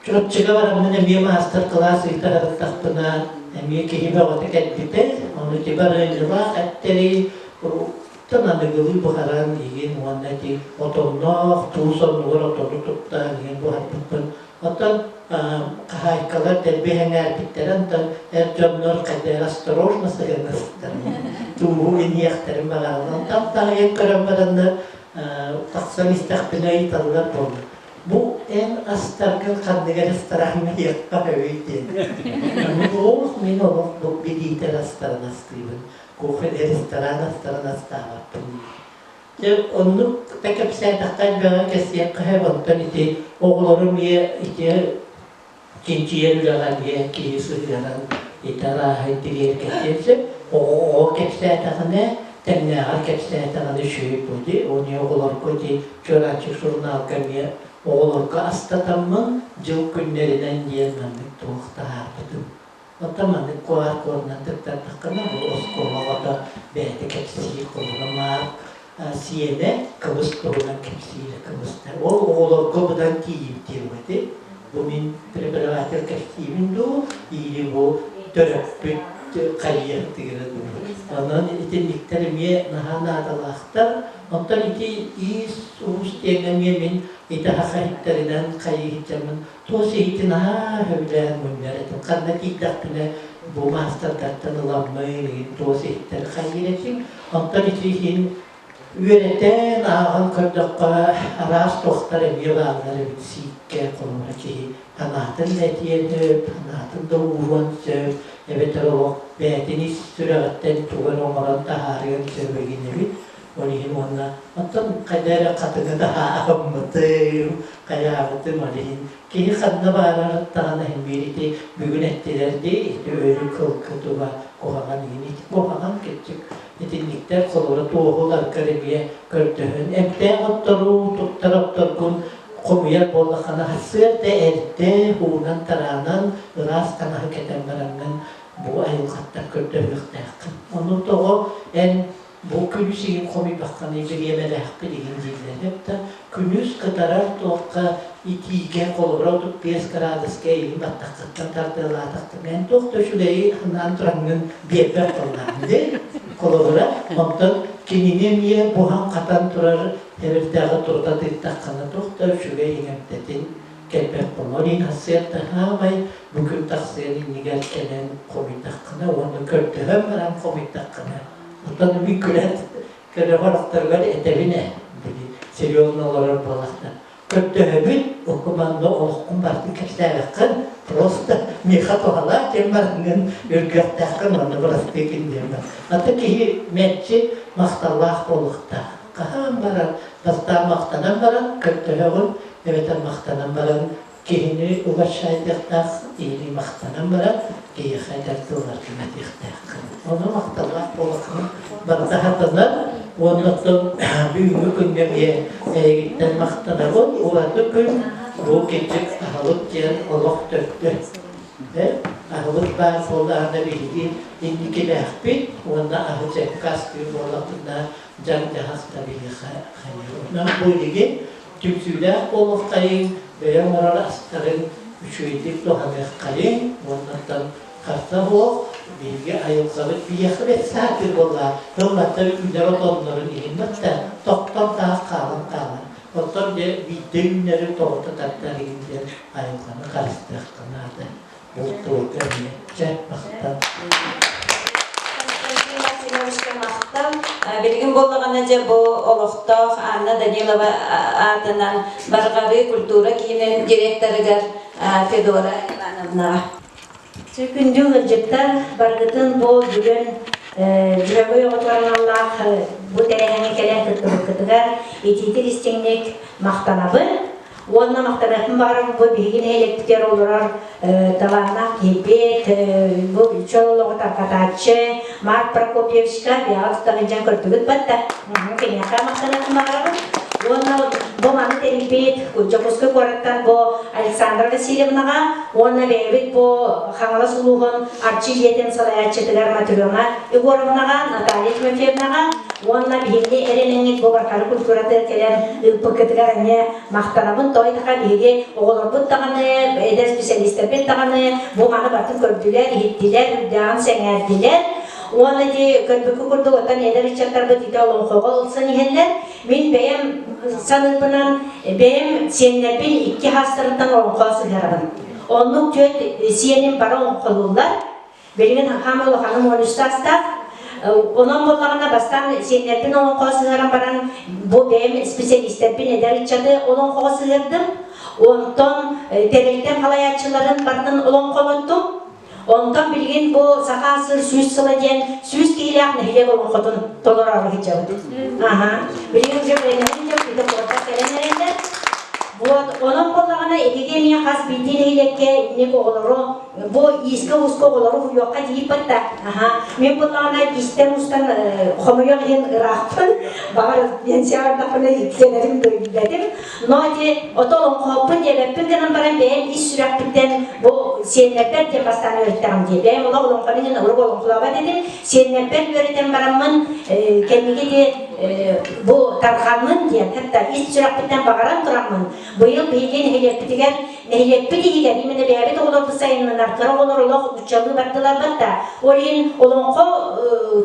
[SPEAKER 7] Чурапчыга бараммын эмиэ маастар-кылаас ыыта сырыттахпына, эмиэ киһи бөҕөтө кэлбитэ. Ону ити барыанньалаах эттэри уруттан аныгылыы буһаран игин уонна ити отонноох, туус оннугар отону туттан игин буһарбыппын. Оттон хаһаайкалар дэлби сэҥээрбиттэрэ, онтон эр дьоннор хайда эрэ осторожно сыһыаннаспыттар. Тууһу иниэхтэрин баҕараллар. Онтон таһыйан көрөн бараннар тахсан истэхпинэ ыйыталлар буолла. Бу эн астаргын ханнык рестораҥҥа иэххэ сөбүй диэн. Олох мин олох бу билиитэр астарын астыыбын. Кухня ресторан астарын астаабаппын. Дьэ оннук да кэпсээтэххэ элбэҕи кэсиэххэ сөп онтон ити оҕолорум ийэ ити чинчийэр үлэҕэ эмиэ киһи сыһыаран ити арааһы интириэргэтиэн сөп. Оҕо оҕо кэпсээтэҕинэ, тэҥнээҕэр кэпсээтэҕинэ үчүгэй буолуо. Уонна оҕолорго ити Чуораанчык сурунаалга эмиэ оҕолорго астатаммын дьыл күннэринэн диэн маннык туох таһаарбытым. Оттон маннык куар куорунан тыктардаххына, бу оскуола оҕото бэйэтэ кэпсиир холобура Марк сиэнэ кыбыс туһунан кэпсиирэ кыбыстар. Ол оҕолорго быдан тиийимтиэ ити. Бу мин преподаватель кэпсиибин дуу, или бу төрөппүт хайыахтыгыра дуу. Онон итинниктэр эмиэ наһаа наадалаахтар. Оттон ити иис-уус диэҥҥэ эмиэ мин ити саха иһиттэринэн хайыһыдьаммын Туос иһити наһаа сөбүлээн мунньар этим. Ханна тиийдэхпинэ бу маастардартан ыламмын, игин туос иһиттэри хайыыр этим. Онтон ити иһин үөрэтэн, ааҕан көрдөххө, араас туохтар эмиэ бааллар эбит сииккэ, холобура киһи санаатын да этиэн сөп, санаатын да ууруон сөп, эбэтэр олох бэйэтин ис сүрэҕиттэн тугу эрэ оҥорон таһаарыан сөп игин эбит. Ол иһин уонна оттон хайда эрэ хатыҥы да аһыммытым, хайаабытым ол иһин киһи ханна баарарыттаҕына иһин биир ити бүгүн эттилэр дии ити өлүк кылкы туга куһаҕан иһин ити куһаҕан кырдьык итинниктэр холобура туоһуларгар эмиэ көрдөһөн эмтээх оттору туттар отторгун хомуйар буоллаххына сарсыарда эрдэ уунан тараанан ыраас таҥаһы кэтэн бараҥҥын бу айылҕаттан көрдөһүөхтээххин ону тоҕо эн Бу күнүс иһин хомуйбаххыный бириэмэлээхпит иһин дииллэр да, күнүс кытарар туохха итиигэ холобура 35 кыраадыска иһин баттаххыттан тардыалаатахтына эн туох да үчүгэйи анаан тураҥҥын биэрбэт буоллаҕыҥ дии холобура онтон. Кинини эмиэ буһан-хатан турар эбирдэҕи турута тыыттаххына туох да үчүгэй иҥэмтэтин кэлбэт буолар. Ол иһин сарсыарда саамай бу күн тахсыан иннигэр кэлэн хомуйдаххына уонна көрдөһөн баран хомуйдаххына, оттон мин күлэн көрөҕөр охторугар этэбин ээ, били серьезно олорор буоллахтар. Көрдөһөбүн, окуманна олоххун барытын кэпсээбэххин, просто миэхэ туһалаах диэн бараҥҥын үргүөхтээххин уонна бырастыы гын диэн бар. Ата киһи мэлдьи махталлаах буолуохтаах. Хаһан барар, бастаан махтанан баран көрдөһөҕүн, эбэтэр махтанан баран киһини угощайдыахтаах или махтанан баран киһиэхэ этэр тылларгын этиэхтээххин. Ону махталлаах буолаххын барыта хатанар уонна оттон бүгүҥҥү күҥҥэ эмиэ эйигиттэн махтанабын. Ураты күн бу кичик аһылык диэн олох төрдө. Аһылык баар буоллаҕына биһиги инникилээхпит уонна аһы сөпкө астыыр буоллахпытына дьаҥ-дьаһах да биһиэхэ хайыыр. Онон бу билигин түмсүүлээх буолуоххайыҥ, бэйэ оҥорор астарын үчүгэйдик туһаныаххайыҥ уонна харса суох биһиги айылҕабыт биһиэхэ бэрт саатыы буолла тыллаттар үүнэр отоннорун иһин да тохтон таах хаалан хаалар оттон дьэ биирдэ үүнэри тоҕута тардар иһин диэн айылҕаны харыстыахха наада бултуурга эмиэ чэ махтал
[SPEAKER 6] Махтал. Билигин буоллаҕына дьэ бу олохтоох Анна Данилова аатынан Барҕарыы культура киинин директорыгар Федора Ивановнаҕа.
[SPEAKER 1] Күндү ыалдьыттар, барыгытын бу бүгүн Дьөһөгөй оҕотугар аналлаах бу тэрээһиҥҥэ кэлэн кыттыбыккытыгар итиитик истиҥник махтанабын. Уонна махтаныахпын баҕарабын бу биһиги нэһилиэкпитигэр олорор талааннаах киһибит, бу чөл олоҕу тарҕатааччы Марк Прокопьевичка биэҕэ тутан илдьэн көрдүгүт батта. Киниэхэ махтаныахпын баҕарабын. Уонна бу маны тэрийбит Дьокуускай куораттан бу Александра Васильевнаҕа уонна бэйэбит бу Хаҥалас улууһун Арчы дьиэтин салайааччытыгар Матрена Егоровнаҕа, Наталья Тимофеевнаҕа уонна биһигини эрэнэҥҥит бу Бархары культуратыгар кэлэн ыыппыккытыгар эмиэ махтанабын. Той таха биһиги оҕолорбут даҕаны, эдэр специалистэрбит даҕаны бу маны барытын көрдүлэр, иһиттилэр, үрдээҕин сэҥээрдилэр. Уонна ити көрбүккү курдук оттон эдэр ыччаттарбыт ити олоҥхоҕо ылсан иһэллэр. Мин бэйэм саныырбынан бэйэм сиэннэрбин икки хаастарыттан олоҥхо сыһыарабын. Оннук түөрт сиэним бары олоҥхолууллар. Билигин хаама улаханым 13 саастаах. Онон буоллаҕына бастаан сиэннэрбин олоҥхоҕо сыһыаран баран бу бэйэм специалистэрбин эдэр ыччаты олоҥхоҕо сыһыардым. Онтон тэрилтэм халайааччыларын барытын олоҥхолоттум. Онтон билигин бу Саха сыр 100 сыла диэн 100 киһилээх нэһилиэк олоҥхотун толороору сылдьабыт. Аха. Билигин уже бэлэмнэнэн дьон ити куораттар кэлэн эрэллэр. Вот, онон буоллаҕына эһиги эмиэ хас биирдии нэһилиэккэ инник оҕолору бу иискэ-ууска оҕолору уһуйуохха тиийбэт да. Аха. Мин буоллаҕына иистэн-уустан хомуйуох иһин ыраахпын. Баҕар пенсияҕа бардахпына иккиэнэрим билбэтим. Но ити ото олоҥхоһоппун диэбэппин гынан баран бэйэм ис сүрэхпиттэн бу сиэннэрбэр диэн бастаан үөрэттэҕим дии. Бэйэм олох олоҥхону иһин урук олоҥхолообот этим. Сиэннэрбэр үөрэтэн бараммын кэнники ити бу тарҕаннын диэн хатта ис сүрэхпиттэн баҕаран тураммын быйыл биһиги нэһилиэкпитигэр нэһилиэкпит иһигэр именно бэйэбит оҕолорбут сайыннанар кыра оҕолор олох нууччалыы бардылар да ол иһин олоҥхо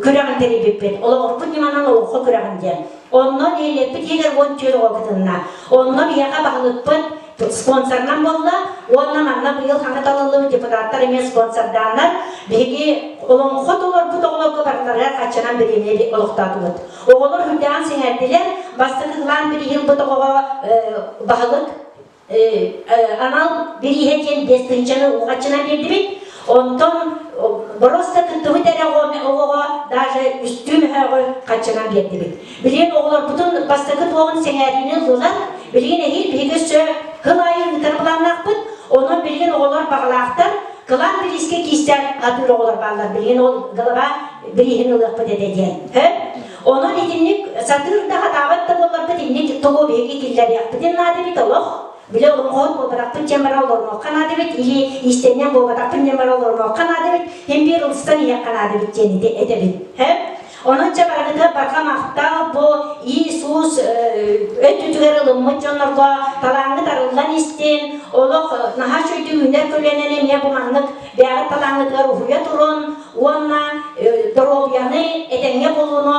[SPEAKER 1] күрэҕин тэрийбиппит олоҕурбут ньыманан олоҥхо күрэҕин диэн Онно нэһилиэкпит иһигэр 14 оҕо кытынна. Онно биһиэхэ баһылыкпыт спонсорынан буолла уонна манна быйыл хаҥа талыллыбыт депутаттар эмиэ спонсордааннар биһиги олоҥхо толорбут оҕолорго барыларыгар хаччанан бириэмийэ олохтоотубут. Оҕолор үрдээҕин сэҥээрдилэр. Бастакы кылаан бирииһи ылбыт оҕоҕо баһылык анал бирииһэ диэн 5000-ны уҕаччынан биэрдибит. Онтон просто кыттыбыт эрэ оҕоҕо даже үстүү мөһөөҕү хаччынан биэрдибит. Билигин оҕолорбутун бастакы туоҕун сэҥээриини ыллылар. Билигин эһиил биһиги өссө сыл аайы ыытар былааннаахпыт. Онон билигин оҕолор баҕалаахтар. Кылаан бириискэ киистэр атыыр оҕолор бааллар. Билигин ол голова бирииһин ылыахпыт этэ диэн. Онон итинник сатыыр да хатаабат да буолларбыт инник тугу биһиги киллэриэхпитин наада эбит олох. Бile олоҥхоһут буолбатахпын диэн бара олорумуохха наада эбит или иистэнньэҥ буолбатахпын диэн бара олорумуохха наада эбит, һин биир ылыстан иһиэххэ наада эбит диэн ити этэбин. Һэ?
[SPEAKER 17] Онон чэ барыгытыгар барҕа махтал бу Иисус өттүтүгэр ылыммыт дьоннорго талааҥҥыт арыллан истин, олох наһаа үчүгэйдик үүнэр көлүөнэни эмиэ бу маннык бэйэҕит талааҥҥытыгар уһуйа турун уонна доруобуйаны, этэҥҥэ буолууну,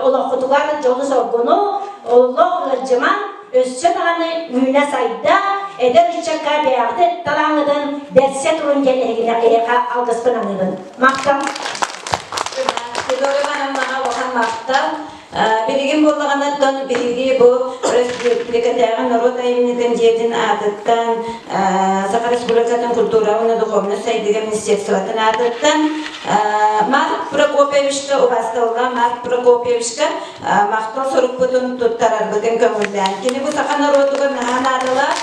[SPEAKER 17] олоххутугар дьолу-соргуну, олох ыалдьымаҥ, өссө даҕаны үүнэ-сайда, эдэр ыччакка бэйэҕитин талааҥҥытын бэрсэ турун диэн эһигини эһиэхэ алгыспын аныыбын. Махтал!
[SPEAKER 6] Федора Ивановнаҕа улахан махтал. Билигин буоллаҕына оттон биһиги бу өрөспүүбүлүкэтээҕи норуот айымньытын дьиэтин аатыттан Саха Республикатын культура уонна духовнай сайдыыга министерствотын аатыттан Марк Прокопьевичка убаастабыллаах Марк Прокопьевичка махтал сурукпутун туттарарбытын көҥүллээн. Кини бу саха норуотугар наһаа наадалаах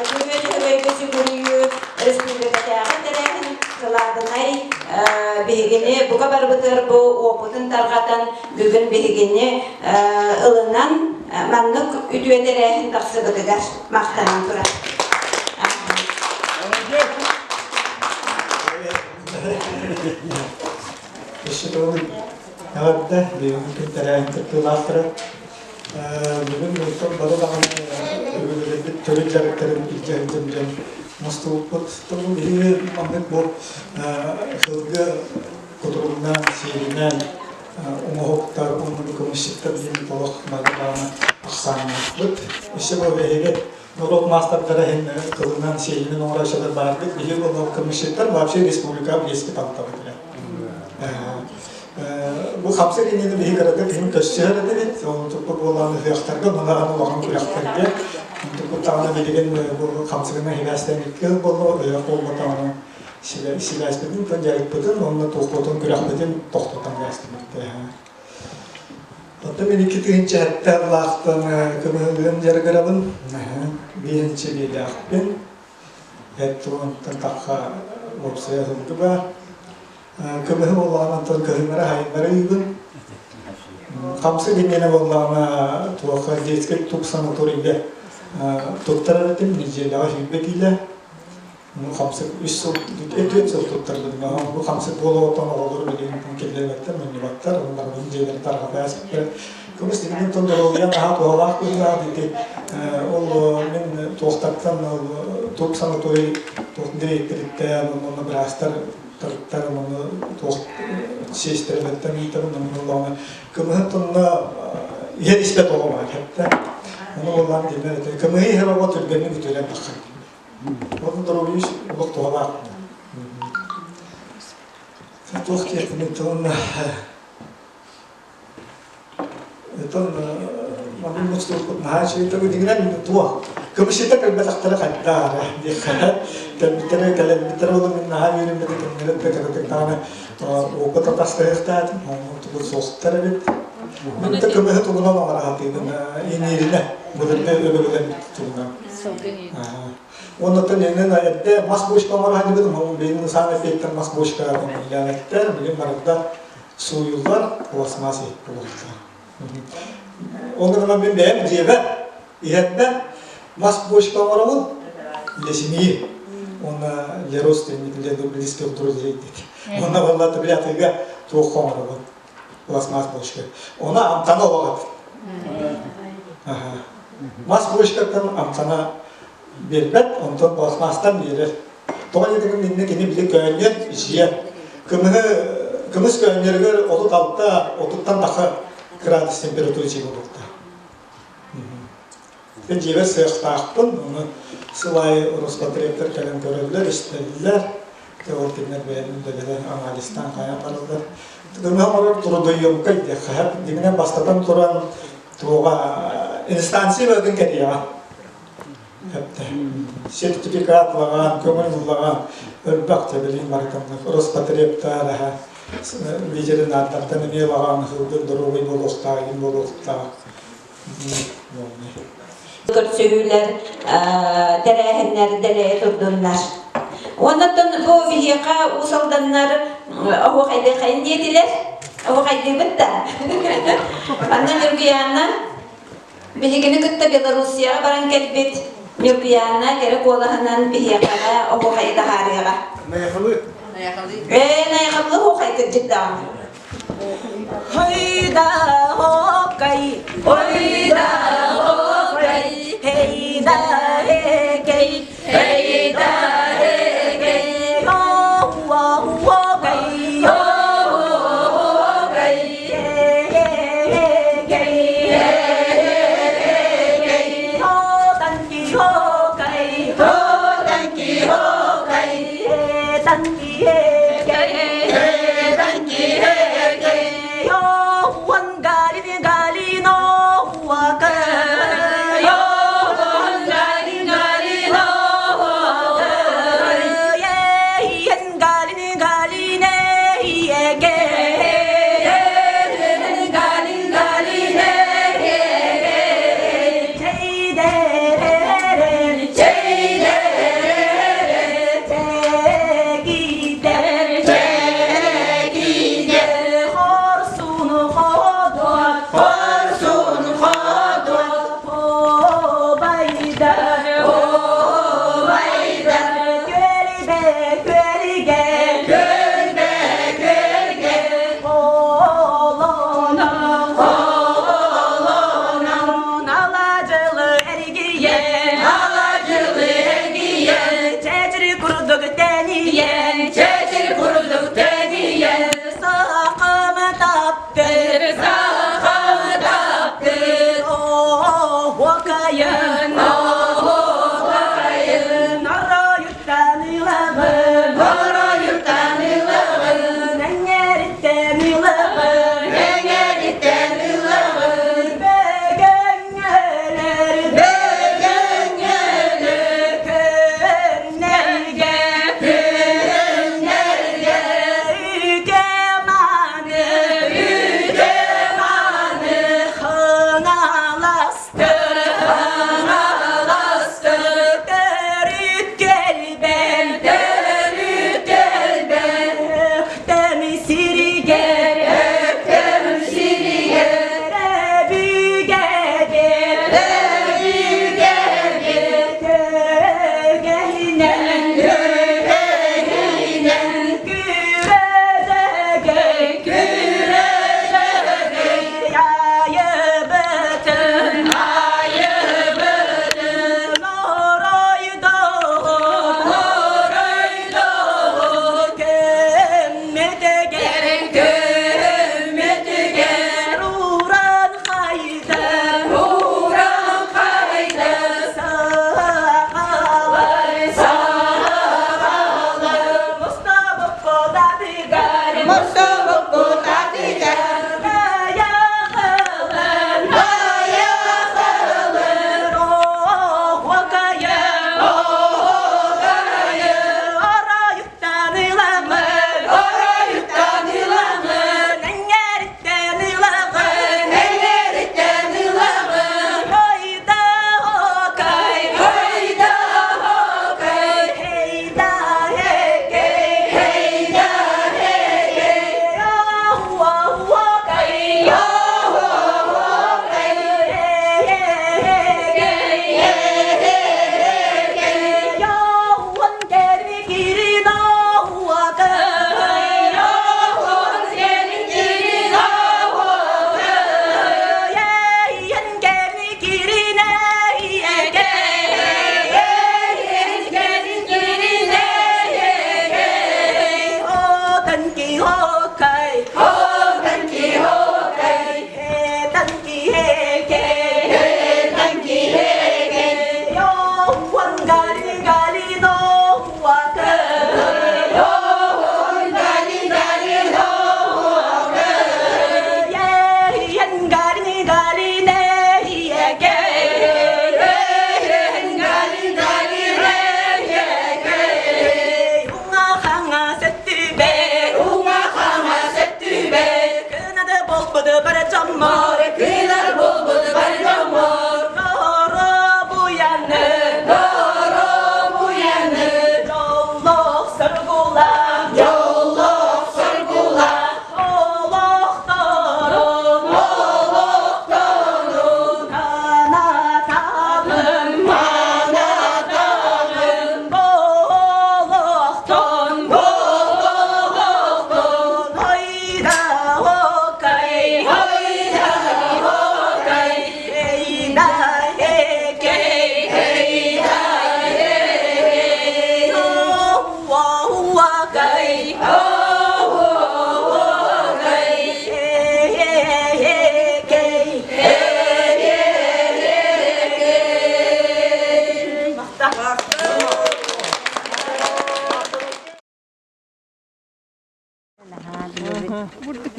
[SPEAKER 6] Күрүө Дьөһөгөйгө сүгүрүйүү республикатааҕы тэрээһин кылаабынай биһигини бука барыбытыгар бу уопутун тарҕатан бүгүн биһигини ылынан маннык үтүө тэрээһин тахсыбытыгар махтанан турар.
[SPEAKER 4] Өссө төгүл эҕэрдэ бүгүҥҥү күн тэрээһин кыттыылаахтара. Бүгүн оттон бары даҕаны өбүгэлэрбит төрүт дьарыктарын илдьэ сылдьан дьон мустубуппут. Бу биһиги маннык бу сылгы кутуругунан, сиэлинэн оҥоһуктар уонна бу көмүсчүттэр диэн олох бары даҕаны ахсааннаахпыт. Өссө бу биһиги норуот маастардара иһин кылынан, сиэлинэн оҥорооччулар баарбыт. Биһиги ол көмүсчүттэр вообще республикаҕа биэспит алтабыт эрэ. Бу хамсык иннинэ биһи кыратык иһин көссүһэр этибит, онтукпут буолан ыһыахтарга, мунаҕан улахан күрэхтэргэ. Онтукпут даҕаны билигин бу хамсыгынан сибээстээн икки ыал буолла, ыһыах буолбатаҕына сибээспитин, дьарыкпытын уонна туохпутун күрэхпитин тохтотон кээстибит. Оттон мин 2007 сыллаахтан көмөһүлүөн дьарыгырабын. Биэһинчи биэлээхпин. Эт туонтан тахха уопсайа сылгы баар. Көмөһү буоллаҕына онтон кыһыннары хайыннары ыйбын. Хамсык иннинэ буоллаҕына туохха детский тук санаторийга туттарар этим, неделяҕа 20 киилэ. Ну, хамсык үс сыл, түөрт сыл туттарбытым. Бу хамсык буолуоҕуттан оҕолор билигин киллэрбэттэр, мунньубаттар, оннарбын дьиэлэрин тарҕата ааспыттар. Көмүс тигинин тон доруобуйа наһаа туһалаах быһыылаах ити ол мин туохтартан тук санаторий туох дириэктэриттэн уонна быраастар тарыттар уонна туох сиэстэрэлэртэн ыытабын онно буоллаҕына кымыһын тонна иһэр испэт оҕо баар хэптэ ону буоллаан кинилэр этэ кымыһы иһэр оҕо түргэнник үтүөрэн таххар Онно доруобуйа олох туһалаах. Туох диэхпиний уонна Оттон маннык мустубуппут наһаа үчүгэй дьиҥинэн туох көмүсүтэ кэлбэтэхтэрэ хайдаара диэххэ кэлбиттэрэ кэлэлбиттэрэ ол мин наһаа үөрэммитэ кэмнэрэ да кыратык даҕаны опыт атастаһыахтаатым онтубут суохтар эбит мин да көмөһө тугунан оҥоро сатыыбын иҥииринэ былыргы өбүгэлэрбит тугунан Оннуттан иннин эрдэ мас бочка оҥоро сылдьыбытым, ол билигин саамай пиэттэн мас бочка оҥоһуллаан билигин барыта сууйуллар, пластмасс иһит буолуохтаах. Ол гынан мин бэйэм дьиэбэр иһэрбэр мас бочка оҥоробун для семьи. Уонна для родственников, для близких друзей диэт. Онно буолла били атыыга туох оҥоробун пластмасс бочка. Она амтана олох Мас бочкаттан амтана биэрбэт, онтон пластмасстан биэрэр. Тоҕо диэтигин иннэ кини били көөнньөр ичийэр. Кымыһы кымыс көөнньөрүгэр 36 отуттан тахса градус температура ичигэ буолта. Мен дьиэбэр сыахтаахпын, ону сыл аайы Роспотребтар кэлэн көрөллөр, истэллэр. Ол кинилэр бэйэлэрин үлэлэрэ анализтаан хайан бараллар. Кымыһы оҥорор трудоемкай диэххэ, дьиҥинэн бастатан туран туоҕа инстанция бөҕөтүн кэриэҕэ. Сертификат ылаҕаан, көҥүл ыллаҕаан, элбэх тэбилин барытыннык Роспотребтаар аһа ветеринардартан эмиэ ылаҕаан ыһылгын доруобай буолуохтаах, иһин буолуохтаах.
[SPEAKER 6] Көрсүһүүлэр, тэрээһиннэр дэлэйэ турдуннар. Оннуттан бу биһиэхэ Уус Алданнар оһуохайдыахайын диэтилэр. Оһуохайдыыбыт да. Анна Ньургуйаана Биһигини кытта Белоруссияҕа баран кэлбит Ньургуйаана кэрэ куолаһынан биһиэхэҕэ оһуохайы таһаарыаҕа.
[SPEAKER 19] Найахалы.
[SPEAKER 6] Ээ, Найахалы оһуохай кырдьык даҕаны.
[SPEAKER 11] Хойда хокай, хойда хокай, хейда хекей, хейда хекей, хоуа хуокай, хоуа хекей, хекей, хо хокай, хо хокай, танки хекей, танки хекей, yo gali gali no waka, yo gali gali no waka, ye gali gali ne ye ge, gali gali ne ye ge, Чэчир курдук тэнийэн, сахам таптыр, сахам таптыр, оһуокайын, оһуокайын, оройуттан ылабын, оройуттан ылабын, эҥэриттэн ылабын, эҥэриттэн ылабын, бөгөҥөлөр, бөгөҥөлөр.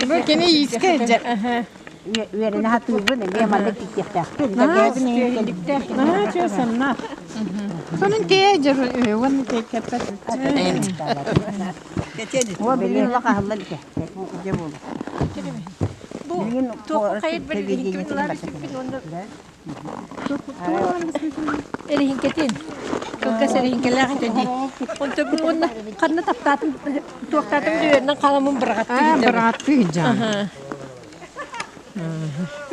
[SPEAKER 20] Бу кини иискэ илдьэр.
[SPEAKER 17] Үөрэнэ хатыыбын эмиэ маннык тиктиэхтээхпин.
[SPEAKER 20] Наһаа үчүгэй саннаах. Сонун киэ дьэр уонна кэппэт.
[SPEAKER 18] О, билин улах аһыллар ите. Дьэ буолу.
[SPEAKER 16] Бу туохха хайыр бэрилиһин уонна Эриһиҥкэтин, кылгас эриһиҥкэлээх этэ дии. Онтон бу уонна ханна таптаатым, туохтаатым дүөрүнэн халаммын быраҕаттыы
[SPEAKER 20] Аа,
[SPEAKER 16] сылдьабын.
[SPEAKER 20] быраҕаттыы сылдьаҕын.
[SPEAKER 16] Аһаа.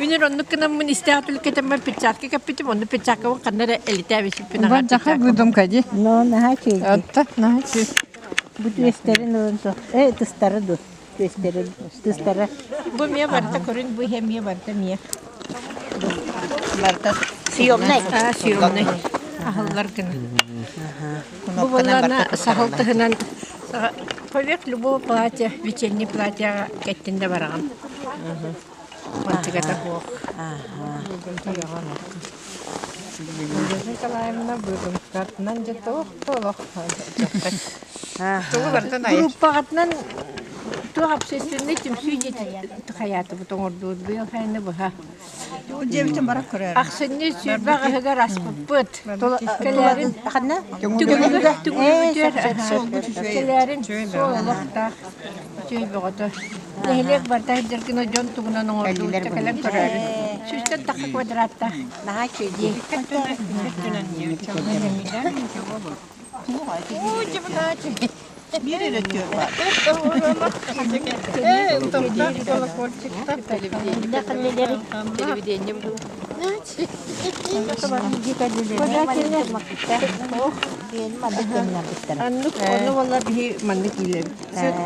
[SPEAKER 16] Үнүр оннук гынаммын истээх түлкэтэммэр перчатка кэппитим, онно перчаткабын ханна эрэ элитээбисиппин аҕа
[SPEAKER 20] Бу жаха выдумка дии.
[SPEAKER 18] Но наһаа үчүгэй.
[SPEAKER 20] Отто наһаа үчүгэй.
[SPEAKER 18] Бу түөстэрин ылын со. Э, тыстары ду. Түөстэрин, тыстара.
[SPEAKER 16] Бу эмиэ барыта көрүн, бу иһэ эмиэ барыта эмиэ.
[SPEAKER 3] Барыта
[SPEAKER 17] Съемный.
[SPEAKER 16] Аа, съемный. Аһыллар гына. Бу буоллаана саһыл тыһынан поверх любого платья, вечерний платьяҕа кэттин да бараҕын. Мантыгата суох.
[SPEAKER 20] Надежда Николаевна выдумкатынан дьэ туох да олох Тугу барытын айар.
[SPEAKER 16] Группаҕытынан туох общественный түмсүү диэти хайаатыбыт оҥордубут быйыл хайаны быһа.
[SPEAKER 3] Дьиэбитин баран көрөөрү.
[SPEAKER 16] Ахсынньы 20 аҕыһыгар аспыппыт. Кэлээрин
[SPEAKER 18] Ханна?
[SPEAKER 16] түгүлүгү түгүлүгүтүөр кэлээрин суол олохтоох үчүгэй бөҕөтө. Нэһилиэк барыта сылдьар дьон тугунан оҥордубут кэлэн көрөөрүн. Сүүстэн тахса квадраттаах.
[SPEAKER 18] Наһаа үчүгэй.
[SPEAKER 3] Биир эрэ түөр баар.
[SPEAKER 16] Телевидение бу. Аннык ону буолла биһи маннык иилэбит.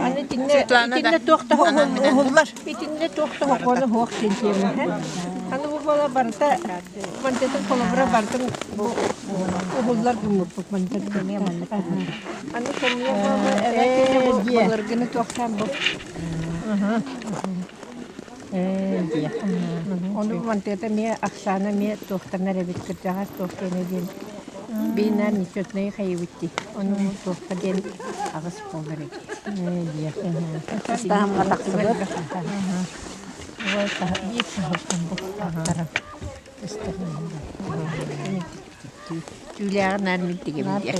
[SPEAKER 16] Аны итиннэ итиннэ туох да уһуллар. Итиннэ туох да хокуону суох диэн тиэмэ. Аны бу буола барыта мантытын холобура барытын бу уһуллар гыммыппыт мантытын. Аны хомуйа буола эбэ бу былыргыны туохтаан бу. Ону мантыата эмиэ ахсаана эмиэ туохтанар эбит кырдьаҕас туох диэнэ диэн биинаар нечетный хайыбыт дии. Ону туохха диэн аҕыс буолар эбит.
[SPEAKER 18] Таһымҥа тахсыбыт.
[SPEAKER 16] Биир саһылтан бу Түүлээҕин наар мин тигим диэх.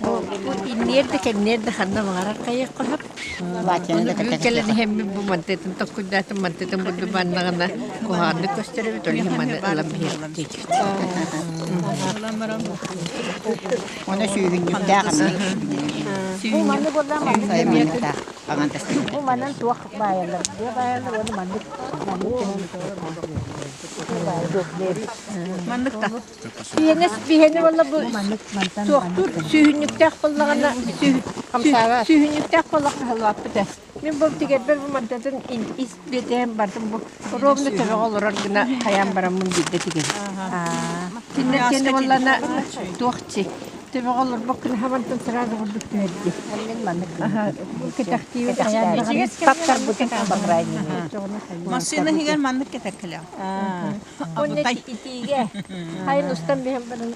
[SPEAKER 16] Бу инниэр да кэнниэр да ханна баҕарар хайыахха сөп. Ону бүгүн кэлэн иһэммин бу мантытын токкуйдаатым, мантытын бурдубаннаҕына куһаҕаннык көстөр эбит, ол иһин маны ылан биһиэхтиир.
[SPEAKER 3] Оны сүүһүнньүктээх
[SPEAKER 18] Бу маннык буолла Бу манан туох баайаллар? Бу баайаллар уонна маннык
[SPEAKER 3] Маннык та.
[SPEAKER 16] Биһиэнэ биһиэнэ буолла бу туохтуур сүүһүнньүктээх буоллаҕына сүүһүнньүктээх буоллахха халлааппыт ээ. Мин бу тигэрбэр бу мантатын ис биэтэһин бардым бу ровно төбөҕө олорор гына хайаан бараммын биирдэ тигэбин. Кинилэр киэнэ буоллаҕына туох чи төбөҕө олорбоккун хабантан сразу курдук түһэрди. Кэтэхтиибин хайаан
[SPEAKER 18] Таптарбытын по крайней мере.
[SPEAKER 3] Массыына иһигэр маннык кэтэккэлээх.
[SPEAKER 16] Онно итиигэ хайын устан биһэн баран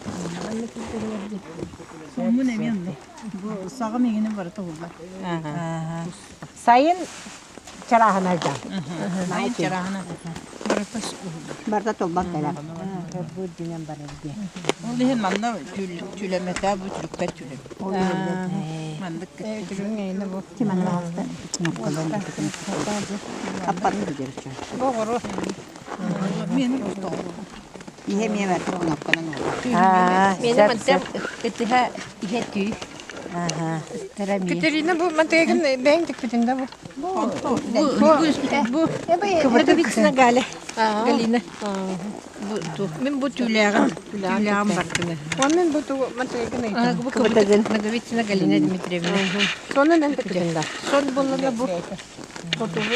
[SPEAKER 16] маннык киттэригэр
[SPEAKER 3] Соммун эмиэ онно. Бу саҕам иҥинин барыта уһуллар.
[SPEAKER 17] Сайын чарааһына дьа.
[SPEAKER 3] Сайын чарааһына. Барыта уһуллар.
[SPEAKER 18] Барыта толбат кэлэр.
[SPEAKER 17] Бу динен барар диye.
[SPEAKER 3] Ол иһин манна түлэмэтэ бу түлүкпэт түлэм. Маннык
[SPEAKER 18] Иһэ эмиэ барыта кнопканан
[SPEAKER 16] Мені мантан ытыһа иһэ түү.
[SPEAKER 20] Катерина бу мантыгын бэйэҥ тикпитин да бу?
[SPEAKER 16] Бу бу Кыбытовицына Галя. Галина. Бу мин бу түүлээҕим түүлээҕим бардыны.
[SPEAKER 20] Оннун бу тугу мантыгын ыйытын.
[SPEAKER 16] Бу кыбытыгын Наговицына Галина Дмитриевна.
[SPEAKER 20] Сонун эн тикпитин да.
[SPEAKER 16] Сон буоллана бу хотугу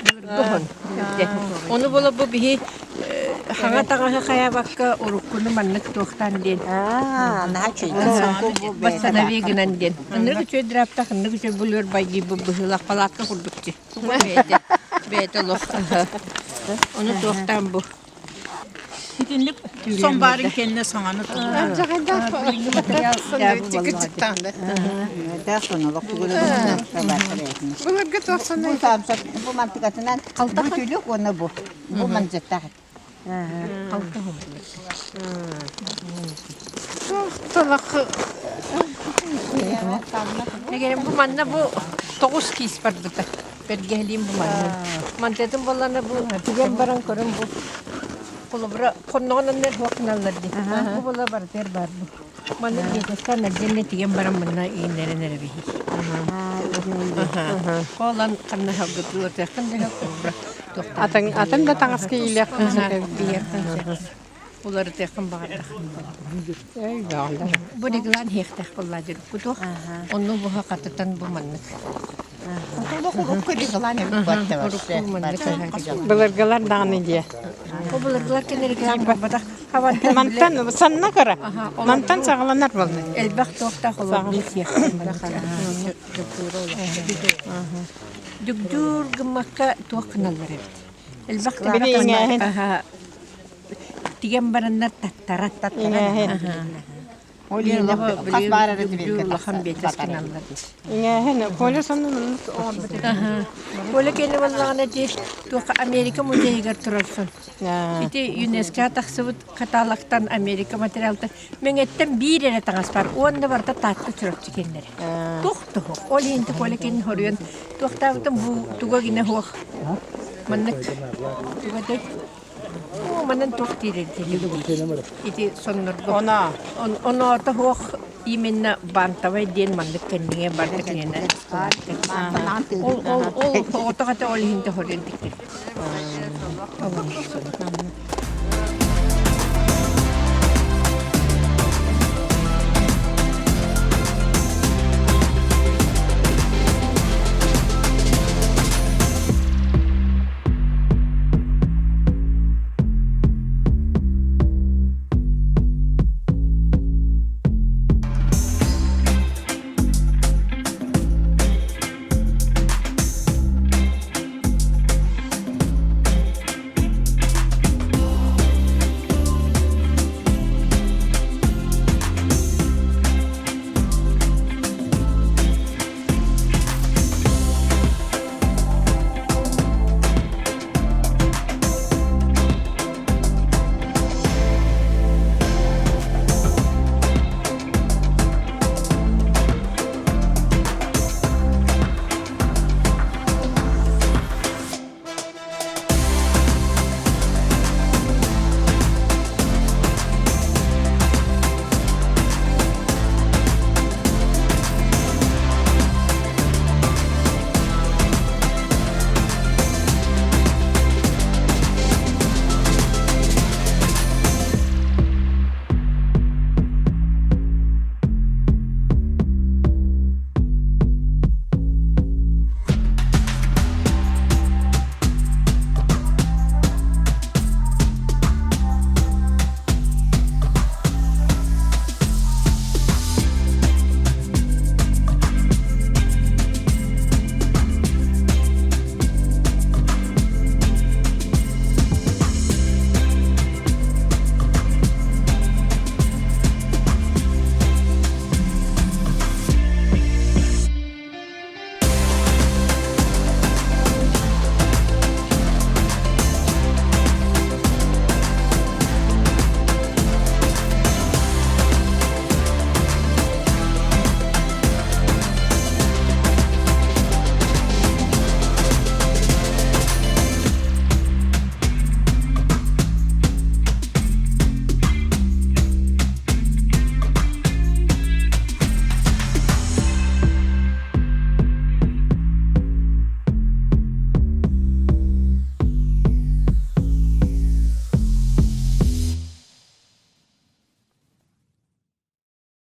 [SPEAKER 16] былыргы Ону буола бу биһи хаҥа таҥаһы хайаабакка уруккуну маннык туохтаан диэн.
[SPEAKER 18] Аа, наһаа үчүгэй.
[SPEAKER 16] Восстанови гынан диэн. Ынырык үчүгэй драптах, ынырык үчүгэй булуор байдыы бу быһыылаах палатка курдук дии. Бэйэтэ, бэйэтэ олох. Ону туохтаан бу.
[SPEAKER 21] Итинник сон баарын кэннэ саҥаны
[SPEAKER 20] Былыргы
[SPEAKER 3] туохсунай бу мантыкатынан бу түлүк уонна бу бу манжеттаах
[SPEAKER 16] Эгерим бу манна бу тоҕус киис барбыта. Бэргэһэлиим бу манна. Мантыатын буоллана бу тигэн баран көрөн бу холобура хонноҕун аннар хуох гыналлар дии. Бу була барытыгар баар бу. Манна биэтэстэн отдельно тигэн баран манна ииннэрэн эрэ биһи. Хоолан ханна халгытылатыаххын да холобура
[SPEAKER 20] Атын атын да таҥаска иилиэххин сөп.
[SPEAKER 16] Иһиэххин сөп. Уларытыаххын баҕардаххын. Бу реглан иһиэхтээх буоллаа дьөрүккутуох. Онну буһа хатытан бу маннык.
[SPEAKER 20] Былыргылар даҕаны диэ.
[SPEAKER 16] Бу былыргылар кэнэ реглан барбатах.
[SPEAKER 20] Мантан санна кыра. Мантан саҕаланар буолла.
[SPEAKER 16] Элбэх туохтаах олордуу сиэхтэн Дүгдүүр гыммакка туох гыналлар эбит. Элбэх
[SPEAKER 20] Били иҥээһин.
[SPEAKER 16] Тигэн бараннар таттара.
[SPEAKER 20] Иҥээһин.
[SPEAKER 3] Хас баар эрэ тибиэргэ
[SPEAKER 16] улахан биэтэс гыналлар.
[SPEAKER 20] Иҥээһин. Коля сонун
[SPEAKER 16] Коля кэннэ буоллаҕына ити туохха Америка музейыгар турарсон. Ити ЮНЕСКО тахсыбыт каталогтан Америка материалтан Мэҥэттэн биир эрэ таҥас баар уонна барыта Таатта Чурапчы кэннэрэ. Туох туһук. Ол иһин Коля кэннин хоруйан туохтаабытым бу туга гинэ суох. Маннык туга дэй Оо, манан туох диир Ити соннорго.
[SPEAKER 20] Она.
[SPEAKER 16] Оноото суох именно бантовай диэн маннык кэннигэ барда кининэ. Ол ол ол оҕотох этэ ол иһин хоруйан тиктир.